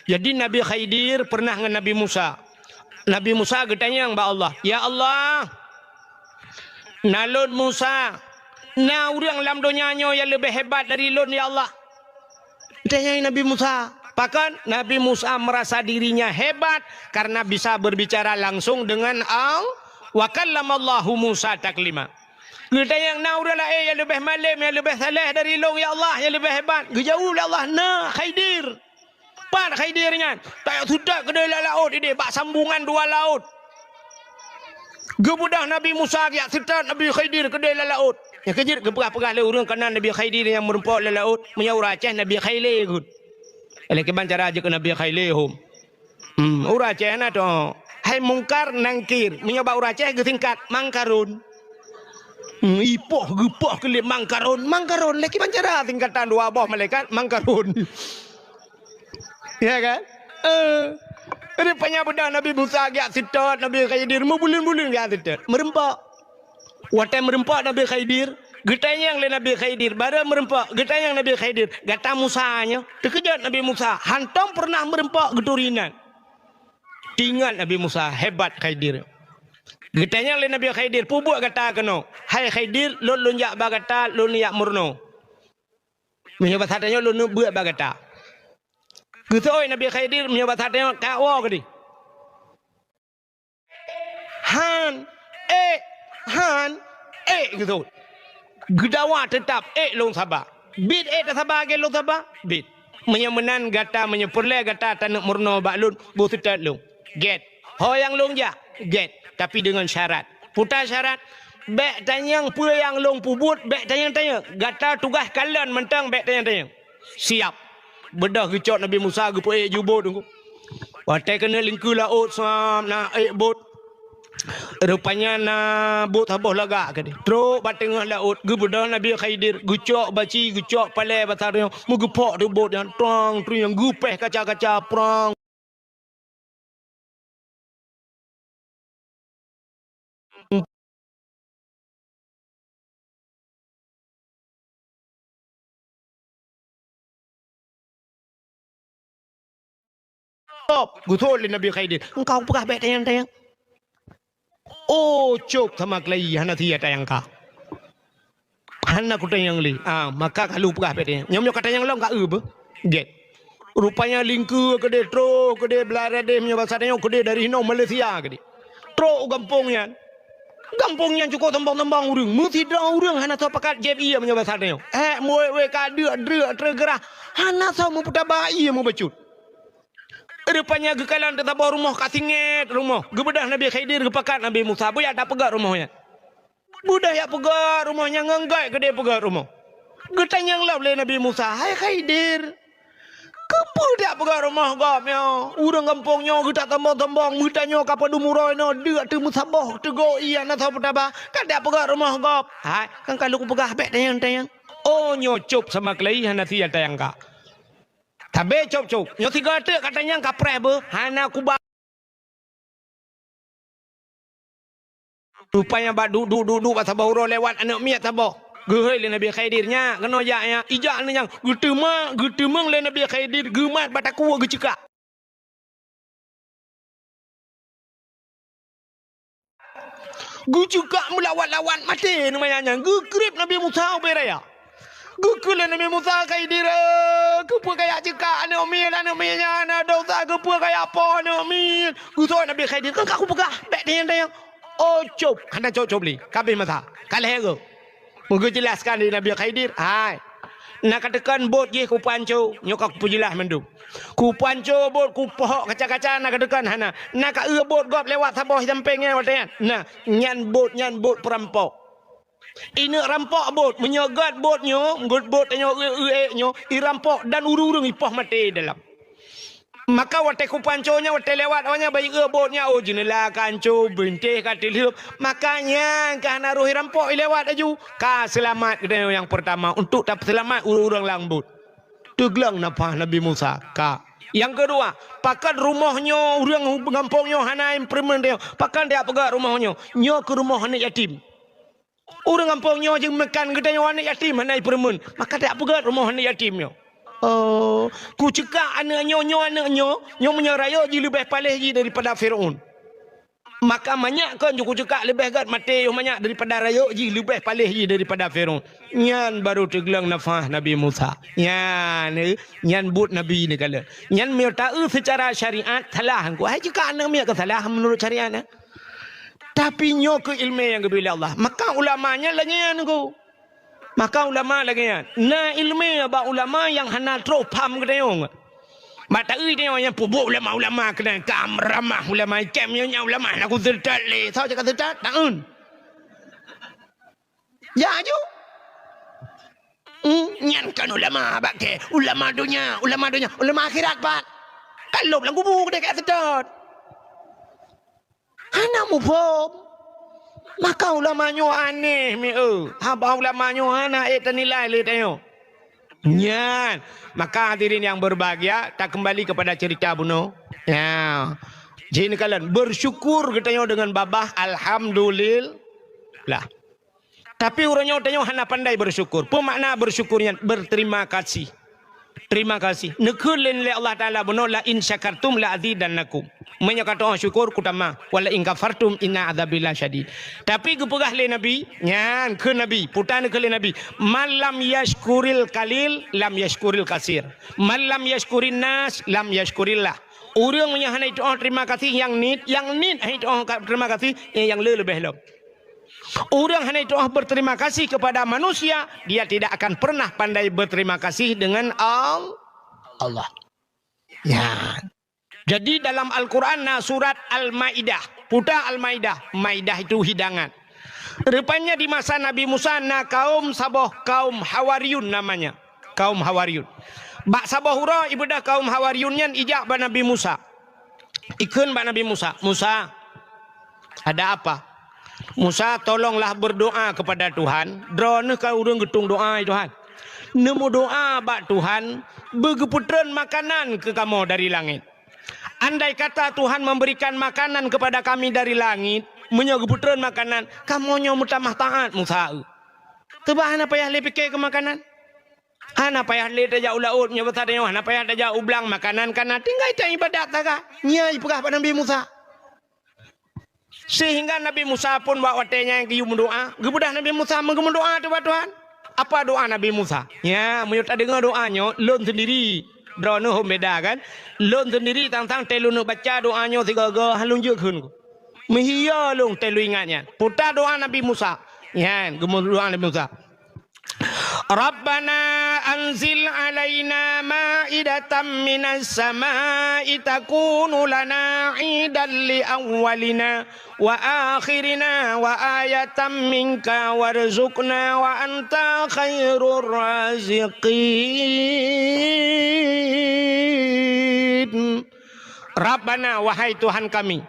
Jadi Nabi Khidir pernah ngon Nabi Musa. Nabi Musa geutanyong bak Allah, "Ya Allah, na lôn Musa, na ureuëng lam donya nyoe nyang leubeh hebat dari lôn, ya Allah?" Tanyong Nabi Musa. Pakon? Nabi Musa merasa dirinya hebat karena bisa berbicara langsung dengan Allah. Wa kallamallahu Musa taklima. Geutanyong, "Na ureuëng laén nyang leubeh malém, nyang leubeh saleh dari lôn, ya Allah, nyang leubeh hebat?" Geujaweueb lé Allah, "Na, Khidir." Pat Khidir nyan? Tajak seutôt keudeh lam laôt idéh, bak sambungan dua laôt. Geubeudôh Nabi Musa geujak seutôt Nabi Khidir keudeh lam laôt. Nyang keujeuet geupeugah-peugah lé ureuëng kana Nabi Khidir nyang meureumpok lam laôt, meunyoe ureuëng Aceh Nabi Khaile kheun. Lé kiban cara jeuet keu Nabi Khaile hom. Hmm, ureuëng Aceh na to. Hai Mungkar Nangkir, meunyoe bak ureuëng Aceh geusingkat Mangkarun. Hmm, ipoh geupoh keu lé Mangkarun, Mangkarun lé kiban cara singkatan dua boh malaikat Mangkarun. Ya kan? Eh. Rupanya beudôh Nabi Musa geujak seutôt, Nabi Khidir meubuleuen-buleuen geujak seutôt. Meureumpok. Watée meureumpok Nabi Khidir, geutanyong lé Nabi Khidir, barô meureumpok, geutanyong Nabi Khidir, "Gata Musa nyoe?" Teukeujot Nabi Musa, hantom pernah meureumpok geuturi inan. Teuingat Nabi Musa, hebat Khidir. Geutanyong lé Nabi Khidir, "Peue buet gata keunoe?" "Hai Khidir, lôn, lôn jak bak gata, lôn jak meurunoe." Meunyoe basa tanyoe lôn neubeuet bak gata. Geuseuôt Nabi Khidir meunyoe basa tanyoe ka woe keudeh. Han, ék, han, ék geuseuôt. Geudawa teutap, ék lôn saba. Bit ék tasaba lagée lôn saba, bit. Meunyoe meunan gata, meunyoe peureulée gata taneuk meurunoe bak lôn, boh seutôt lôn. Gét. Ho nyang lôn jak, gét, tapi deungon syarat. Peue syarat? Bék tanyong peue nyang lôn peubuet, bék tanyong-tanyong. Gata tugaih kalon mantong, bék tanyong-tanyong. Siap. Beudôh geucok Nabi Musa geupeuék ju bot. Watée keuneuk lingkeue laôt, sab na ék bot. Rupanya na bot saboh lagak keudeh. Trok bak teungoh laôt, geubeudôh Nabi Khidir, geucok baci, geucok palée basa tanyoe, meugeupok di bot nyan, trong, trong, nyang geupéh kaca-kaca, prang. Geuthôt lé Nabi Khidir, "Engkau peugah bék tanyong-tanyong." Oh, cop sama keulayi, hana sia tanyong ka. Hana kutanyong lé. Ah, maka ka lheueh peugah bék tanyong. Nyoe meunyoe katanyong lom ka eu beuh. Gét. Rupanya lingkeue keudeh troh, keudeh beuladeh meunyoe basa tanyoe keudeh dari hinoe Malaysia keudeh. Troh u gampông nyan. Gampông nyan cukôp sombong-sombong ureuëng. Meusidroe ureuëng hana soe pakat jieb ié meunyoe basa tanyoe. Hék, muwék-wék ka deuk-deuk treugeurah. Hana soe meupeutaba ié meubacut. Rupanya geukalon teusaboh rumoh ka singét rumoh. Geubeudôh Nabi Khidir geupakat Nabi Musa, "Bujak tapeugét rumoh nyan." Beudôh jak peugét rumoh nyan ngon gét keudeh peugét rumoh. Geutanyong lom lé Nabi Musa, "Hai Khidir, keupeue jak peugét rumoh gob nyoe? Ureuëng gampông nyoe geutak sombong-sombong, meutanyoe ka padum uroe nyoe deuk teumeusaboh, teugoe ié hana soe peutaba, ka jak peugét rumoh gob." "Hai, kan ka lôn peugah bék tanyong-tanyong." Oh, nyoe cop sama keulayi hana sia tanyong ka. Sabé cop-cop, nyoe sigoe teuk katanyong ka preh beuh, hana kuba. Rupanya bak duek-duek, duek-duek bak saboh uroe lewat aneuëk miet saboh. Geuhôi lé Nabi Khidir, "Nyak, keunoe jak nyak." Ijak aneuëk nyan, geuteumeung, geuteumeung lé Nabi Khidir, geumat bak takue geuceukak. Geuceukak meulawat-lawat maté nyan, geukrieb Nabi Musa ubé raya. Geukheun lé Nabi Musa, "Khidir, keupeue kajak ceukak aneuëk miet, aneuëk miet nyan hana desya, keupeue kajak poh aneuëk miet?" Geuseuôt Nabi Khidir, "Kan ka kupeugah, bék tanyong-tanyong." Oh, cop, hana cop-cop lé, ka habéh masa, ka lhée goe. Meugeujeulaskan lé Nabi Khidir, "Hai, Na kateukan bot jih kupanco, nyoe ka kupeujeulah mandum. Kupanco bot, kupohok kaca-kaca, na kateukan hana. Na ka eu bot gob lewat saboh sampéng nyan watée nyan. Na, nyan bot, nyan bot peurampok. Ineuk rampok bot, meunyoe gét bot nyoe, gét bot tanyoe eu-eu ék nyoe, irampok dan ureuëng-ureuëng ipoh maté dalam. Maka watée kupanco nyan, watée lewat awaknyan, bayeue bot nyan, oh, jeuneula ka anco, bintéh ka teulheueb. Maka nyan ka hana roh irampok ilewat laju. Ka seulamat geutanyoe nyang peurtama untuk tapeuselamat ureuëng-ureuëng lam bot. Teugleng nafah Nabi Musa, ka. Nyang keudua, pakon rumoh nyoe ureuëng gampông nyoe hana ipeureumeun tanyoe? Pakon tajak peugét rumoh nyoe? Nyoe keuh rumoh aneuëk yatim. Ureuëng gampông nyoe jeumakan geutanyoe aneuëk yatim hana ipeureumeun, maka tajak peugét rumoh aneuëk yatim nyoe. Oh, kuceukak aneuëk nyoe, nyoe aneuëk nyoe, nyoe meunyoe rayeuk jih leubeh paléh jih daripada Fir'aun. Maka manyak kon ju kuceukak leubeh gét maté yoh manyak daripada rayeuk jih leubeh paléh jih daripada Fir'aun. Nyan barô teugleng nafah Nabi Musa. Nyan, eh, nyan buet Nabi neukalon. Nyan meunyoe taeu seucara syariat salah. Hai ceukak aneuëk miet ka salah meunurot syariat, eh. Tapi nyoe keuh iéleumé nyang geubri lé Allah. Maka ulama nyan lagée nyan keuh. Maka ulama lagée nyan. Na iéleumé bak ulama nyang hana troh pham geutanyoe. Bak taeu tanyoe nyang peubuet ulama-ulama keunan ka ramah ulama ikem nyoe nyan ulama hana kuseutôt lé. Soe cakap seutôt? Taeun. Ya ju. Hmm, nyan kan ulama bak kée, ulama donya, ulama donya, ulama akhirat pat. Ka lôb lam kubu keudeh ka seutôt. Hana muphom. Maka ulama nyoe aneh mi eu. Haba ulama nyoe hana ék tanilai lé tanyoe. Nyan. Maka hadirin yang berbahagia, takeumbali kepada cerita bunoe. Ya. Jih neukalon, bersyukur geutanyoe deungon babah, alhamdulillah. Tapi uroe nyoe tanyoe hana pandai bersyukur. Peue makna bersyukur nyan? Berterima kasih. Terima kasih. Neukheun lé Allah Taala bunoe, "La in syakartum la azidannakum." Meunyoe ka teu'oh syukur, kutamah. "Wa la in kafartum inna adzabi lasyadid." Tapi geupeugah lé Nabi, nyan kheun Nabi, puta neukheun lé Nabi, "Man lam yashkuril qalil, lam yashkuril katsir. Man lam yashkurin nas, lam yashkurillah." Ureuëng meunyoe hana jiteu'oh terima kasih nyang niet, nyang niet hana jiteu'oh ka-, terima kasih, eh, nyang le leubeh lom. Ureuëng hana jiteu'oh berterima kasih kepada manusia, dia tidak akan pernah pandai berterima kasih dengan Al-, Allah. Ya. Jadi dalam Al-Quran na surat Al-Maidah. Puta Al-Maidah. Maidah itu hidangan. Rupanya di masa Nabi Musa na kaum saboh kaum Hawariyun namanya. Kaum Hawariyun. Bak saboh uroe ibeudôh kaum Hawariyun nyan ijak bak Nabi Musa. Ikheun bak Nabi Musa, "Musa, ada apa?" "Musa, tolonglah berdoa kepada Tuhan. Droeneuh ka ureuëng geutung doa, ya Tuhan. Neumeudoa bak Tuhan, beugeupeutrön makanan keu kamoe dari langét. Andai kata Tuhan memberikan makanan kepada kami dari langit, meunyoe geupeutreun makanan, kamoe nyoe meutamah taát Musa eu. Teuba hana payah lé pike keu makanan. Hana payah lé tajak u laôt, meunyoe basa tanyoe hana payah tajak u blang, makanan ka na, tinggai taibadat saga." Nyan jipeugah bak Nabi Musa. Sehingga Nabi Musa pun bak watée nyan geuyue meudoá, geubeudôh Nabi Musa meugeumeudoá teuh bak Tuhan. Apa doa Nabi Musa? Ya, meunyoe tadeungoe doa nyoe, lôn sendiri, droeneuh hom beda kan? Lôn sendiri tang-tang tée lôn baca doa nyoe sigoe-goe, han lôn jeuet kheun. Meuhiyo lôn tée lôn ingat nyan. Puta doa Nabi Musa. Nyan, geumeudoá Nabi Musa. Rabbana anzil alaina ma'idatan minas sama'i takunu lana idan li awwalina wa akhirina wa ayatan minka warzuqna wa anta khairur raziqin. Rabbana, wahai Tuhan kami,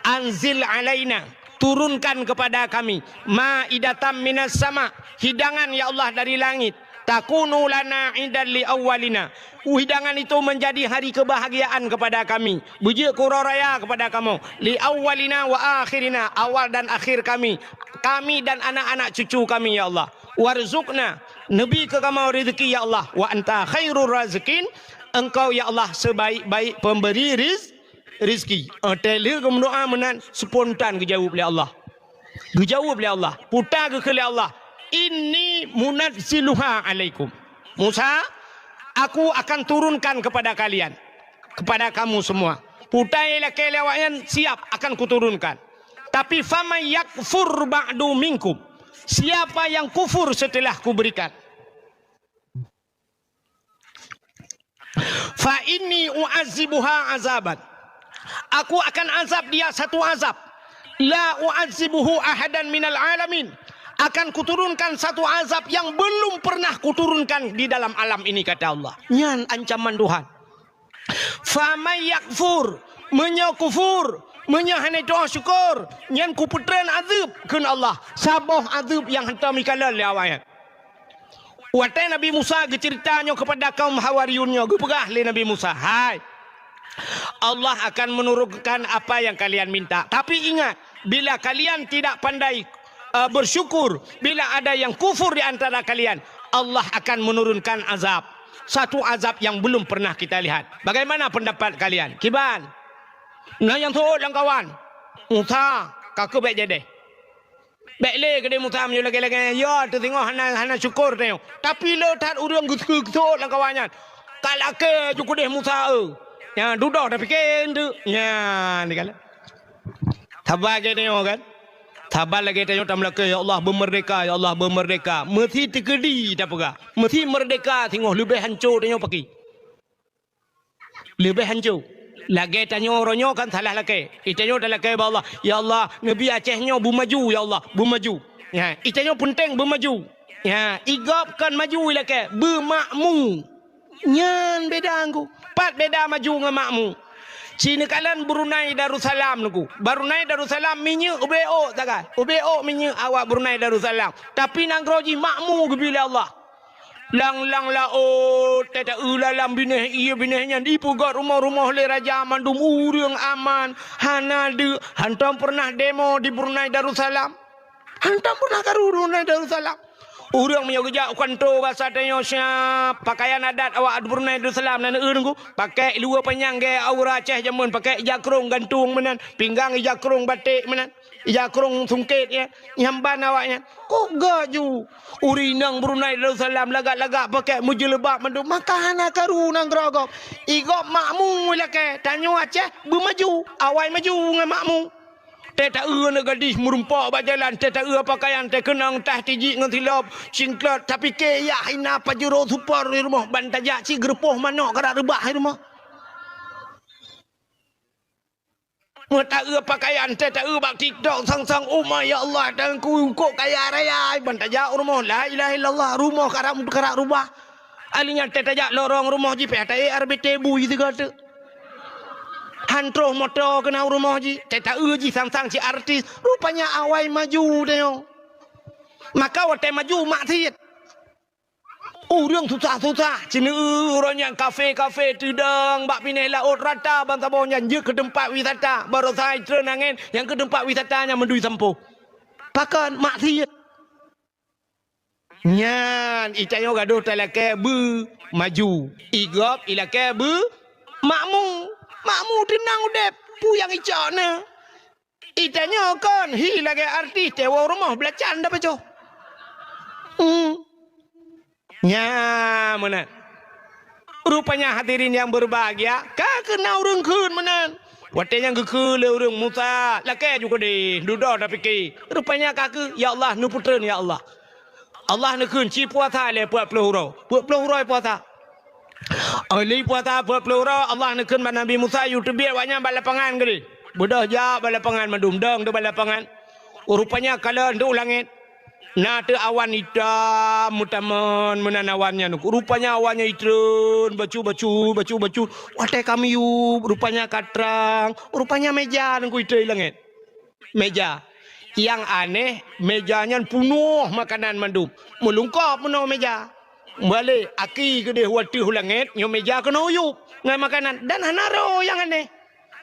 anzil alaina, turunkan kepada kami, ma'idatan minas sama, hidangan ya Allah dari langit, takunu lana idan li awwalina, hidangan itu menjadi hari kebahagiaan kepada kami, beujeuet keu uroe raya kepada kamoe, li awwalina wa akhirina, awal dan akhir kami, kami dan anak-anak cucu kami ya Allah, warzuqna, neubi keu kamoe rezeki ya Allah, wa anta khairur raziqin, Engkau ya Allah sebaik-baik pemberi riz-, rizki. Watée lheueh geumeudoá meunan, spontan geujaweueb lé Allah. Geujaweueb lé Allah. Puta geukheun lé Allah, "Inni munazziluha alaikum." Musa, aku akan turunkan kepada kalian, kepada kamu semua. Puta nyang lakée lé awaknyan, siap akan kuturunkan. Tapi faman yakfur ba'du minkum, siapa yang kufur setelah kuberikan? "Fa inni u'adzibuha azaban." Aku akan azab dia satu azab. "La u'adzibuhu ahadan minal alamin." Akan kuturunkan satu azab yang belum pernah kuturunkan di dalam alam ini, kata Allah. Nyan ancaman Tuhan. "Faman yakfur," meunyoe kufur, meunyoe hana tu'oh syukur, nyan kupeutreun azeueb, kheun Allah, saboh azeueb nyang hantom jikalon lé awaknyan. Watée Nabi Musa geuceurita nyoe keupada kaum Hawariyun nyoe, geupeugah lé Nabi Musa, "Hai, Allah akan menurunkan apa yang kalian minta. Tapi ingat, bila kalian tidak pandai, eh, bersyukur, bila ada yang kufur di antara kalian, Allah akan menurunkan azab. Satu azab yang belum pernah kita lihat. Bagaimana pendapat kalian?" Kiban? Na nyang seuôt lam kawan. Musa, ka keuh bék jadeh. Bék lé keudeh Musa meunyoe lagée-lagée nyan, ya, teusingoh hana, hana syukur tanyoe. Tapi le that ureuëng geuseuôt lam kawan nyan. Ka lakée ju keudeh Musa, eu. Nyan dudoe tapike eunteuk. Nyan dikalon. Saban lagée tanyoe kan? Saban lagée tanyoe tameulakée, "Ya Allah, beumeurdeka, ya Allah, beumeurdeka." Meusi teukeudi tapeugah. Meusi meurdeka singoh leubeh hanco tanyoe paki. Leubeh hanco. Lagée tanyoe uroe nyoe kan salah lakée. Itanyoe talakée bak Allah, "Ya Allah, neubi Aceh nyoe beumaju, ya Allah, beumaju." Ya, itanyoe peunteng beumaju. Ya, igob kon maju ilakée, beumakmu. Nyan beda ngku. Pat beda maju ngon makmu. Ci neukalon Brunei Darussalam ngku. Brunei Darussalam minyeuk ubé ôk sagai. Ubé ôk minyeuk awak Brunei Darussalam. Tapi nanggroe jih makmu geubi lé Allah. Lang-lang laôt, teuta-eu lalam binéh ié binéh nyan jipeugét rumoh-rumoh lé raja mandum ureuëng aman, hana deuk, hantom peureunah demo di Brunei Darussalam. Hantom peureunah karu Brunei Darussalam. Ureuëng meunyoe geujak u kantô basa tanyoe siab, pakaian adat awak Brunei Darussalam na neueu ngku, pakai luwa panyang gée aura Aceh jameun, pakai ija krong gantung meunan, pinggang ija krong baték meunan. Ija krong sungkét, ya, nyang ban awaknyan. Kok gak ju? Ureuëng inong Brunei Darussalam lagak-lagak pakai meujeuleubat mandum, maka hana karu nanggroe gob. Igob makmu ilakée, tanyoe Aceh beumaju, awai maju ngon makmu. Teuta-eu aneuk gadih meurumpok bak jalan, teuta-eu pakaian, teukeunong tah tijik ngon silop, singklot, tapike yah hina pajuro supor di rumoh, ban tajak cit geurupoh manok karab reubah di rumoh. Meutaeu pakaian, teuta-eu bak TikTok, sang-sang, "Oh my, ya Allah, Tuhanku, kok kaya raya," ban tajak u rumoh, la ilaha illallah, rumoh karab, karab rubah. Ahli nyan teutajak lorong rumoh jih, pih taék R B T bui sigoe teuk. Han troh moto keunong rumoh jih, teuta-eu jih sang-sang cit artis. Rupanya awai maju tanyoe. Maka watée maju maksiet. Ureuëng susah-susah, ceuneu uroe nyan kafe-kafe teudong bak binéh laôt rata bansaboh nyan jeuet keu teumpat wisata. Baroesa itreun angén nyang keu teumpat wisata nyan meudui sampôh. Pakon? Maksiet. Nyan, itanyoe gadôh talakée beumaju. Igob ilakée beumakmu. Makmu teunang udeb, peue nyang icok na. Itanyoe kon hi lagée artis tewoe rumoh beulacan dapeue coh. Hmm. Nya meunan. Rupanya hadirin yang berbahagia, ka keunong ureuëng kheun meunan. Watée nyang geukheun lé ureuëng Musa, lakée ju keudeh, dudoe tapike. Rupanya ka keuh, ya Allah, neupeutrön ya Allah. Allah neukheun ci puasa lé peuet ploh uroe. Peuet ploh uroe puasa. Óh lheueh puasa peuet ploh uroe, Allah neukheun bak Nabi Musa, "Yue teubiet awaknyan bak lapangan keudeh." Beudôh jak bak lapangan mandum, dong teuk bak lapangan. Rupanya kalon teuk u langét. Na teuk awan itam meutamon meunan awan nyan. Rupanya awan nyan itreun, bacut-bacut, bacut-bacut. Watée ka miyueb, rupanya ka trang. Rupanya méja nyan ku itreun i langét. Méja. Nyang aneh, méja nyan punoh makanan mandum. Meulungkop meunoe méja. Balek, aki keudeh u ateueh u langét, nyoe méja keunoe yueb ngon makanan. Dan hana roh nyang aneh.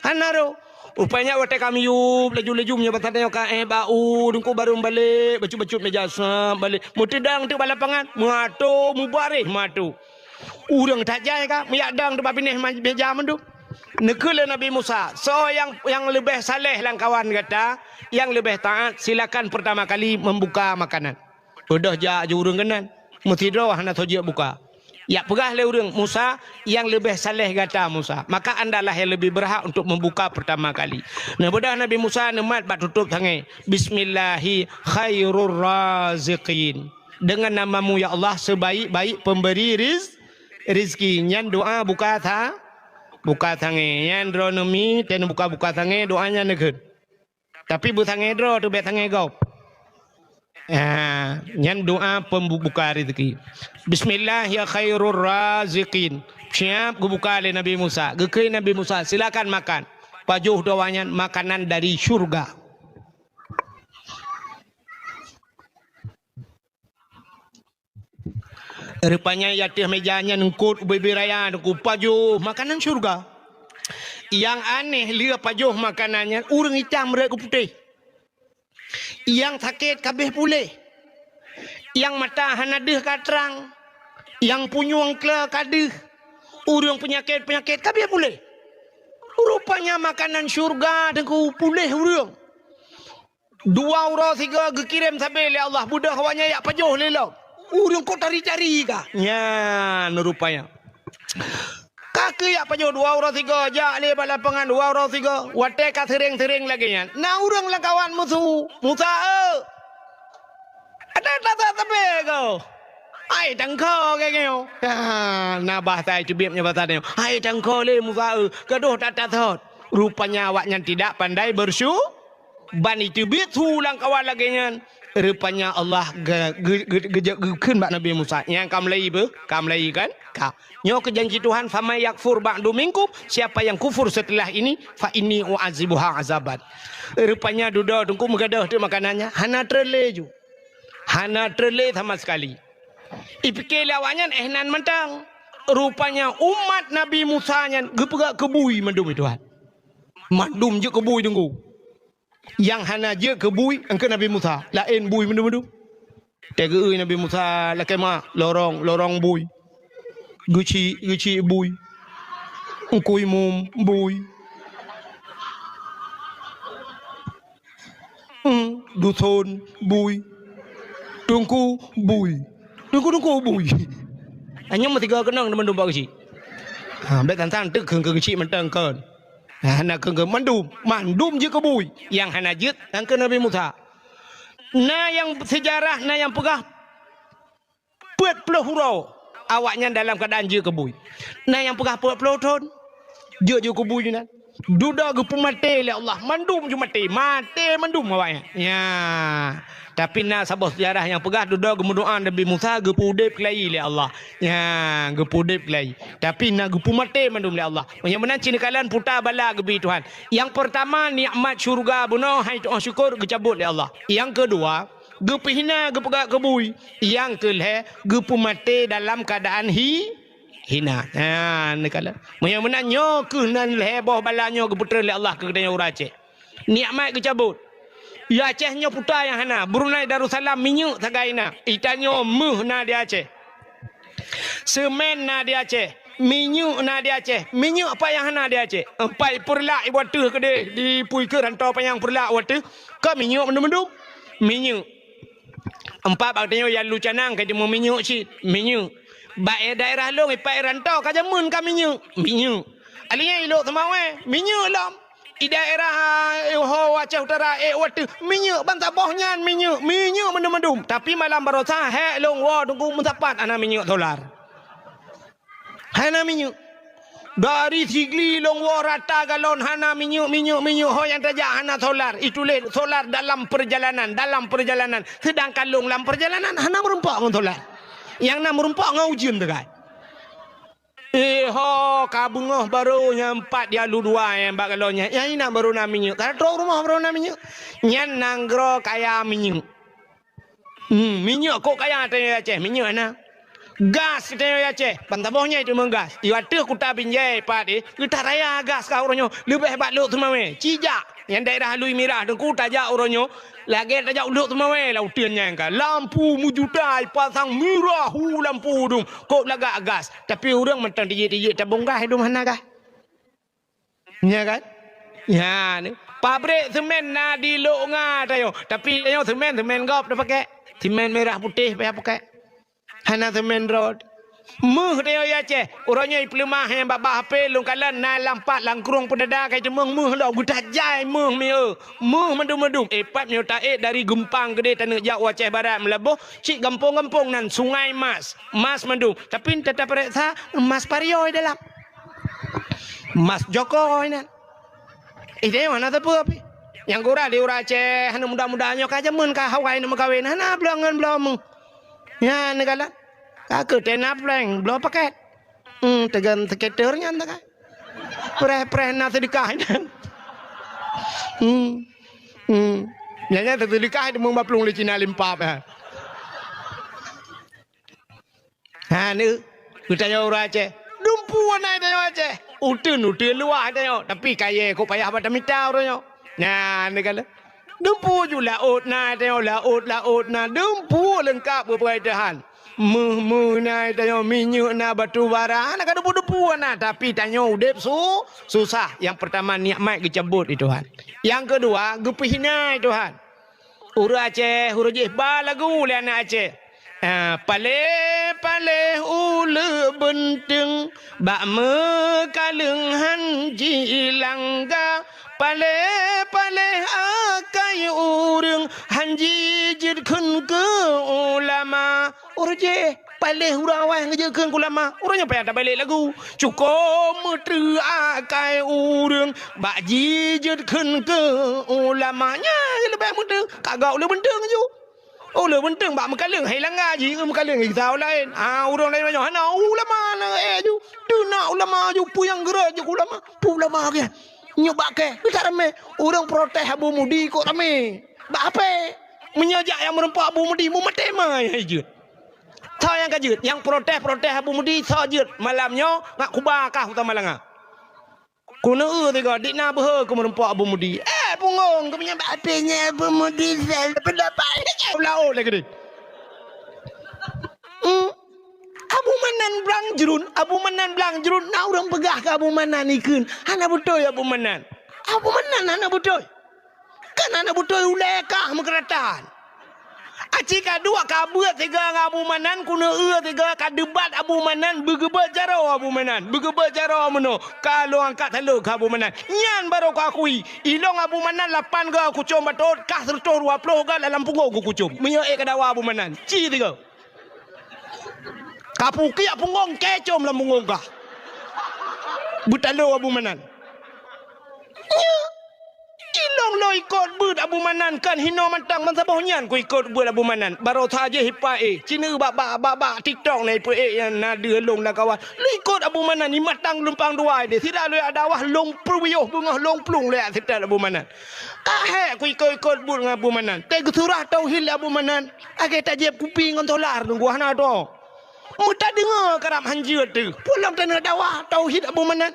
Hana roh. Rupanya watée ka miyueb, laju-laju meunyoe basa tanyoe ka éh bak u, teungku barô balek, bacut-bacut méja sab balek. Meuteudong teuk bak lapangan, meuato, meubaréh meuato. Ureuëng that jai ka, meujak dong teuk bak binéh ma-, méja mandum. Neukheun lé Nabi Musa, "Soe nyang, nyang leubeh saleh lam kawan gata, nyang leubeh taát, silakan pertama kali membuka makanan." Beudôh jak ju ureuëng keunan, meusidroe hana soe jeuet buka. Jak peugah lé ureuëng, "Musa, nyang leubeh saleh gata, Musa. Maka andalah nyang leubeh beurhak untuk membuka pertama kali." Neubeudôh Nabi Musa neumat bak tutôb sangée, "Bismillahi khairur raziqin." Dengan namamu, ya Allah, sebaik-baik pemberi riz-, rezeki. Nyan doa buka sa-, buka sangé. Nyan droeneuh mi, teuh buka-buka sangé, doa nyan neukheun. Tapi beusangé droe teuh, bék sangé gob. Ah, nyan doa pembuka rezeki. Bismillah ya khairur raziqin. Siap geubuka lé Nabi Musa. Geukheun Nabi Musa, "Silakan makan." Pajoh doa nyan makanan dari syurga. Rupanya di ateueh meja nyan eungkôt ubé-bé raya, Teungku, pajoh makanan syurga. Nyang aneh lé pajoh makanan nyan, ureuëng itam rot keu putéh. Nyang sakét ka abéh puléh. Nyang mata hana deuh ka trang. Nyang punyueng kle ka deuh. Ureuëng peunyakét-peunyakét ka abéh puléh. Rupanya makanan syurga, Teungku, puléh ureuëng. Dua uroe sigoe geukirém sabé lé Allah, beudôh awaknyan jak pajoh lé lom. Ureuëng kok tari-tari ka. Nyan rupanya. Ka keuh jak pajoh dua uroe sigoe, jak lé bak lapangan dua uroe sigoe. Watée ka seuréng-seuréng lagée nyan, na ureuëng lam kawan meusu, "Musa, eu! Ada that-that sabé keu?" "Hai tangko," kheun nyoe. Ha, na bahasa teubiet nyoe bahasa nyoe. "Hai tangko lé Musa, eu, gadôh that-that sot." Rupanya awaknyan tidak pandai bersu-, ban teubiet su lam kawan lagée nyan. Rupanya Allah ge-, ge-, ge-, geujak geukheun bak Nabi Musa, "Nyang ka meulayi beuh? Ka meulayi kan? Ka. Nyoe keuh janji Tuhan, 'Faman yakfur ba'du minkum,' siapa yang kufur setelah ini, 'fa inni u'adzibuha azaban.'" Rupanya dudoe Teungku meugadôh teuk makanan nyan, hana trön lé ju. Hana trön lé sama sekali. Ipike lé awaknyan éh nan mantong. Rupanya umat Nabi Musa nyan geupeugah keu bui mandum, ya Tuhan. Mandum jeuet keu bui, Teungku. Nyang hana jeuet keu bui, eungkôt Nabi Musa, laén bui mandum-mandum. Teugeue Nabi Musa lakée ma lorong, lorong bui. Geuchik, geuchik bui. Eungkui mum bui. Hmm, duson bui. Teungku bui. Teungku-teungku bui. Anyang meusigoe keunong teuma dumpa geuchik. Ha, bék tantang teuk keu geuchik mantong kon. Ha, na keu mandum, mandum jeuet keu bui. Nyang hana jeuet, nyan keu Nabi Musa. Na nyang seujarah, na nyang peugah peuet ploh uroe awaknyan dalam keuadaan jeuet keu bui. Na nyang peugah peuet ploh thon jeuet, jeuet keu bui nyan. Dudoe geupeumaté lé Allah, mandum ju maté, maté mandum awaknyan. Ya. Tapi na saboh seujarah nyang peugah dudoe geumeudoá Nabi Musa geupeuudeb keulayi lé Allah. Ya, geupeuudeb keulayi. Tapi na geupeumaté mandum lé Allah. Meunyoe meunan cit neukalon puta bala geubi Tuhan. Nyang peurtama nikmat syeuruga bunoe hai tu'oh syukur geucabot lé Allah. Nyang keudua, geupeuhina geupeugah keu bui. Nyang keu lhée geupeumaté dalam keuadaan hi-, hina. Ha, neukalon. Meunyoe meunan nyoe keuh nan lhée boh bala nyoe geupeutrön lé Allah keu geutanyoe ureuëng Aceh. Nikmat geucabot. Ya Aceh nyoe puta nyang hana. Brunei Darussalam minyeuk sagai na. Itanyoe méuh na di Aceh. Seumén na di Aceh. Minyeuk na di Aceh. Minyeuk apa nyang hana di Aceh? Empat peureulak ibu ateueh keudeh di pui keu rantau panyang peureulak wateuh. Ka minyeuk mandum-mandum. Minyeuk. Empat bak tanyoe nyang lu canang ka jeuet minyeuk cit. Minyeuk. Bak daerah lôn ipat rantau ka jameun ka minyeuk. Minyeuk. Alinyan ilok seumawé. Minyeuk lom. I daerah, eh, ho Aceh Utara, eh, wateuh minyeuk ban saboh nyan minyeuk, minyeuk mandum-mandum. Tapi malam baroesa hék lôn woe Teungku meusapat hana minyeuk solar. Hana minyeuk. Dari Sigli lôn woe rata galon hana minyeuk, minyeuk, minyeuk. Ho nyang tajak hana solar. Ituléh solar dalam perjalanan, dalam perjalanan. Sedangkan lôn lam perjalanan hana meurumpok ngon solar. Nyang na meurumpok ngon ujeuen teukai. Eh, ho, ka beungoh barô nyang pat di alu dua nyang bak galon nyan. Nyang inan barô na minyeuk. Ka trok rumoh barô na minyeuk. Nyan nanggroe kaya minyeuk. Hmm, minyeuk kok kaya tanyoe Aceh, minyeuk na. Gas tanyoe Aceh, ban saboh nyan teuma gas. Di ateueh kuta Binjai pat, eh, geutaraya gas ka uroe nyoe. Leubeh bak Lhokseumawe Seumawé. Cijak. Nyang daerah Lui Mirah Teungku tajak uroe nyoe, lagée tajak u Lhokseumawe lam uteuen nyan ka. Lampu meujuta ipasang mirah hu lampu dum, kok lagak gas. Tapi ureuëng mantong tijik-tijik tabong gas dum hana gas. Nya kan? Nya ni. Pabrik semen na di Lhokseumawe tanyoe. Tapi tanyoe semen, semen gob tapakée. Semen merah putih payah pakée. Hana semen rot. Méuh tanyoe di Aceh, uroe nyoe ipeuleumah nyang babah H P lôn kalon na lam pat lam krueng peudada ka iteumeung méuh lom, geutajai méuh mieu. Méuh mandum-mandum, eh, pat mieu taék dari Geumpang keudéh taneuk jak u Aceh Barat Meulaboh, cit gampông-gampông nan Sungai Mas, mas mandum. Tapi teutab pareksa mas Parioe dalam. Mas Joko nan. Eh, tanyoe hana sapeue pih. Nyang gura di ureueng Aceh hana muda-muda nyoe ka jameun ka hawai neuk meukawen, hana bloe ngon bloe méuh. Nyan neukalon. Ka keuh tena prank, bloe paket. Hmm, teugam seketer nyan teuka. Preh-preh na seudeukah nyan. Hmm. Hmm. Nyan, nyan seudeukah deungon baplueng lé Cina limpab, ha. Ha, ni, geutanyoe ureueng Aceh. Dumpu na tanyoe Aceh. Uteuen, uteuen luwah tanyoe. Tapi kayèe kok payah bak tamita uroe nyoe. Nyan, neukalon. Dumpu ju laôt na tanyoe, laôt, laôt na. Dumpu leungkap geupeugah Tuhan. Méuh-méuh na tanyoe, minyeuk na, batu bara na, ka dumpu-dumpu na. Tapi tanyoe udép su-, susah. Nyang peurtama nikmat geucabot lé Tuhan. Nyang keudua geupeuhina lé Tuhan. Ureueng Aceh, uroe jih ba lagu lé aneuk Aceh. Ah, paléh-paléh uleue beunteung, bak meukaleueng han jilangga. Paléh-paléh akai ureueng, han jijeuet kheun keu ulama. Uroe jih, paléh ureueng awai geujeuet kheun keu ulama. Uroe nyoe payah tabalék lagu. Cukôp meuteuh akai ureueng, bak jijeuet kheun keu ulama. Nyan leubeh meuteuh, ka gak uleue beunteung ju. Uleue beunteung bak meukaleueng, hai langga jih, meukaleueng gisa laén. Ah, ureueng laén nyoe hana ulama na, eh, ju. Teunak ulama ju, peue nyang geurot ju keu ulama. Peue ulama keuh? Nyoe bak kèe, ka ramé. Ureueng protes Abu Mudi kok ramé. Bak ape? Meunyoe jak nyang meureumpok Abu Mudi, meumaté ma nyang jeuet. Tho nyang ka jeuet, nyang protes-protes Abu Mudi tho jeuet. Malam nyoe ngat kuba kah u Tamalanga. Keuneuk eu sigoe, dik na beuhe keu meureumpok Abu Mudi. Eh, punggong, keu meunyoe bak ape nyan Abu Mudi sel pendapat. Laôt lagèe deh. Hmm. Abu Manan Blang Jruen, Abu Manan Blang Jruen, na ureueng peugah keu Abu Manan ikheun. Hana beutôi Abu Manan. Abu Manan hana beutôi. Kan hana beutôi ulèe kah meukeuratan. Aci ka duek ka beuet sigoe ngon Abu Manan, keuneuk eu sigoe ka debat Abu Manan, beugeubeuet jaroe Abu Manan, beugeubeuet jaroe meunoe, ka lôn angkat saleuem keu Abu Manan. Nyan barô kuakui, ilôn Abu Manan lapan goe kucom batôt, kah sireutoh dua ploh goe lam punggong kukucom. Meunyoe ék ka dawa Abu Manan, ci sigoe. Ka pukiak punggong, kèe com lam punggong kah. Beutalo Abu Manan. Nyo. Ilôn lôn ikot beuet Abu Manan kan hinoe mantong ban saboh nyan kuikot beuet Abu Manan. Baroe saja hipa éh. Cina bak, bak, bak, bak TikTok na ipeu éh nyang na deuh lôn lam kawan. Lôn ikot Abu Manan, i mantong lumpang dua deh. Sira lôn jak dakwah lôn peuyôh beungoh lôn plueng lôn jak seutôt Abu Manan. Ka hék kuikot-ikot beuet ngon Abu Manan. Teuh geusurah tauhid lé Abu Manan. Lagèe tajieb kupi ngon solar nunggu hana droe. Meutadeungoe karab hanjeuet teuh. Peue lom taneuk dakwah tauhid Abu Manan.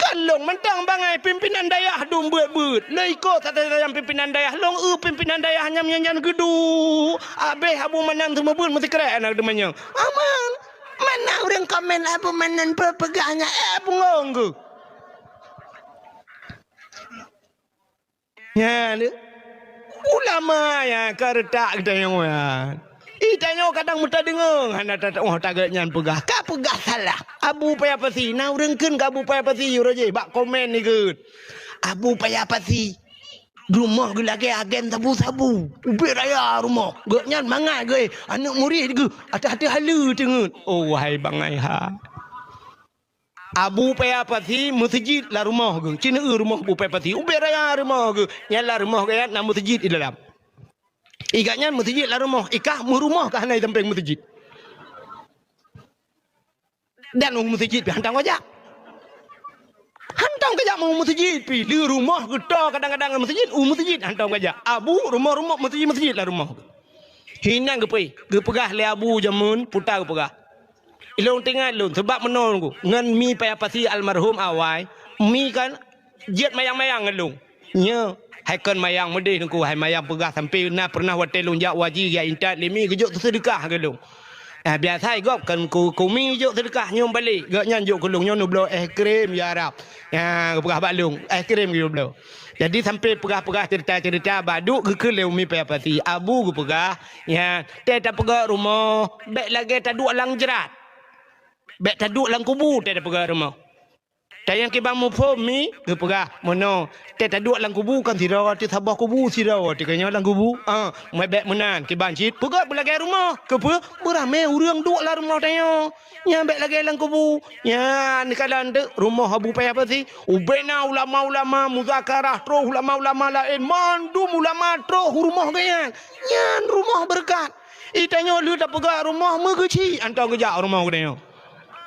Kan lôn mantong bangai pimpinan dayah dum beuet-beuet. Lôn ikot satai-satai nyang pimpinan dayah. Lôn eu pimpinan dayah nyang nyan geuduek. Abéh Abu Manan seumeubeuet meusikrek aneuk teumanyong. Aman. Mana ureueng komen Abu Manan peue peugah nyan? Eh, bungong geuh. Nyan, ulama nyang ka reutak geutanyoe nyan. Ih, tanyoe kadang meutadeungoe hana tata-, oh, tagak nyan peugah. Ka peugah salah. Abu Paya Pasi, na ureueng kheun keu Abu Paya Pasi, uroe jih bak komen ikheun. Abu Paya Pasi, rumoh geuh lagèe agen sabu-sabu. Ubé raya rumoh. Gobnyan mangat geuh, aneuk murit geuh, ateueh-ateueh haleue teungeut. Oh, wahai bangai ha. Abu Paya Pasi meuseujid lam rumoh geuh. Cina eu rumoh Abu Paya Pasi. Ubé raya rumoh geuh. Nyan lam rumoh geuh na meuseujid di dalam. I gobnyan meuseujid lam rumoh. I kah meurumoh ka hana i sampéng meuseujid. Dan u meuseujid pih hantom kajak. Hantom kajak u meuseujid pih. Di rumoh geuh toe kadang-kadang meuseujid, u meuseujid hantom kajak. Abu rumoh-rumoh meuseujid-meuseujid lam rumoh geuh. Hinan geupeu-, geupeugah lé Abu jameun puta geupeugah. Ilôn teuingat lôn, sabab meunoe ngon Mi Paya Pasi almarhum awai, Mi kan jeuet mayang-mayang ngon lôn. Nyo, hai kon mayang meudeh nungku, hai mayang peugah sampoe na peureunah watèe lôn jak u haji geujak intat lé Mi geujok teuseudeukah keu lôn. Ah, biasa gob kan ku-, kumi jok seudeukah nyoe balek. Gobnyan jok keu lôn nyoe neubloe es krim, ya Rab. Ya, geupeugah bak lôn, es krim geubloe. Jadi sampai peugah-peugah cerita-cerita bak duek geukheun lé Umi Payah Pasi. Abu geupeugah, ya, tée tapeugah rumoh, bék lagée taduek lam jrat. Bék taduek lam kubu tée tapeugah rumoh. Tanyong kiban muphom mi geupeugah, meunoe, tée taduek lam kubu kan sidroe, teusaboh kubu sidroe, teukeunyoe lam kubu. Ah, meubék meunan kiban cit, peugah beulagée rumoh. Keupeue? Beuramé ureuëng duek lam rumoh tanyoe. Nyan bék lagée lam kubu. Nyan neukalon teuk rumoh Abu Payah Pasi. Ubena ulama-ulama muzakarah, troh ulama-ulama laén, mandum ulama troh u rumoh geuh nyan. Nyan rumoh beureukat. Itanyoe lheueh tapeugah rumoh meugeuchik, antoe geujak rumoh geutanyoe.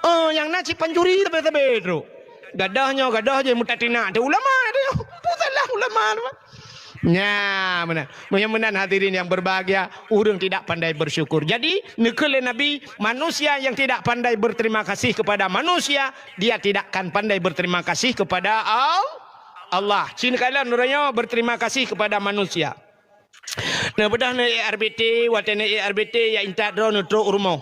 Oh, nyang na cit pancuri sabe-sabe trok. Gadoh nyoe, gadoh jih mutatinak teuh ulama teuh. Peue salah ulama tu? Nya, meunan. Meunyoe meunan hadirin yang berbahagia, ureuëng tidak pandai bersyukur. Jadi, neukheun lé Nabi, manusia yang tidak pandai berterima kasih kepada manusia, dia tidak akan pandai berterima kasih kepada Al-, Allah. Cit neukalon uroe nyoe berterima kasih kepada manusia. Neubeudôh neuék R B T, watée neuék R B T, ya intat droe neutrok u rumoh.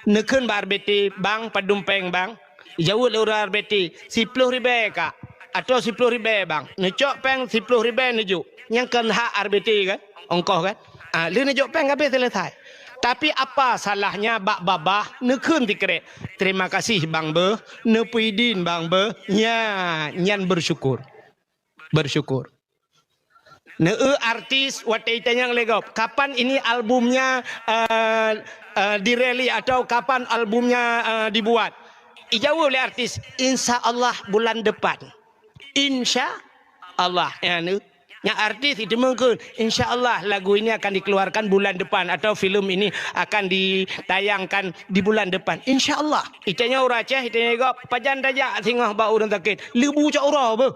Neukheun bak R B T, "Bang, padum péng, Bang?" Jaweueb lé ureuëng R B T, "Siploh ribée, Kak, atawa siploh ribée, Bang." Neucok péng siploh ribée neujok. Nyang kon hak R B T kan? Ongkoh kan? Ah, lheueh neujok péng habéh seuleusai. Tapi apa salahnya bak babah neukheun sikrek, "Terima kasih, Bang, beuh. Neupeuidin, Bang, beuh." Nya, nyan bersyukur. Bersyukur. Neueu artis watée itanyong lé gob, "Kapan ini albumnya, eh, eh, dirilis atau kapan albumnya, eh, dibuat?" Ijaweueb lé artis, "Insya Allah bulan depan." Insya Allah. Ya, nu. Nyang artis itu mungkin, "Insya Allah lagu ini akan dikeluarkan bulan depan atau film ini akan ditayangkan di bulan depan." Insya Allah. Itanyong ureuëng Aceh, itanyong gob, "Pajan tajak singoh bak ureuëng sakét?" "Leubu cok uroe beuh."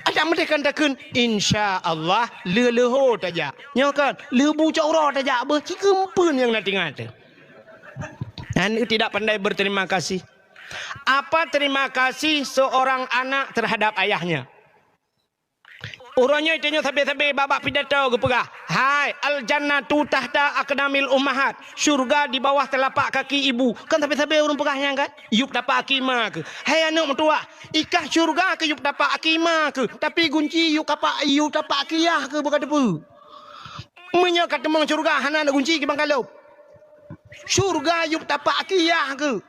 Adak meudeh kan takheun, "Insya Allah, leuho tajak." Nyoe kan, "Leubu cok uroe tajak beuh," ci keumpeuen nyang na tingat teuh. Dan tidak pandai berterima kasih. Apa terima kasih seorang anak terhadap ayahnya? Uroe nyoe tanyoe sabe-sabe bak-bak pidato geupeugah, "Hai, al-jannatu tahta aqdamil ummahat." Syurga di bawah telapak kaki ibu. Kan sabe-sabe ureuëng peugah nyan kan? Yup tapak aki ma keuh. Hai aneuëk meutuwah, i kah syurga keuh yup tapak aki ma keuh, tapi gunci yup kapak, yup tapak aki yah keuh beuka teupeu. Meunyoe ka teumong syurga hana na gunci kiban ka lhôb. Syurga yup tapak aki yah keuh.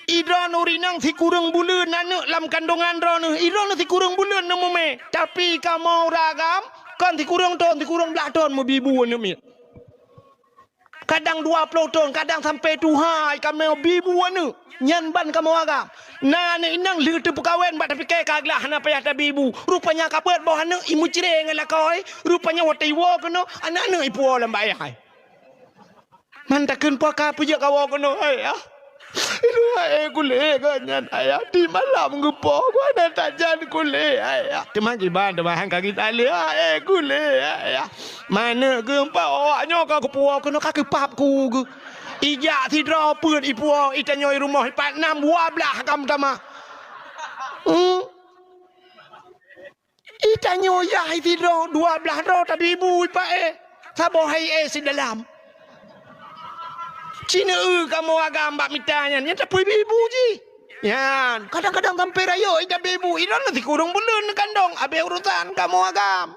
Idroeneuh rinong sikureueng buleuen aneuëk lam kandongan droeneuh, idroeneuh sikureueng buleuen neumumé. Tapi kamoe ureuëng agam kon sikureueng thon, sikureueng blaih thon meubibu aneuëk miet. Kadang dua ploh thon, kadang sampai tuha kamoe bibu aneuëk. Nyan ban kamoe agam. Na aneuëk inong lheueh teupeukawen bak tapike ka glah hana payah tabibu. Rupanya ka peuet boh aneuëk i meucre ngon lakoe. Rupanya watée iwoe keunoe, aneuëk-aneuëk ipuwoe lam bak ayah. Man takheun po ka peujeuet kawoe keunoe, "Ayah, ilôn hase kulét geuh nyan, Ayah. Di malam geupoh geuh hana tajan kulét, Ayah." Teuma kiban, teuma han ka geutaleuh, "Hase kulét, Ayah." Manök geuh, "Empat awak nyoe ka kupuwoe keunoe, ka keupap ku geuh." Ijak sidroe peuet ipuwoe, itanyoe i rumoh ipat nam dua blaih agam tamah. Hmm. Itanyoe yah sidroe dua blaih droe tabibu ipak éh, saboh hai éh sidalam. Ci neueu kamoe agam bak mita nyan, nyan tapeubibu jih. Nyan, kadang-kadang sampoe rayeuk itabibu, idroeneuh sikureueng buleuen neukandong, habéh urosan kamoe agam.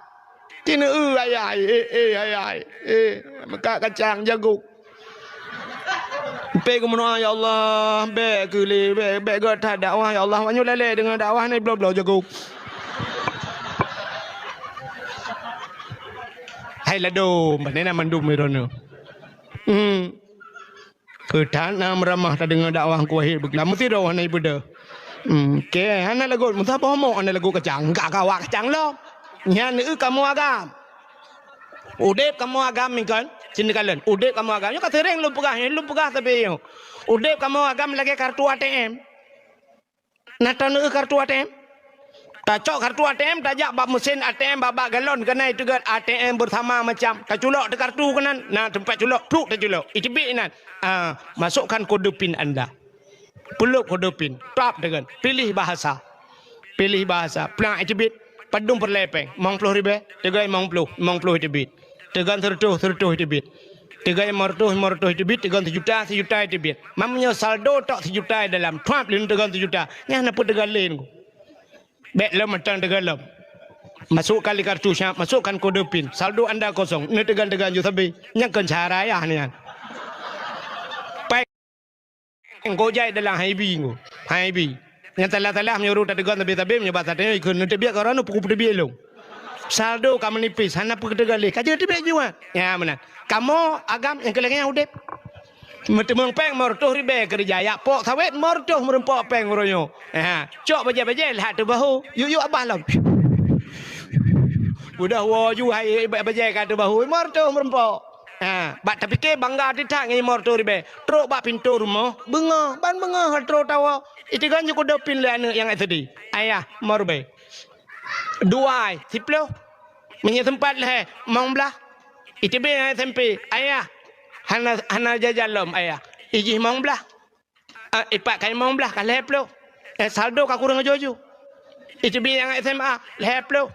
Ci neueu ayah, éh, éh, ayah, éh, meukat kacang jago. Pé geumeudoá, "Ya Allah, bék keu lé, bék, bék gét that dakwah, ya Allah. Awak nyoe lalé deungon dakwah nyoe bloe-bloe jago." Hai ladôm, pane na mandum droeneuh. Hmm. Keu that na meuramah tadeungoe dakwah Teungku Wahid beuklam meusidroe hana ibeudôh. Hmm, keu hana lagot meusaboh mok hana lagot kacang, ka kawa kacang lom. Nyan eu kamoe agam. Udeb kamoe agam nyoe kan, sinoe kalon. Udeb kamoe agam nyoe ka seuréng lôn peugah, nyoe lôn peugah sabe nyoe. Udeb kamoe agam lagée kartu A T M. Na taneu kartu A T M? Tacok kartu A T M, tajak bak meusén A T M, bak, bak galon keunan iteugét A T M bersama macam. Taculok teuh kartu keunan, na teumpat culok, pluk taculok. Iteubiet inan. Ah, masukkan kode pin anda. Peulop kode pin, tap deungon, pilih bahasa. Pilih bahasa, plang iteubiet, padum peureulée péng, limong ploh ribée, teugon limong ploh, limong ploh iteubiet. Teugon seureutôh, seureutôh iteubiet. Teuga limong reutôh, limong reutôh iteubiet, teuga sijuta, sijuta iteubiet. Meunyoe saldo tok sijuta dalam, thuap lé teuga sijuta. Nyan na peue teuga lé nyoe. Bèk lom mantong teuga lom. Masukkan lé kartu siap, masukkan kode pin. Saldo anda kosong. Neuteuga-teuga ju sabe. Nyan kon cara ayah nyan. Pai Engkau jai dalam haibi ngku. Haibi. Nyang salah-salah meunyoe ureueng tateugon sabe-sabe meunyoe bak sateue ikheun neuteubiet keu droeneuh pukul peuteubiet lôn. Saldo ka meunipis, hana peue teuga lé. Ka jeuet teubiet jua. Ya, meunan. Kamoe agam nyang keu lagèe nyan udép. Meuteumeung péng limong reutôh ribèe keureuja, jak pok sawét limong reutôh meureumpok péng uroe nyoe. Ha, cok bajèe-bajèe lhah ateueh bahô. Yuk-yuk abah lom. Udah woe ju hai bajèe ka ateueh bahô, limong reutôh meureumpok. Ha, bak tapike bangga that ngon limong reutôh ribèe. Trok bak pintoe rumoh, beungoh, ban beungoh trok tawoe. Iteugon ju kode pin lé aneuk nyang S D. Ayah, limong ribèe. Dua ai, siploh. Meunyoe seumpat lhèe, limong blah. Iteubiet nyang S M P, ayah. Hana, hana jajan lom, ayah. Ijih limong blah. Ah, ipat ka limong blah ka lhèe ploh. Eh, saldo ka kureueng aju-aju. Iteubiet nyang S M A lhèe ploh.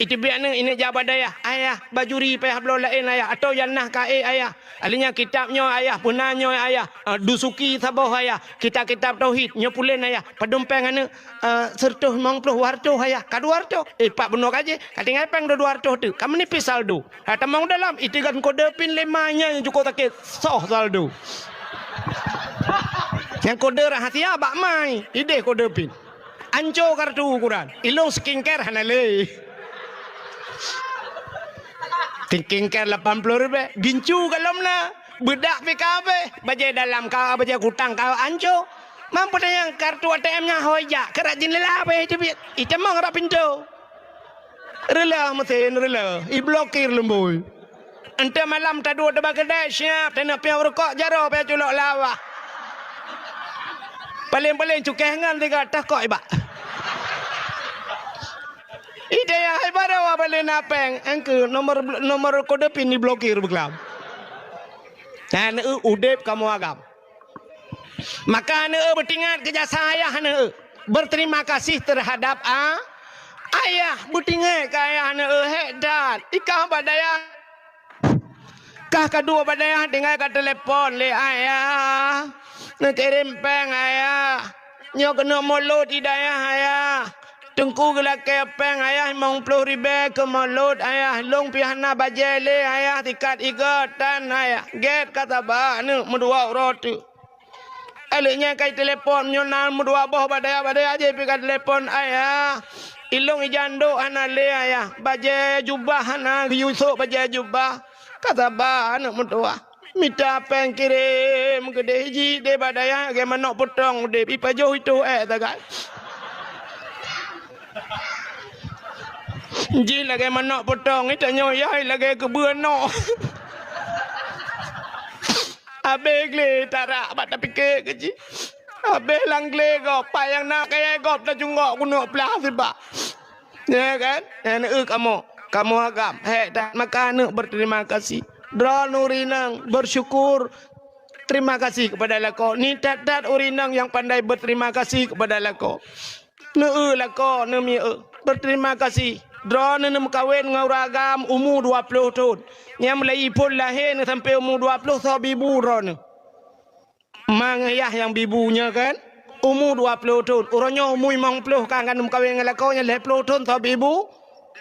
Iteubiet aneuk, ineuk jak bak dayah, "Ayah, bajuri payah bloe laén, ayah, atawa nyang na ka ék, ayah. Akhirnya kitab nyoe, ayah, peuna nyoe, ayah. Ah, Dusuki saboh, ayah. Kitab-kitab tauhid nyoe pulen, ayah. Padum péng aneuk?" "Ah, seureutôh limong ploh, dua reutôh, ayah." "Ka dua reutôh." Eh, pat bunoe ka jih, ka tinggai péng dua reutôh teuk. Ka meunipis saldo. Ka tamong dalam, iteugon kode pin lé ma nyan nyang cukôp sakét, soh saldo. Nyang kode rahasia bak ma, ideh kode pin. Anco kartu ukuran, ilong skincare hana lé. Skincare lapan ploh ribèe, gincu ka lom na, beudak pih ka abéh, bajèe dalam ka, bajèe kutang ka anco. Mampu tanyong kartu A T M nyan hôi jak, keu rajin lila abéh iteubiet, itamong rot pintoe. Reuleuh meusén, reuleuh, iblokir lumbôi. Enteuk malam taduek teubak keudè, siap taneuk piôh rukok, jaroe piôh culok lawah. Paleng-paleng cukéh ngon tiga tah kok ibak. Idéh hai baroe bak lé na péng, engkeu nomor, nomor kode pin iblokir beuklam. Nyan eu udeb kamoe agam. Maka aneuk beutingat keu jasa ayah aneuk, berterima kasih terhadap a-, ayah, beutingat keu ayah aneuk, hék that. Ikah bak dayah, kah kaduek bak dayah tinggai ka telepon lé ayah, neukirém péng ayah, nyoe keuneuk mulod di dayah ayah. Teungku geulakée péng ayah limong ploh ribée keu mulod ayah, lôn pih hana bajée lé ayah, sikat igoe tan ayah. Gét ka saba aneuk meudua uroe teuk. Aleuek nyan ka itelepon, meunyoe na meudua boh bak dayah-bak dayah jih pih ka telepon ayah. Ilôn ijandok hana lé ayah, bajée jubah hana geuyue sôk bajée jubah. Ka saba aneuk meutuwah. Mita péng kirém keudeh jih deh bak dayah lagée manok peutong udeb, ipajoh itoh ék sagai. Jih lagée manok peutong, itanyoe yai lagée keubeue nok. Abéh glé tarak bak tapike keu jih. Abéh lam glé gob, pat nyang na kayée gob tajunggok keuneuk plah sibak. Ya kan? Nyan eu kamoe, kamoe agam. Hék that maka aneuk berterima kasih. Droeneuh ureueng inong bersyukur, terima kasih kepada lakoe. Ni that-that ureueng inong nyang pandai berterima kasih kepada lakoe. Neu eu lakoe, neumi eu. Berterima kasih. Droeneuh neumeukawen ngon ureueng agam umu dua ploh thon. Nyang meulayi phon lahé neuh sampoe umu dua ploh soe bibu droeneuh. Ma ngon yah nyang bibu nyoe kan, umu dua ploh thon. Uroe nyoe umu limong ploh ka, ka neumeukawen ngon lakoe nyan lhée ploh thon soe bibu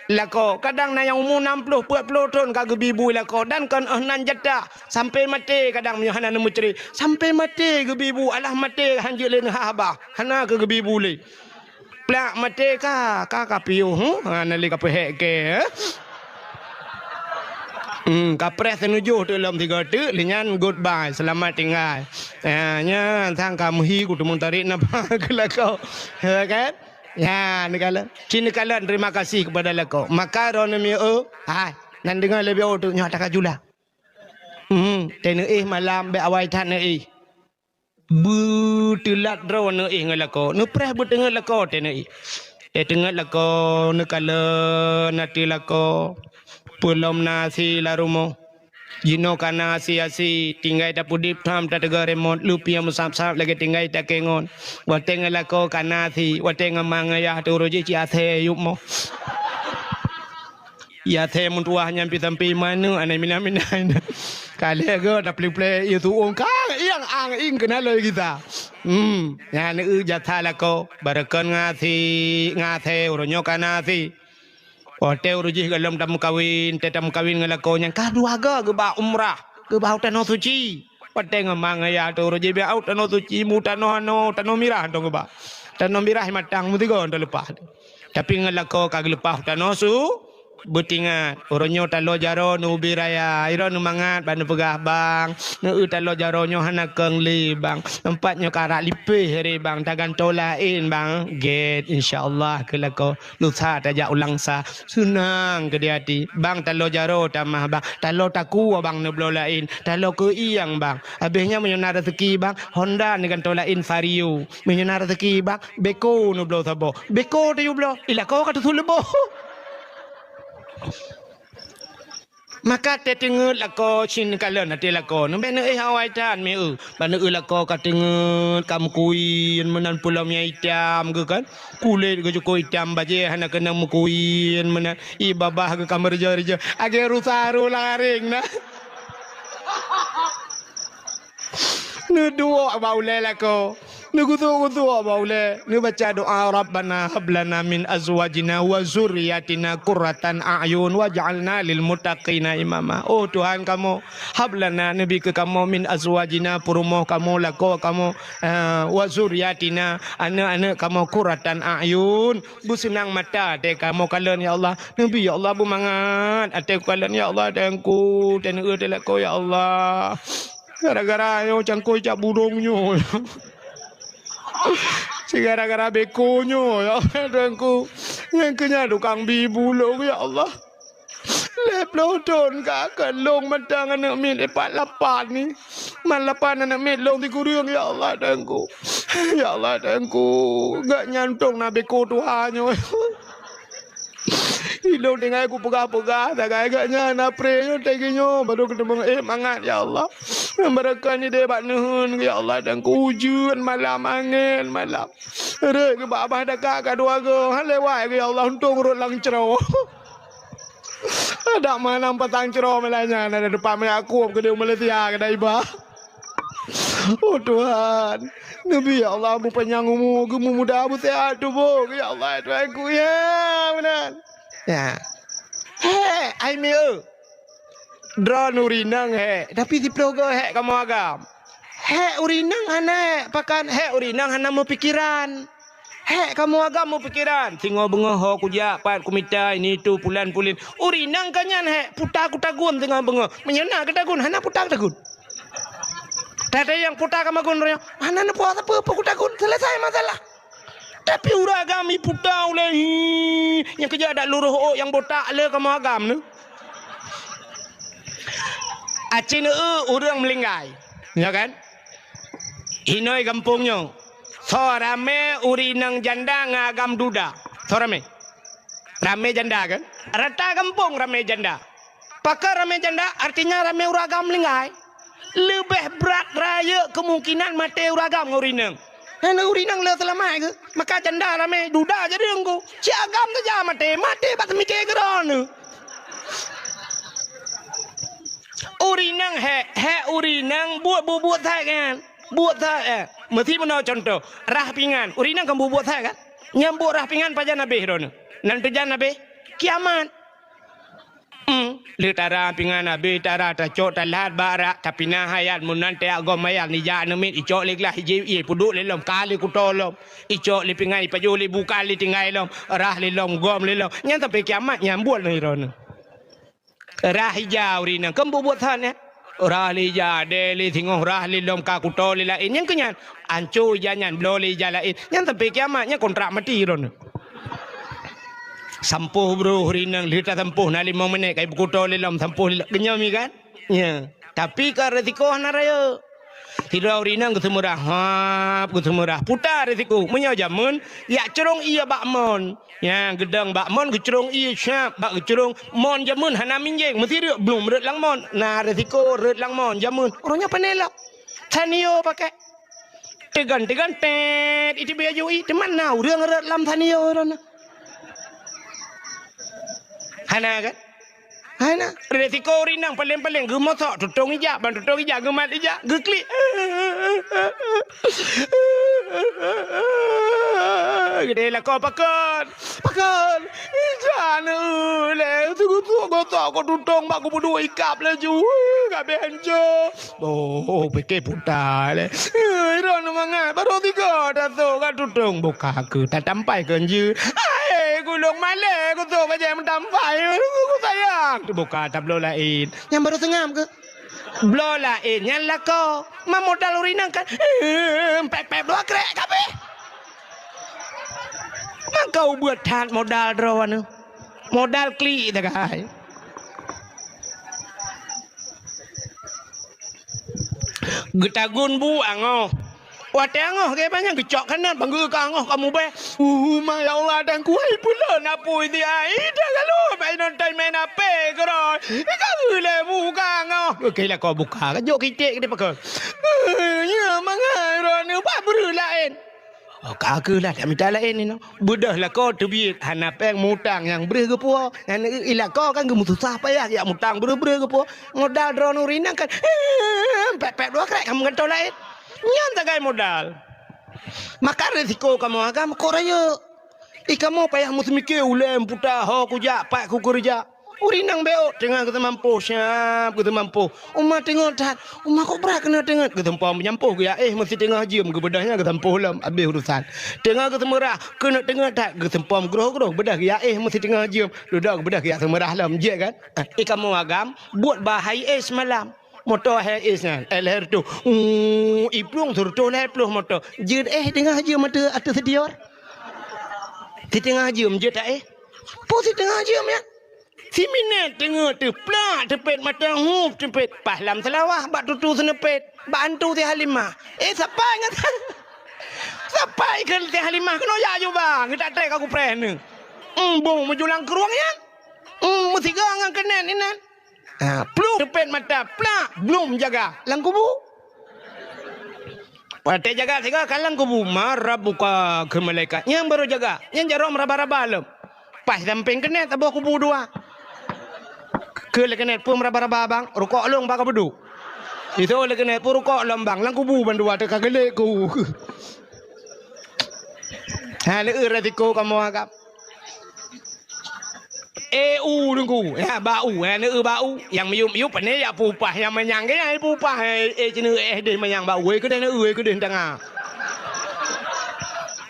lakoe. Kadang na nyang umu nam ploh, peuet ploh thon ka geubibu lakoe. Dan kon óh nan jatah, sampoe maté kadang meunyoe hana neumeucre. Sampoe maté geubibu, alah maté hanjeuet lé neuh haba. Hana keu geubibu lé. Plak maté ka, ka, ka piôh, huh? Ha, na lé ka peuhék kée, eh? Hmm, ka preh teunujoh teuk lom tiga teuk, lé nyan goodbye, seulamat tinggai. Ha, nyan sang ka meuhi ku teumeung tarék napa keu lakoe. Ya kan? Ya, neukalon. Ci neukalon terima kasih kepada lakoe. Maka droeneuh mieu, hai, nan deungoe leubeh oh teuk nyoe ata ka jula. Hmm, teuh neuéh malam bék awai that neuéh. Beuteulat droe neuéh ngon lakoe, neupreh beuteungeut lakoe teuh neuéh. Teuteungeut lakoe neukalon ateueh lakoe, peulom na asi lam rumoh. Jinoe ka na asi-asi, tinggai tapeudeb tham tateuga remote, leupiah meusab-sab lagée tinggai takengon. Watée ngon lakoe ka na asi, watée ngon ma ngon yah teuh uroe jih cit asée yup moh. Yah asée meutuwah nyan pih sampoe manök anai mina-mina. Ka lheueh geuh taplé-plé ié tu'ueng kang ieng ang ieng keunan lôn gisa. Hmm, nyan eu jasa lakoe, barokon ngasi, ngasé uroe nyoe ka nasi. Watée uroe jih gohlom tameukawen, tée tameukawen ngon lakoe nyan ka dua goe geuba umrah, geuba u tanoh suci. Watée ngon ma ngon yah teuh uroe jih bak u tanoh suci, mu tanoh anoe, tanoh mirah teuh geuba. Tanoh mirah matang meusigoe teuh leupah. Tapi ngon lakoe ka geuleupah u tanoh su, beutingat. Uroe nyoe taloe jaroe neubi raya, iroe neumangat bak neupeugah bang, neueu taloe jaroe nyoe hana keueng lé bang. Teumpat nyoe ka rab lipéh ré bang, tagantoe laén bang. Gét, insya Allah keu lakoe. Lusa tajak u Langsa, seunang keu di até. Bang taloe jaroe tamah bang, taloe takue bang neubloe laén, taloe keuieng bang. Habéh nyan meunyoe na raseuki bang, Honda neugantoe laén Vario. Meunyoe na raseuki bang, beko neubloe saboh. Beko tayue bloe, i lakoe ka teusu leuboh. Maka teuteungeut lakoe cit neukalon até lakoe, neubèk neuéh awai that meu. Ban neueu lakoe ka teungeut, ka meukuyen meunan peulom nyang itam geuh kan. Kulét geuh cukôp itam, bajèe hana keunong meukuyen meunan. Ié babah geuh ka meureujoh-reujoh. Agé rusa ru lam aréng na. Neuduek bak ulèe lakoe. Neugusok-gusok bak ulèe. Neubaca doa, "Rabbana hab lana min azwajina wa zurriyatina qurratan a'yun waj'alna lil muttaqina imama." Oh Tuhan kamoe, hab lana, neubi keu kamoe, min azwajina, peurumoh kamoe, lakoe kamoe, eh, wa zurriyatina, aneuk-aneuk kamoe, qurratan a'yun, beuseunang mata até kamoe kalon, ya Allah. Neubi, ya Allah, beumangat até kukalon, ya Allah, Teungku, teuneuk teuh lakoe, ya Allah. Gara-gara nyoe cangkôi cak burông nyoe. Sigara-gara beko nyoe, ya Allah, Teungku. Nyang keu nyan tukang bi bulông, ya Allah. Lhèe ploh thôn ka keu lông mantong aneuk miet, ipat lapan ni. Man lapan aneuk miet lông sikureueng, ya Allah, Teungku. Ya Allah, Teungku. Gak nyan tông na beko tuha nyoe. Ilông tinggai kupeugah-peugah, sagai gak nyan, apré nyoe, teugi nyoe, baru keuteumeung, eh, mangat, ya Allah. Nyang barokah nideh bak neuheun, ya Allah, dan keu ujeuen malam, angén malam. Rhët keu babah dakak ka dua goe, han lewat keu, ya Allah, untông rhot lam cro. Adak malam patang cro malam nyan, ada depan Yakub keu di Malaysia, keu Daiba. Oh Tuhan, neubi ya Allah beupanyang umu, geumumuda beuseuhat tuboh, ya Allah Tuhanku, ya meunan. Ya. Hék, ai mieu. Droeneuh ureueng inong hék, tapi siplôh goe hék kamoe agam. Hék ureueng inong hana hék, pakan hék ureueng inong hana meupikeran. Hék kamoe agam meupikeran, singoh beungoh ho kujak pat kumita ini itu pulan pulin. Ureueng inong ka nyan hék, puta kutagun singoh beungoh. Meunyoe na kutagun, hana puta kutagun. Teuntèe nyang puta ka magun roh nyoe, hana neupeue sapeue-peue kutagun, selesai masalah. Tapi ureueng agam iputa ulèe, hi, nyang keujak dak luroh ôk nyang botak le kamoe agam nyoe. Aci neu ureueng meulinggai, ya kan? Inoi gampông nyoe. Soe ramé ureueng inong janda ngon agam duda? Soe ramé? Ramé janda kan? Rata gampông ramé janda. Pakon ramé janda, artinya ramé ureueng agam meulinggai. Leubeh brat rayeuk keumungkinan maté ureueng agam ngon ureueng inong. Nyan ureueng inong le seulamat geuh. Maka janda ramé duda jadi teungku. Cit agam saja maté, maté bak seumiké keu droeneuh. Ureueng inong hék, hék ureueng inong buet bubuet that kan. Buet that, eh. Meusi meunoe contoh, rhah pingan. Ureueng inong kan bubuet that kan. Nyang buet rhah pingan pajan abéh droeneuh? Nan pajan abéh? Kiamat. Hmm, lheueh tara pingan abéh, tara tacok talat bak rak, tapinah ayat meunan teuak gom ayat nijak aneuk miet, icok lé glah ijép ié peuduek lé lom, ka lé kuto lom, icok lé pingan ipajoh lé bukan lé tinggai lom, rhah lé lom, gom lé lom. Nyan sampai kiamat nyan buet lé droeneuh. Rhah ija ureueng inong, keu bubuet that nyan. Rhah lé ija, dèe lé singoh, rhah lé lom ka kuto lé laén. Nyang keu nyan, anco ija nyan, bloe lé ija laén. Nyan sampai kiamat, nyan kontrak mati droeneuh. Sampôh broh ureueng inong, lheueh tasampôh na limong minét, kai beukuto lé lom, sampôh lé lom. Geunyoe mi kan? Ya. Tapi ka resiko hana rayeuk. Sidroe ureueng inong geuseumeurah, hap, geuseumeurah. Puta resiko. Meunyoe jameun, yak crông ié bak mon. Nyang geudong bak mon geucrông ié siap bak geucrông mon jameun hana minjeng, meusi rhot blum rhot lam mon. Na resiko rhot lam mon jameun. Uroe nyoe pane lom. Sanio pakai. Teugon-teugon tét, itu biaya jui, teuma na ureueng rhot lam sanio uroe nyoe. Hana kan? Hai na, resiko ureueng inong paleng-paleng geumosok tutong ija, ban tutong ija geumat ija, geuklik. Geude lakoe pakon, pakon. Ija na lé, teugosok-gosok ko tutong bak kubu dua ikab laju. Kabeh hanco. Oh, pike puta lé. Eh, droeneuh mangat, barô tiga tasok ka tutong buka keu tatampai keu jeuet. Hai, gulong malée kusok bajée meutampai. Ku sayang. Teubuka tabloe laén. Nyang barô seungab keu? Bloe laén nyan lakoe. Ma modal ureueng inong kan. Eh, pép-pép dua krek kabeh. Maka ubeut that modal droeneuh. Modal klik sagai. Geutagun bu angoh. Watée angoh geuh banyak geucok kanat banggeue ka angoh ka mubée. Uh, ma ya Allah dan kuai pula napui di ai dah lalu bai nonton main H P keuroi. Ka lé bu ka angoh. Oke lah kau buka. Jok kitek geude pakon. Eh, nya mangai droeneuh ba breuh laén. Oh, ka keuh lah, tak mita laén inoe. Beudôh lakoe teubiet, hana péng mutang nyang breuh geupuwoe. Nyan, i lakoe kan geumeususah payah jak mutang breuh-breuh geupuwoe. Modal droeneuh ureueng inong kan, pép-pép dua krek kamoe gantoe laén. Nyan sagai modal. Maka resiko kamoe agam kok rayeuk. I kamoe payah meuseumike ulée meuputa ho kujak, pat kukeureuja. Ureueng inong bék teungoh geuseumampoh, siap geuseumampoh. Uma teungoh that, uma kok brat keuneuk teungeut, geuseumpom meunyampôh geuyak éh meusiteungoh jeuem, geubeudôh nyan geusampôh lom, abéh urusan. Teungoh geuseumeurah, keuneuk teungeut that, geuseumpom groh-groh, beudôh geuyak éh meusiteungoh jeuem, dudoe geubeudôh geuyak seumeurah lom, jeuet kan? Ah, i kamoe agam, buet ba hai éh seumalam. Moto hai éh nyan, eh, leher tu. Uh, i plueng seureutôh lhèe ploh moto. Jeuet éh teungoh jeuem ateueh, ateueh seudior. Siteungoh jeuem jeuet tak éh. Peue siteungoh jeuem nyan? Siminét teungoh teuplak teupet mata hup teupet paih lam seulawah bak tutu seuneupet bak antu si Halimah. Eh, sapai ngon sapai keu si Halimah keunoe jak juba ngeutak trek ka kupreh neuh. Embong meujulang krueng nyan. Em, meusiga ngon keunen inan. Ha, pluek teupet mata plak blum jaga lam kubu. Watée jaga sigoe ka lam kubu, "Man rabbuka," kheun malaikat. Nyang barô jaga, nyang jaroe meuraba-raba lom. Paih sampéng keuneuk saboh kubu dua. Kheun lé keuneuk, "Peue meuraba-raba, Bang?" "Rukok lôn bak ka peuduek." "Isoe lé keuneuk, peue rukok lôn, Bang?" "Lam kubu bandua teuka geulék ku." Ha, lé eu resiko kamoe agam. Eh, u Teungku, ya, bak u, ya, neu bak u. Nyang miyueb-miyueb pane ya pupah, nyang manyang ke ya pupah, eh, eh, cina eh deh manyang bak u, eh, keudeh neu, eh, keudeh tanga.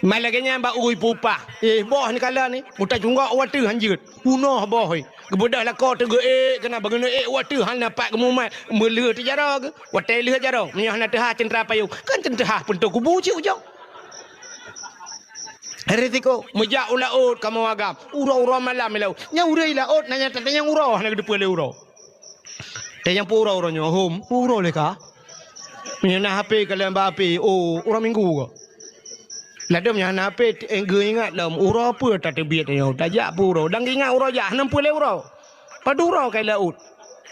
Mai lagèe nyan bak u pupah. Eh, boh ni kala ni, muta cunggok watèe hanjeut. Punoh boh, eh. Geubeudôh lakoe teugeuék, keunan bak geuneuk ék watèe hana pat geumumat. Meuleuh teujaroe geuh. Watèe lheueh jaroe, meunyoe hana teuhah ceuntra payong, kan ceuntra hah peuntoe kubu cit ujong. Risiko, meujak u laôt kamoe agam. Uroe-uroe malam i laôt. Nyang ureueng i laôt na nyang tatanyong uroe hana geuteupeue lé uroe. Tanyong peue uroe-uroe nyoe, hom, peue uroe lé ka? Meunyoe na H P ka lheueh bak H P, oh, uroe Minggu ka. Ladôm nyang hana H P, eh, geuingat lom, uroe peue tateubiet nyoe, tajak peue uroe. Dan geuingat uroe jak, hana peue lé uroe. Padub uroe ka i laôt.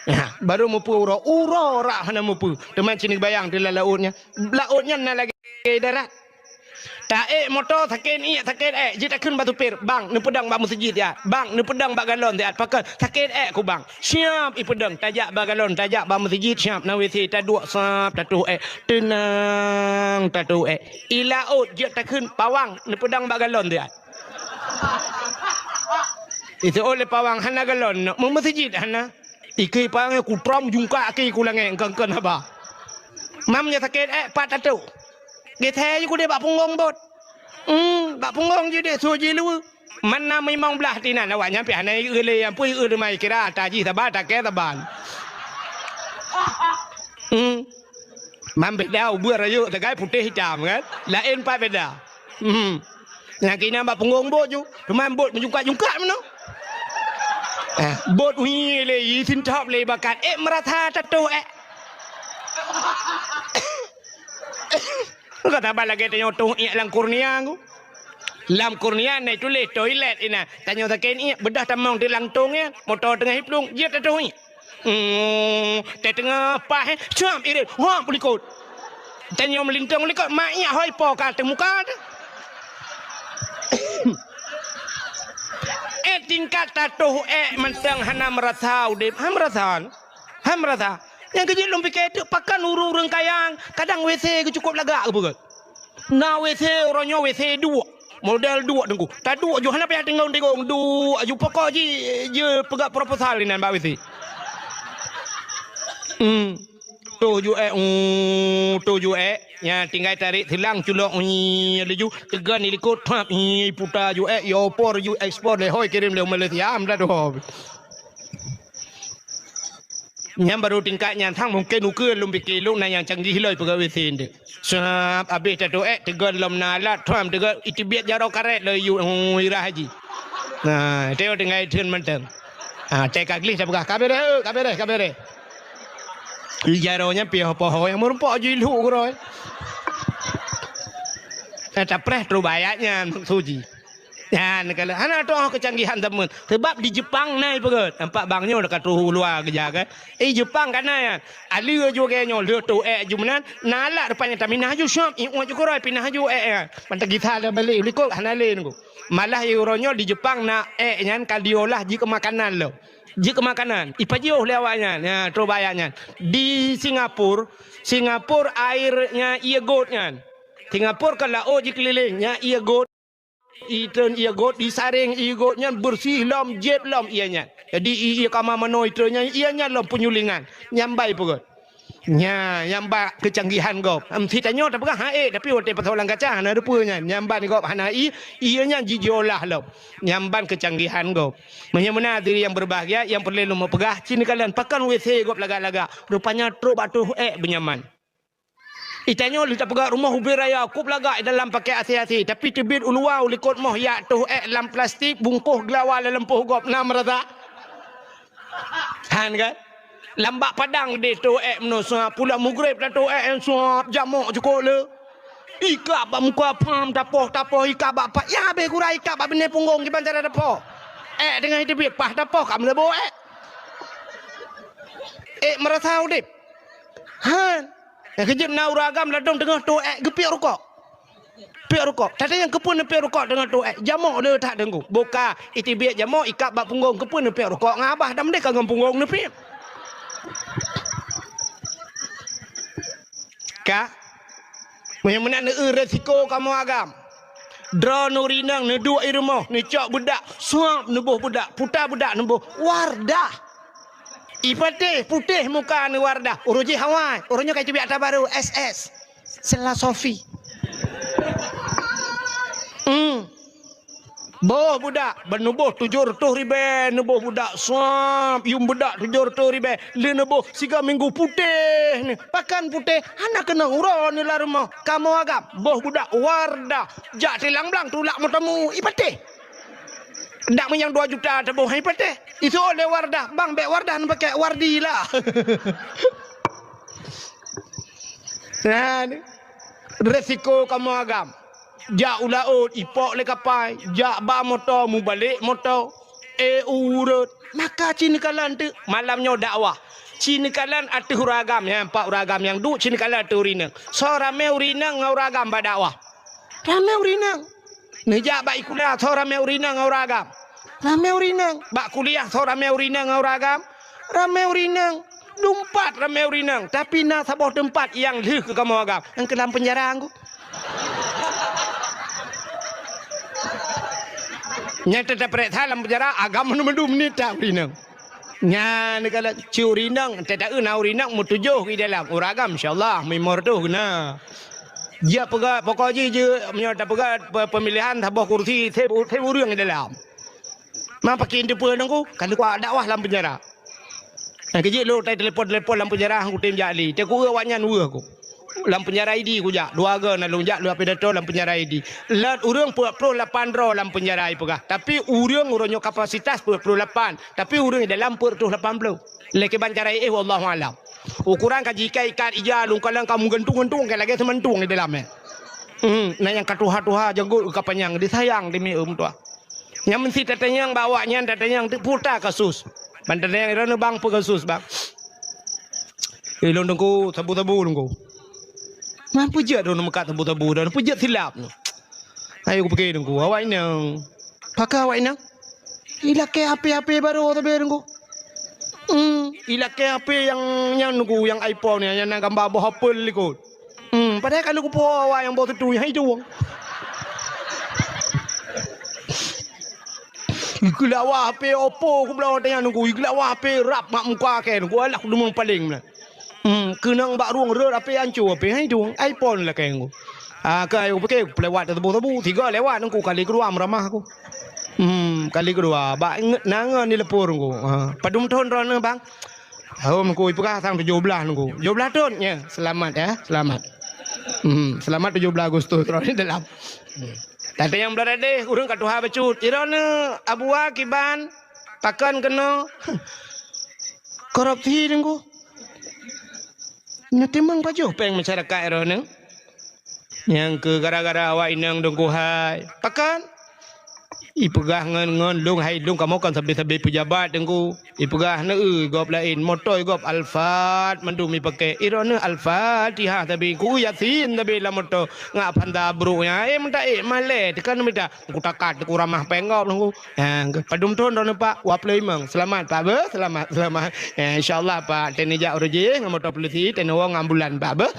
Nah, barô mupeue uroe, uroe rab hana mupeue. Teuma cit neubayang di lam laôt nyan. Laôt nyan na lagèe darat. Taék moto sakét iék, sakét ék, jeuet takheun bak supir, "Bang, neupeudong bak meuseujid siat. Bang, neupeudong bak galon siat." Pakon, "Sakét ék ku, Bang." Siap ipeudong, tajak bak galon, tajak bak meuseujid, siap na W C, taduek sap, tatoh ék. Teunang, tatoh ék. I laôt jeuet takheun, "Pawang, neupeudong bak galon siat." Iseuôt lé pawang hana galon, meumeuseujid hana. Ikeu pawang kutrom jungkak keu ku langèt, engkon-kon haba. Mam nyoe sakét ék, pat tatoh. Geusé ju kudeh bak punggong bot. Hmm, bak punggong jih deh, su jiluweue. Man na meuimong blah tinan, awak nyan pih hana ieu lé, nyang peue ieu teuma ikira, ata jih saban, ata kèe saban. Hmm. Mam beda ubeut rayeuk sagai putéh itam kan? Laén pat beda. Hmm. Nyang keunan bak punggong bot ju, teuma bot meujungkak-jungkak meunoe. Eh, bot unyie lé, i sintop lé bakat. Eh, meurasa tatoh, eh. Ka saban lagèe tanyoe toh iék lam kurnia ku. Lam kurnia na tuléh toilet inan. Tanyoe sakét iék, beudôh tamong di langtong nyan, moto teungoh iplueng, jeuet tatoh iék. Hmm, teungoh paih, eh, cam irit, hop likot. Tanyoe meulintong likot, mak iék hôi po ka teuh muka teuh. Eh, Tingkat tatoh ék mantong hana meurasa udeb. Ha meurasa? Ha meurasa? Nyang keujeuet lôn pike teuk pakon ureuëng-ureuëng kaya, kadang W C geuh cukôp lagak geupeugöt. Na W C uroe nyoe W C duek. Model duek Teungku. Taduek ju hana payah tingong-tingong, duek ju pokok ji, je peugah proposal inan bak W C. Hmm. Toh ju ék, uh, toh ju ék. Nya tinggai tarék seulang culok, uh, laju teugon di likot, thap, uh, puta ju ék, yo por ju ekspor lé hôi kirém lé Malaysia, am dah doh. Nyan baru tingkat nyan sang mungken ukeue lôn pike lôn na nyang canggih loi peugah W C nde. Sab abéh tatoh ék teugon lom na alat, thap teugon iteubiet jaroe karet lom yue, uh, irah haji. Nah, teuh tinggai theun mantong. Ha, cai ka gleh tapeugah, "Ka beureh, ka beureh, ka beureh." Jaroe nyan piôh poho nyang meurumpok ju ilhuk keudroe. Nah, tapreh trok bak ayat nyan suji. Nyan kalau hana toh keucanggihan zaman. Sebab di Jepang na ipeugöt. Nampak bang nyoe ka troh u luwa geujak, kan? Eh, Jepang ka na nyan. Aleue ju lagèe nyoe, lheueh toh ék ju meunan, na alat rupanya taminah ju syop, iuet ju keudroe, pinah ju ék nyan. Mantong gisa lé balek u likot hana lé nunggu. Malah uroe nyoe di Jepang na ék nyan ka diolah jikeu makanan lom. Jikeu makanan, ipajoh lé awak nyan. Ya, troh bak ayat nyan. Di Singapura, Singapura air nyan ié göt nyan. Singapura kan laôt jikeulileng, nyan ié göt. Itreun ié göt, disaréng ié göt nyan beureuséh lom, jeuet lom ié nyan. Jadi ié kama manoe itreun nyan, ié nyan lom peunyulingan. Nyan bai peugöt. Nya, nyang bak keucanggihan gob. Em, si tanyoe tapeugah, ha, ék, tapi watèe pasoe lam kaca hana rupa nyan. Nyang ban gob hana i, ié nyan jijiolah lom. Nyang ban keucanggihan gob. Meunyoe meunan hadirin yang berbahagia, nyang peureulèe lôn peugah, ci neukalon pakon W C gob lagak-lagak. Rupanya trok bak toh ék beunyaman. Itanyoe lheueh tapeugah rumoh ubé raya, kôb lagak i dalam pakèk asé-asé, tapi teubiet u luwa u likot moh yak toh ék lam plastik, bungkôh geulawa lam lampôh gob, na meurasa? Han kan? Lam bak padang deh toh ék meunoe suap, pulang mugreb dah toh ék suap, jamok cukôp le. Ikab bak muka pham, tapoh-tapoh, ikab bak pat, ya habéh gura ikab bak binéh punggong kiban cara tapoh. Ék teungoh iteubiet, paih tapoh ka meuleubo ék. Ék meurasa udeb. Han. Nyang keujeuet na ureueng agam ladôm teungoh toh ék geupiek rukok. Piek rukok. Tatanyong keupeue neupiek rukok teungoh toh ék? Jamok le that teungku. Boh ka, iteubiet jamok ikab bak punggong, keupeue neupiek rukok ngon abah, dan meudeh ka ngon punggong neupiek. Ka? Meunyoe meunan neueu resiko kamoe agam. Droeneuh ureueng inong neuduek i rumoh, neucok beudak, suap neuboh beudak, puta beudak neuboh, Wardah. Ipatéh putéh muka neuh Wardah. Uroe jih awai, uroe nyoe ka iteubiet ata barô, S S. Sela Sofi. Hmm. Boh beudak, ban neuboh tujoh reutôh ribèe, neuboh beudak suap, yuem beudak tujoh reutôh ribèe, lheueh neuboh siga minggu putéh neuh. Pakon putéh, hana keunong uroe neuh lam rumoh. Kamoe agam, boh beudak Wardah, jak silang blang tulak meuteumèe, ipatéh. Dak meunyoe dua juta teuboh hai patéh. Iseuôt lé Wardah, bang bèk Wardah neupakèk, Wardi lah. Nah, ni. Resiko kamoe agam. Jak u laôt, ipok lé kapai, jak ba moto, mubalek moto. Eh, ureueng. Maka ci neukalon teuk malam nyoe dakwah. Ci neukalon ateueh ureueng agam, nyan pat ureueng agam nyang duek ci neukalon ateueh ureueng inong. Soe ramé ureueng inong ngon ureueng agam bak dakwah. Ramé ureueng inong. Neujak bak sikula, soe ramé ureueng inong ngon ureueng agam? Ramé ureueng inong. Bak kuliah, soe ramé ureueng inong ngon ureueng agam? Ramé ureueng inong. Dumpat ramé ureueng inong. Tapi na saboh teumpat nyang lheueh keu kamoe agam. Nyang keu lam peunjara ngon. Nyang teutap peuriksa lam peunjara, agam mandum-mandum nita ureueng inong. Nyan kalau ci ureueng inong, teuta na ureueng inong meutujoh di dalam. Ureueng agam, insya Allah, mimor tu kena. Jeuet peugah, pokok jih, jeuet, meunyoe tapeugah pe-, pemilihan saboh kursi, seb, seb ureueng di dalam. Ma pakin teupeu nunggu, ka leuka dakwah lam peunjara. Nah, keujeuet lôn tai telepon-telepon lam peunjara, kutem jak li. Teuk awak nyan weueh ku. Lam peunjara Idi kujak. Dua go na lôn jak, lôn pidato lam peunjara Idi. Lôn ureueng peuet ploh lapan droe lam peunjara ipeugah. Tapi ureueng, ureueng nyoe kapasitas peuet ploh lapan. Tapi ureueng di dalam peuet reutôh lapan ploh. Lé kiban cara éh, wallahu alam. Ukuran ka jiikat-ikat ija, lôn kalon ka meugantung-gantung, ka lagèe seumantung di dalam, eh. Hmm, na nyang ka tuha-tuha, janggot ka panyang, disayang demi, eh, meutuah. Nyang meusti tatanyong bak awak nyan, tatanyong teuk peue kasus. Ban tatanyong droeneuh, bang, peue kasus, bang? Eh, lôn teungku, sabu-sabu teungku. Man peue jeuet droeneuh meukat sabu-sabu, droeneuh peue jeuet silap nyoe? Ayo kupike teungku, awak inong. Pakon awak inong? Ilakée H P-H P barô sabe Teungku. Hmm, ilakée H P nyang nyan Teungku, nyang iPhone nyan, nyang na gamba boh apel likot. Hmm, padahai ka lheueh kupuwoe awak nyang boh teutui hai tueng. Geulawa H P Oppo kubloe watée nyan Teungku, geulawa H P rab mak muka kée Teungku, alah kudeungoe paleng na. Hmm, keunong bak rueng rot H P anco H P hai tueng, iPhone lakée Teungku. Ah, ka ayo pike pelewat teubô-teubô, tiga lewat Teungku, kali keudua meuramah aku. Hmm, kali keudua bak nge-, na ngon di leupur Teungku. Ha, padum thon droeneuh bang? Hom Teungku ipeugah sang tujoh blaih Teungku. Tujoh blaih thon? Ya, selamat ya, selamat. Hmm, selamat tujoh blaih Agustus droeneuh dalam. Hmm. Tapi nyang beuladeh ureueng ka tuha bacut. Droeneuh Abua kiban pakon keunoe korupsi Teungku. Neutimang pajoh péng masyarakat droeneuh. Nyang keu gara-gara awak inong Teungku hai. Pakon? Ipeugah ngon, ngon lôn hai lôn kamoe kon sabe-sabe peujabat Teungku. Ipeugah neu gob laén, moto gob Alphard mandum ipakée. Droeneuh Al-Fatihah sabe, ku Yasin sabe lam moto. Ngak phanda brok nyan, eh, meuta, eh, malée, teuka neumita. Ku takat, ku ramah péng gob Teungku. Ha, padum thon droeneuh Pak? Dua ploh limong. Selamat Pak beuh, selamat, selamat. Ya, insya Allah Pak, teuh neujak uroe jih ngon moto polisi, teuh neuwoe ngon ambulan Pak beuh.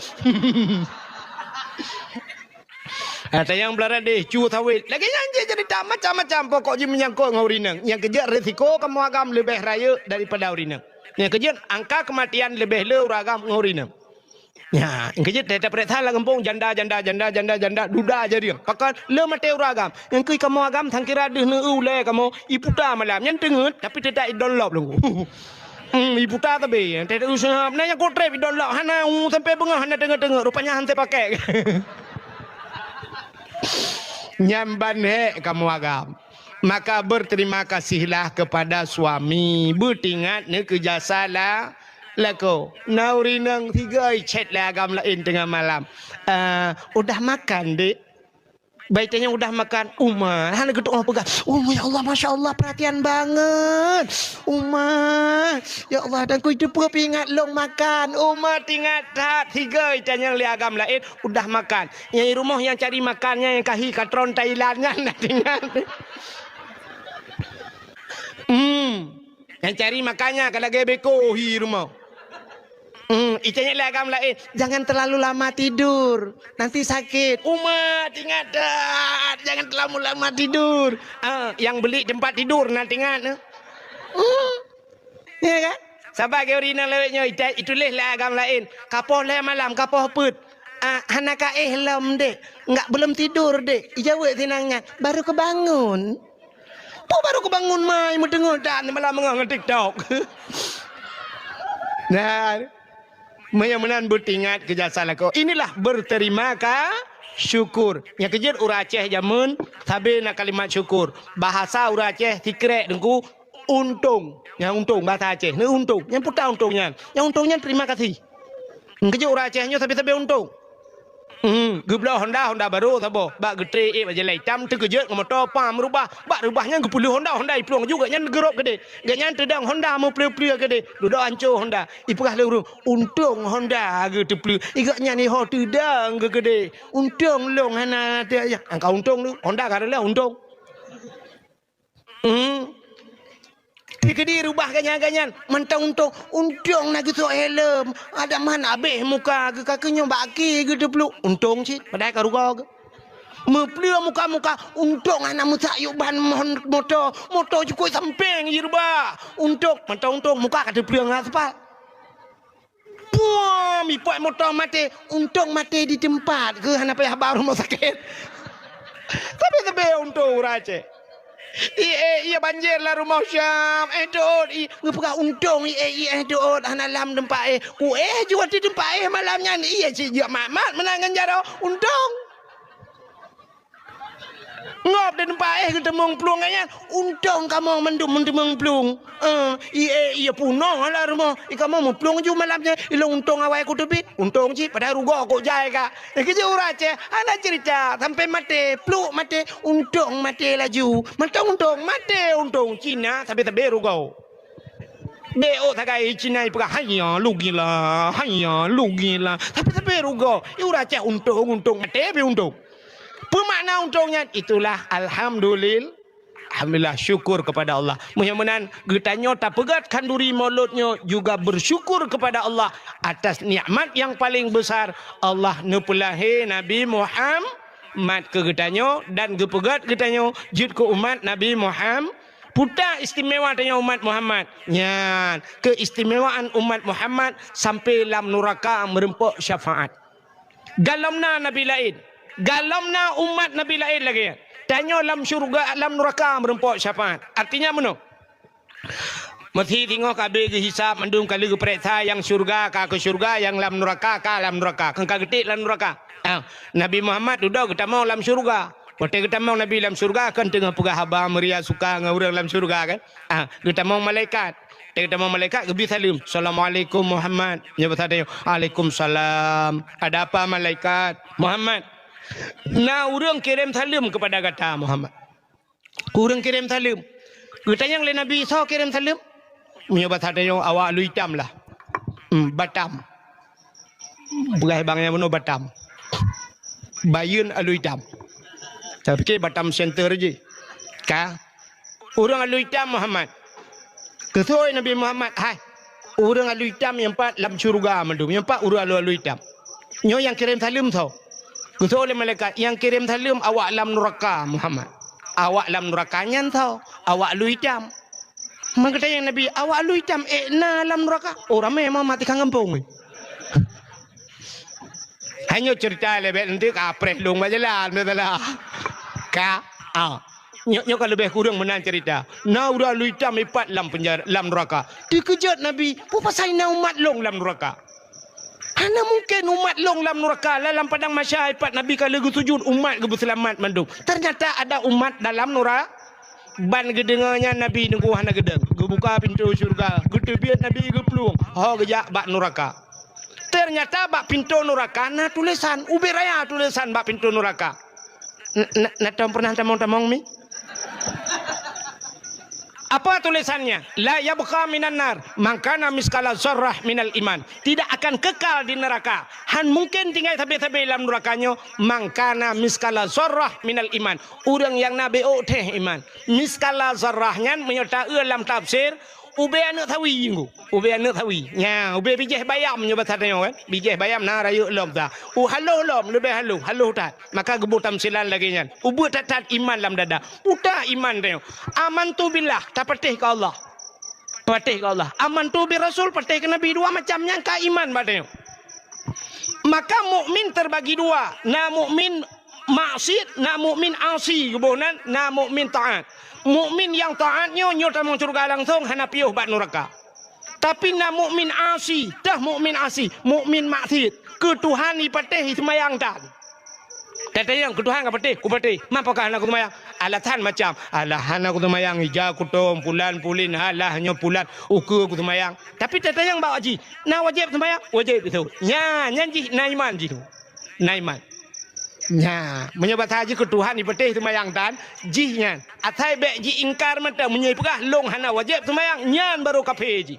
Ha, tanyong beuladeh, cu sawét. Lagée nyan jih ceurita macam-macam pokok jih meunyangkot ngon ureueng inong. Nyang keujeuet risiko kamoe agam leubeh rayeuk daripada ureueng inong. Nyang keujeuet angka keumatian leubeh le ureueng agam ngon ureueng inong. Nyan, nyang keujeuet teuh tapeuriksa lam gampông janda, janda, janda, janda, janda, duda jareung. Pakon le maté ureueng agam. Nyang keu kamoe agam sangkira deuh neu ulée kamoe iputa malam. Nyan teungeut tapi teutap idon lop lom. Hmm, iputa tabe. Teuh useuhab. Na nyang kotreb idon lop hana u sampai beungoh hana teungeut-teungeut. Rupanya hana pakai. Nyan ban hék kamoe agam. Maka berterima kasihlah kepada suami, beutingat neu keu jasa la-, lakoe. Na ureueng inong sigoe chat lé agam laén teungoh malam. "Eh, udah makan, Dek?" Bai tanyong udah makan, "Uma." Hana geutu'oh peugah, "Oh, ya Allah, masya Allah, perhatian banget. Uma, ya Allah, dan ku itu peuingat long makan." Uma tingat that, sigoe tanyong lé agam laén, udah makan. Nyang di rumoh nyang cari makan nyan nyang kahi katron Thailand nyan na tingat. Hmm. Nyang cari makan nyan ka lagée beko hi rumoh. Hmm, itanyong lé agam laén, "Jangan terlalu lama tidur, nanti sakit." Uma tingat that, jangan terlalu lama tidur. Ah, nyang beuli teumpat tidur na tingat. Hmm. Ya kan? Saban keu ureueng inong lawét nyoe, ita-, ituléh lé agam laén. Kapoh lhée malam, kapoh peuet. Ah, hana ka éh lom, Dek. Enggak, belum tidur, Dek. Ijaweueb sinan nyan. Baru kebangun. Peue baru kebangun mai meuteungeut dan malam beungoh ngon TikTok. Nah, meunyoe meunan beutingat keu jasa lakoe. Inilah berterima ka-, syukur. Nyang keujeuet ureueng Aceh jameun sabe na kalimat syukur. Bahasa ureueng Aceh sikrek Teungku, untông. Nyang untông, bahasa Aceh, neu untông. Nyang peue ta untông nyan? Nyang untông nyan terima kasih. Keujeuet ureueng Aceh nyoe sabe-sabe untông. Hmm, geubloe Honda, Honda barô saboh. Bak geutré ék bak jalan itam, teukeujot ngon moto, pam reubah. Bak reubah nyan geupeulheueh Honda, Honda iplueng ju, gobnyan geurôb keudeh. Gobnyan teudong Honda meupeulheueh-peulheueh keudeh. Dudoe anco Honda. Ipeugah lé ureueng, "Untông Honda geuteupleue." Gobnyan iho teudong geukeudeh. "Untông lôn hana teuh." Angka untông tu, Honda ka reuloh untông. Hmm. Dikeudi reubah gobnyan-gobnyan, mantong untông, untông na geusok helm, adak man abéh muka geuh, ka keuh nyoe bak akhé geuh teupluek, untông cit, padahai ka rugoe geuh. Meupleue muka-muka, untông hana meusak yub ban mon-, moto, moto cukôp sampéng jireubah, untông, mantong untông, muka ka teupleue ngon aspal. Puam, ipat moto maté, untông maté di teumpat, keu hana payah ba rumoh sakét. Tapi sabe untông ureueng Aceh. Ié, ié banjir lam rumoh Syam, éh teuôt, i, geupeugah untông ié, ié teuôt, hana lam teumpat éh. Ku éh jeuet di teumpat éh malam nyan, ié cit jeuet mat-mat meunan ngon jaroe, untông. Ngop di teumpat éh geuteumeung plueng nyan, untông kamoe mandum meuteumeung plueng. Eh, ié, ié punoh lam rumoh, i kamoe meuplueng ju malam nyan, ilôn untông awai kuteubiet, untông cit padahai rugoe kok jai ka. Eh, keujeuet ureueng Aceh, hana ceurita, sampai maté, pluek maté, untông maté laju. Mantong untông, maté untông, Cina sabe-sabe rugoe. Bék ôk sagai Cina ipeugah, "Haiya, lugila, haiya, lugila." Sabe-sabe rugoe, i ureueng Aceh untông, untông, maté pih untông. Peue makna untông nyan? Itulah alhamdulil-, Alhamdulillah, syukur kepada Allah. Meunyoe meunan, geutanyoe tapeugét khanduri Maulud nyoe juga bersyukur kepada Allah atas nikmat yang paling besar, Allah neupeulahé Nabi Muhammad keu geutanyoe dan geupeugét geutanyoe jeuet keu umat Nabi Muhammad. Peue istimewa tanyoe umat Muhammad? Nyan, keistimewaan umat Muhammad sampai lam nuraka meureumpok syafaat. Galom na nabi laén, galom na umat nabi laén lagée nyan. Tanyoe lam syeuruga, lam nuraka meureumpok syafaat. Artinya meunoe, meusé singoh ka abéh geuhisab mandum, ka lheueh geupareksa, nyang syeuruga ka keu syeuruga, nyang lam nuraka ka lam nuraka, kheun ka geutik lam nuraka. Ah, Nabi Muhammad dudoe geutamong lam syeuruga. Watée geutamong Nabi lam syeuruga, kan teungoh peugah haba meuria suka ngon ureuëng lam syeuruga kan? Ah, geutamong malaikat. Watée geutamong malaikat, geubri saleuem, "Assalamualaikum Muhammad." Nyoe basa tanyoe, "Waalaikumsalam." "Ada apa malaikat?" "Muhammad, na ureuëng kirém saleuem keupada gata Muhammad." Ureuëng kirém saleuem. Geutanyong lé Nabi, "Soe kirém saleuem?" Meunyoe basa tanyoe, "Awak aloe itam lah." Hmm, Batam. Peugah bang nyang bunoe Batam. Bayeuen aloe itam. Tapike Batam Center jih. Ka. Ureuëng aloe itam Muhammad. Geutanyong Nabi Muhammad, "Hai, ureuëng aloe itam nyang pat lam syeuruga mandum, nyang pat ureuëng aloe-aloe itam. Nyoe nyang kirém saleuem soe?" Geutanyong lé malaikat, "Nyang kirém saleuem awak lam nuraka Muhammad. Awak lam nuraka nyan soe? Awak aloe itam." Maka geutanyong Nabi, "Awak aloe itam ék na lam nuraka?" Oh, ramé Muhammad tikang gampông. Hanyoe cerita lebek nanti ka preh lông bak jalan, beutôi lah. Ka, ah. Nyoe, nyoe ka leubeh kureueng meunan cerita. Na ureuëng aloe itam ipat lam penjara, lam nuraka. Dikeujot Nabi, "Peue pasai na umat lông lam nuraka?" Hana mungken umat lông lam nuraka. Lah lam padang mahsyar ipat Nabi ka lheueh geusujud, umat geupeuseulamat mandum. Ternyata ada umat dalam nura-, ban geudeungoe nyan Nabi nunggu hana geudong. Geubuka pintoe syeuruga, geuteubiet Nabi geuplueng, ho geujak bak nuraka. Ternyata bak pintoe nuraka na tulésan, ubé raya tulésan bak pintoe nuraka. N-, n-, na tom pernah tamong-tamong mi? Apa tulisannya? "La yabqa minan nar man kana miskala zarrah minal iman." Tidak akan kekal di neraka. Han mungken tinggai sabe-sabe lam nuraka nyoe, "Man kana miskala zarrah minal iman." Ureuëng nyang na béok teh iman. Miskala zarrah nyan meunyoe taeu lam tafsir, ubé aneuëk sawi nyoe. Ubé aneuëk sawi. Nya, ubé bijéh bayam nyoe basa tanyoe kan. Bijéh bayam na rayeuk lom sa. U haloh lom, leubeh haloh, haloh that. Maka geuboh tamsilan lagée nyan. Ubeut that-that iman lam dada. Uta iman tanyoe. Amantu billah, tapatéh keu Allah. Patéh keu Allah. Amantu bir rasul, patéh keu Nabi, dua macam nyan ka iman bak tanyoe. Maka mukmin terbagi dua. Na mukmin maksiet, na mukmin asi, geuboh nan, na mukmin taat. Mukmin nyang taat nyoe, nyoe tamong syeuruga langsong, hana piôh bak nuraka. Tapi na mukmin asi, teuh mukmin asi, mukmin maksiet. Keu Tuhan ipatéh iseumayang tan. Tatanyong keu Tuhan ka patéh, kupatéh. Ma pakon hana kuseumayang? Alasan macam, "Alah hana kuseumayang, ija kutom, pulan pulin, alah nyoe pulan, ukeue kuseumayang." Tapi tatanyong bak jih, na wajéb seumayang? Wajéb itu. Nya, nyan jih na iman jih tu. Na iman. Nya, meunyoe basa jih keu Tuhan ipatéh seumayang tan, jih nyan. Asai bék jiingkar mantong, meunyoe ipeugah lông hana wajéb seumayang, nyan barô kafé jih.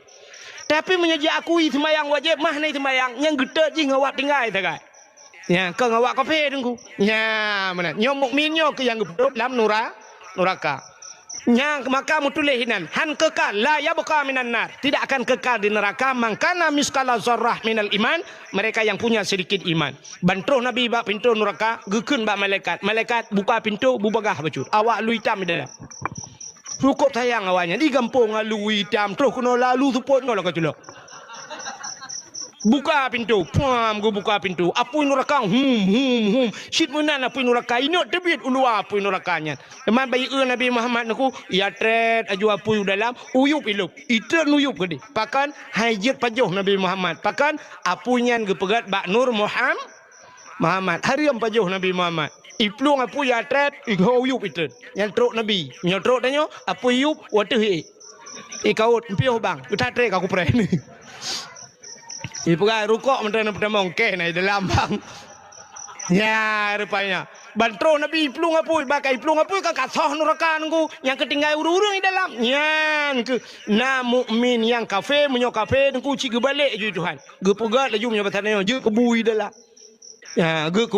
Tapi meunyoe jiakui seumayang wajéb, mah na seumayang, nyang geutot jih ngon awak tinggai sagai. Nya, kon awak kafé teungku. Nya, meunan. Nyoe mukmin nyoe keuh nyang geupeudôb lam nura-, nuraka. Nyang maka meutuléh inan, han kekal, la yabqa minan nar. Tidak akan kekal di neraka, man kana miskala zarrah minal iman, mereka yang punya sedikit iman. Ban troh Nabi bak pintoe nuraka, geukheun bak malaikat, "Malaikat, buka pintoe, beubagaih bacut. Awak aloe itam di dalam." Cukôp sayang awaknyan, di gampông aloe itam, troh keunoe lalu seupôt ngon lagée culok. Buka pintoe, pam, geubuka pintoe. Apui nuraka, hum, hum, hum. Cit meunan apui nuraka, inok teubiet u luwa apui nuraka nyan. Teuma bak ié Nabi Muhammad nyoe, ya trét aju apui u dalam, uyup ilop. Itrön uyup keudeh. Pakon, hai jeuet pajoh Nabi Muhammad. Pakon, apui nyan geupeugét bak nur Muham-, Muhammad. Hareuem pajoh Nabi Muhammad. Iplueng apui ya trét, iho uyup itrön. Nyan trok Nabi. Nyoe trok tanyoe, apui yup, wateuh ié. Ikaut, piôh bang, geutat tré ka kupreh. Ipeugah rukok meuteun peutamong keh na i dalam bang. Nya rupanya. Ban troh Nabi iplueng apui, bak iplueng apui kan ka soh nuraka nunggu, nyang keutinggai ureuëng-ureuëng i dalam. Nyan keuh na mukmin nyang kafé, meunyoe kafé nunggu cit geubalek ju Tuhan. Geupeugét laju meunyoe basa nyoe, jeuet keu bui dalam. Ya, geuku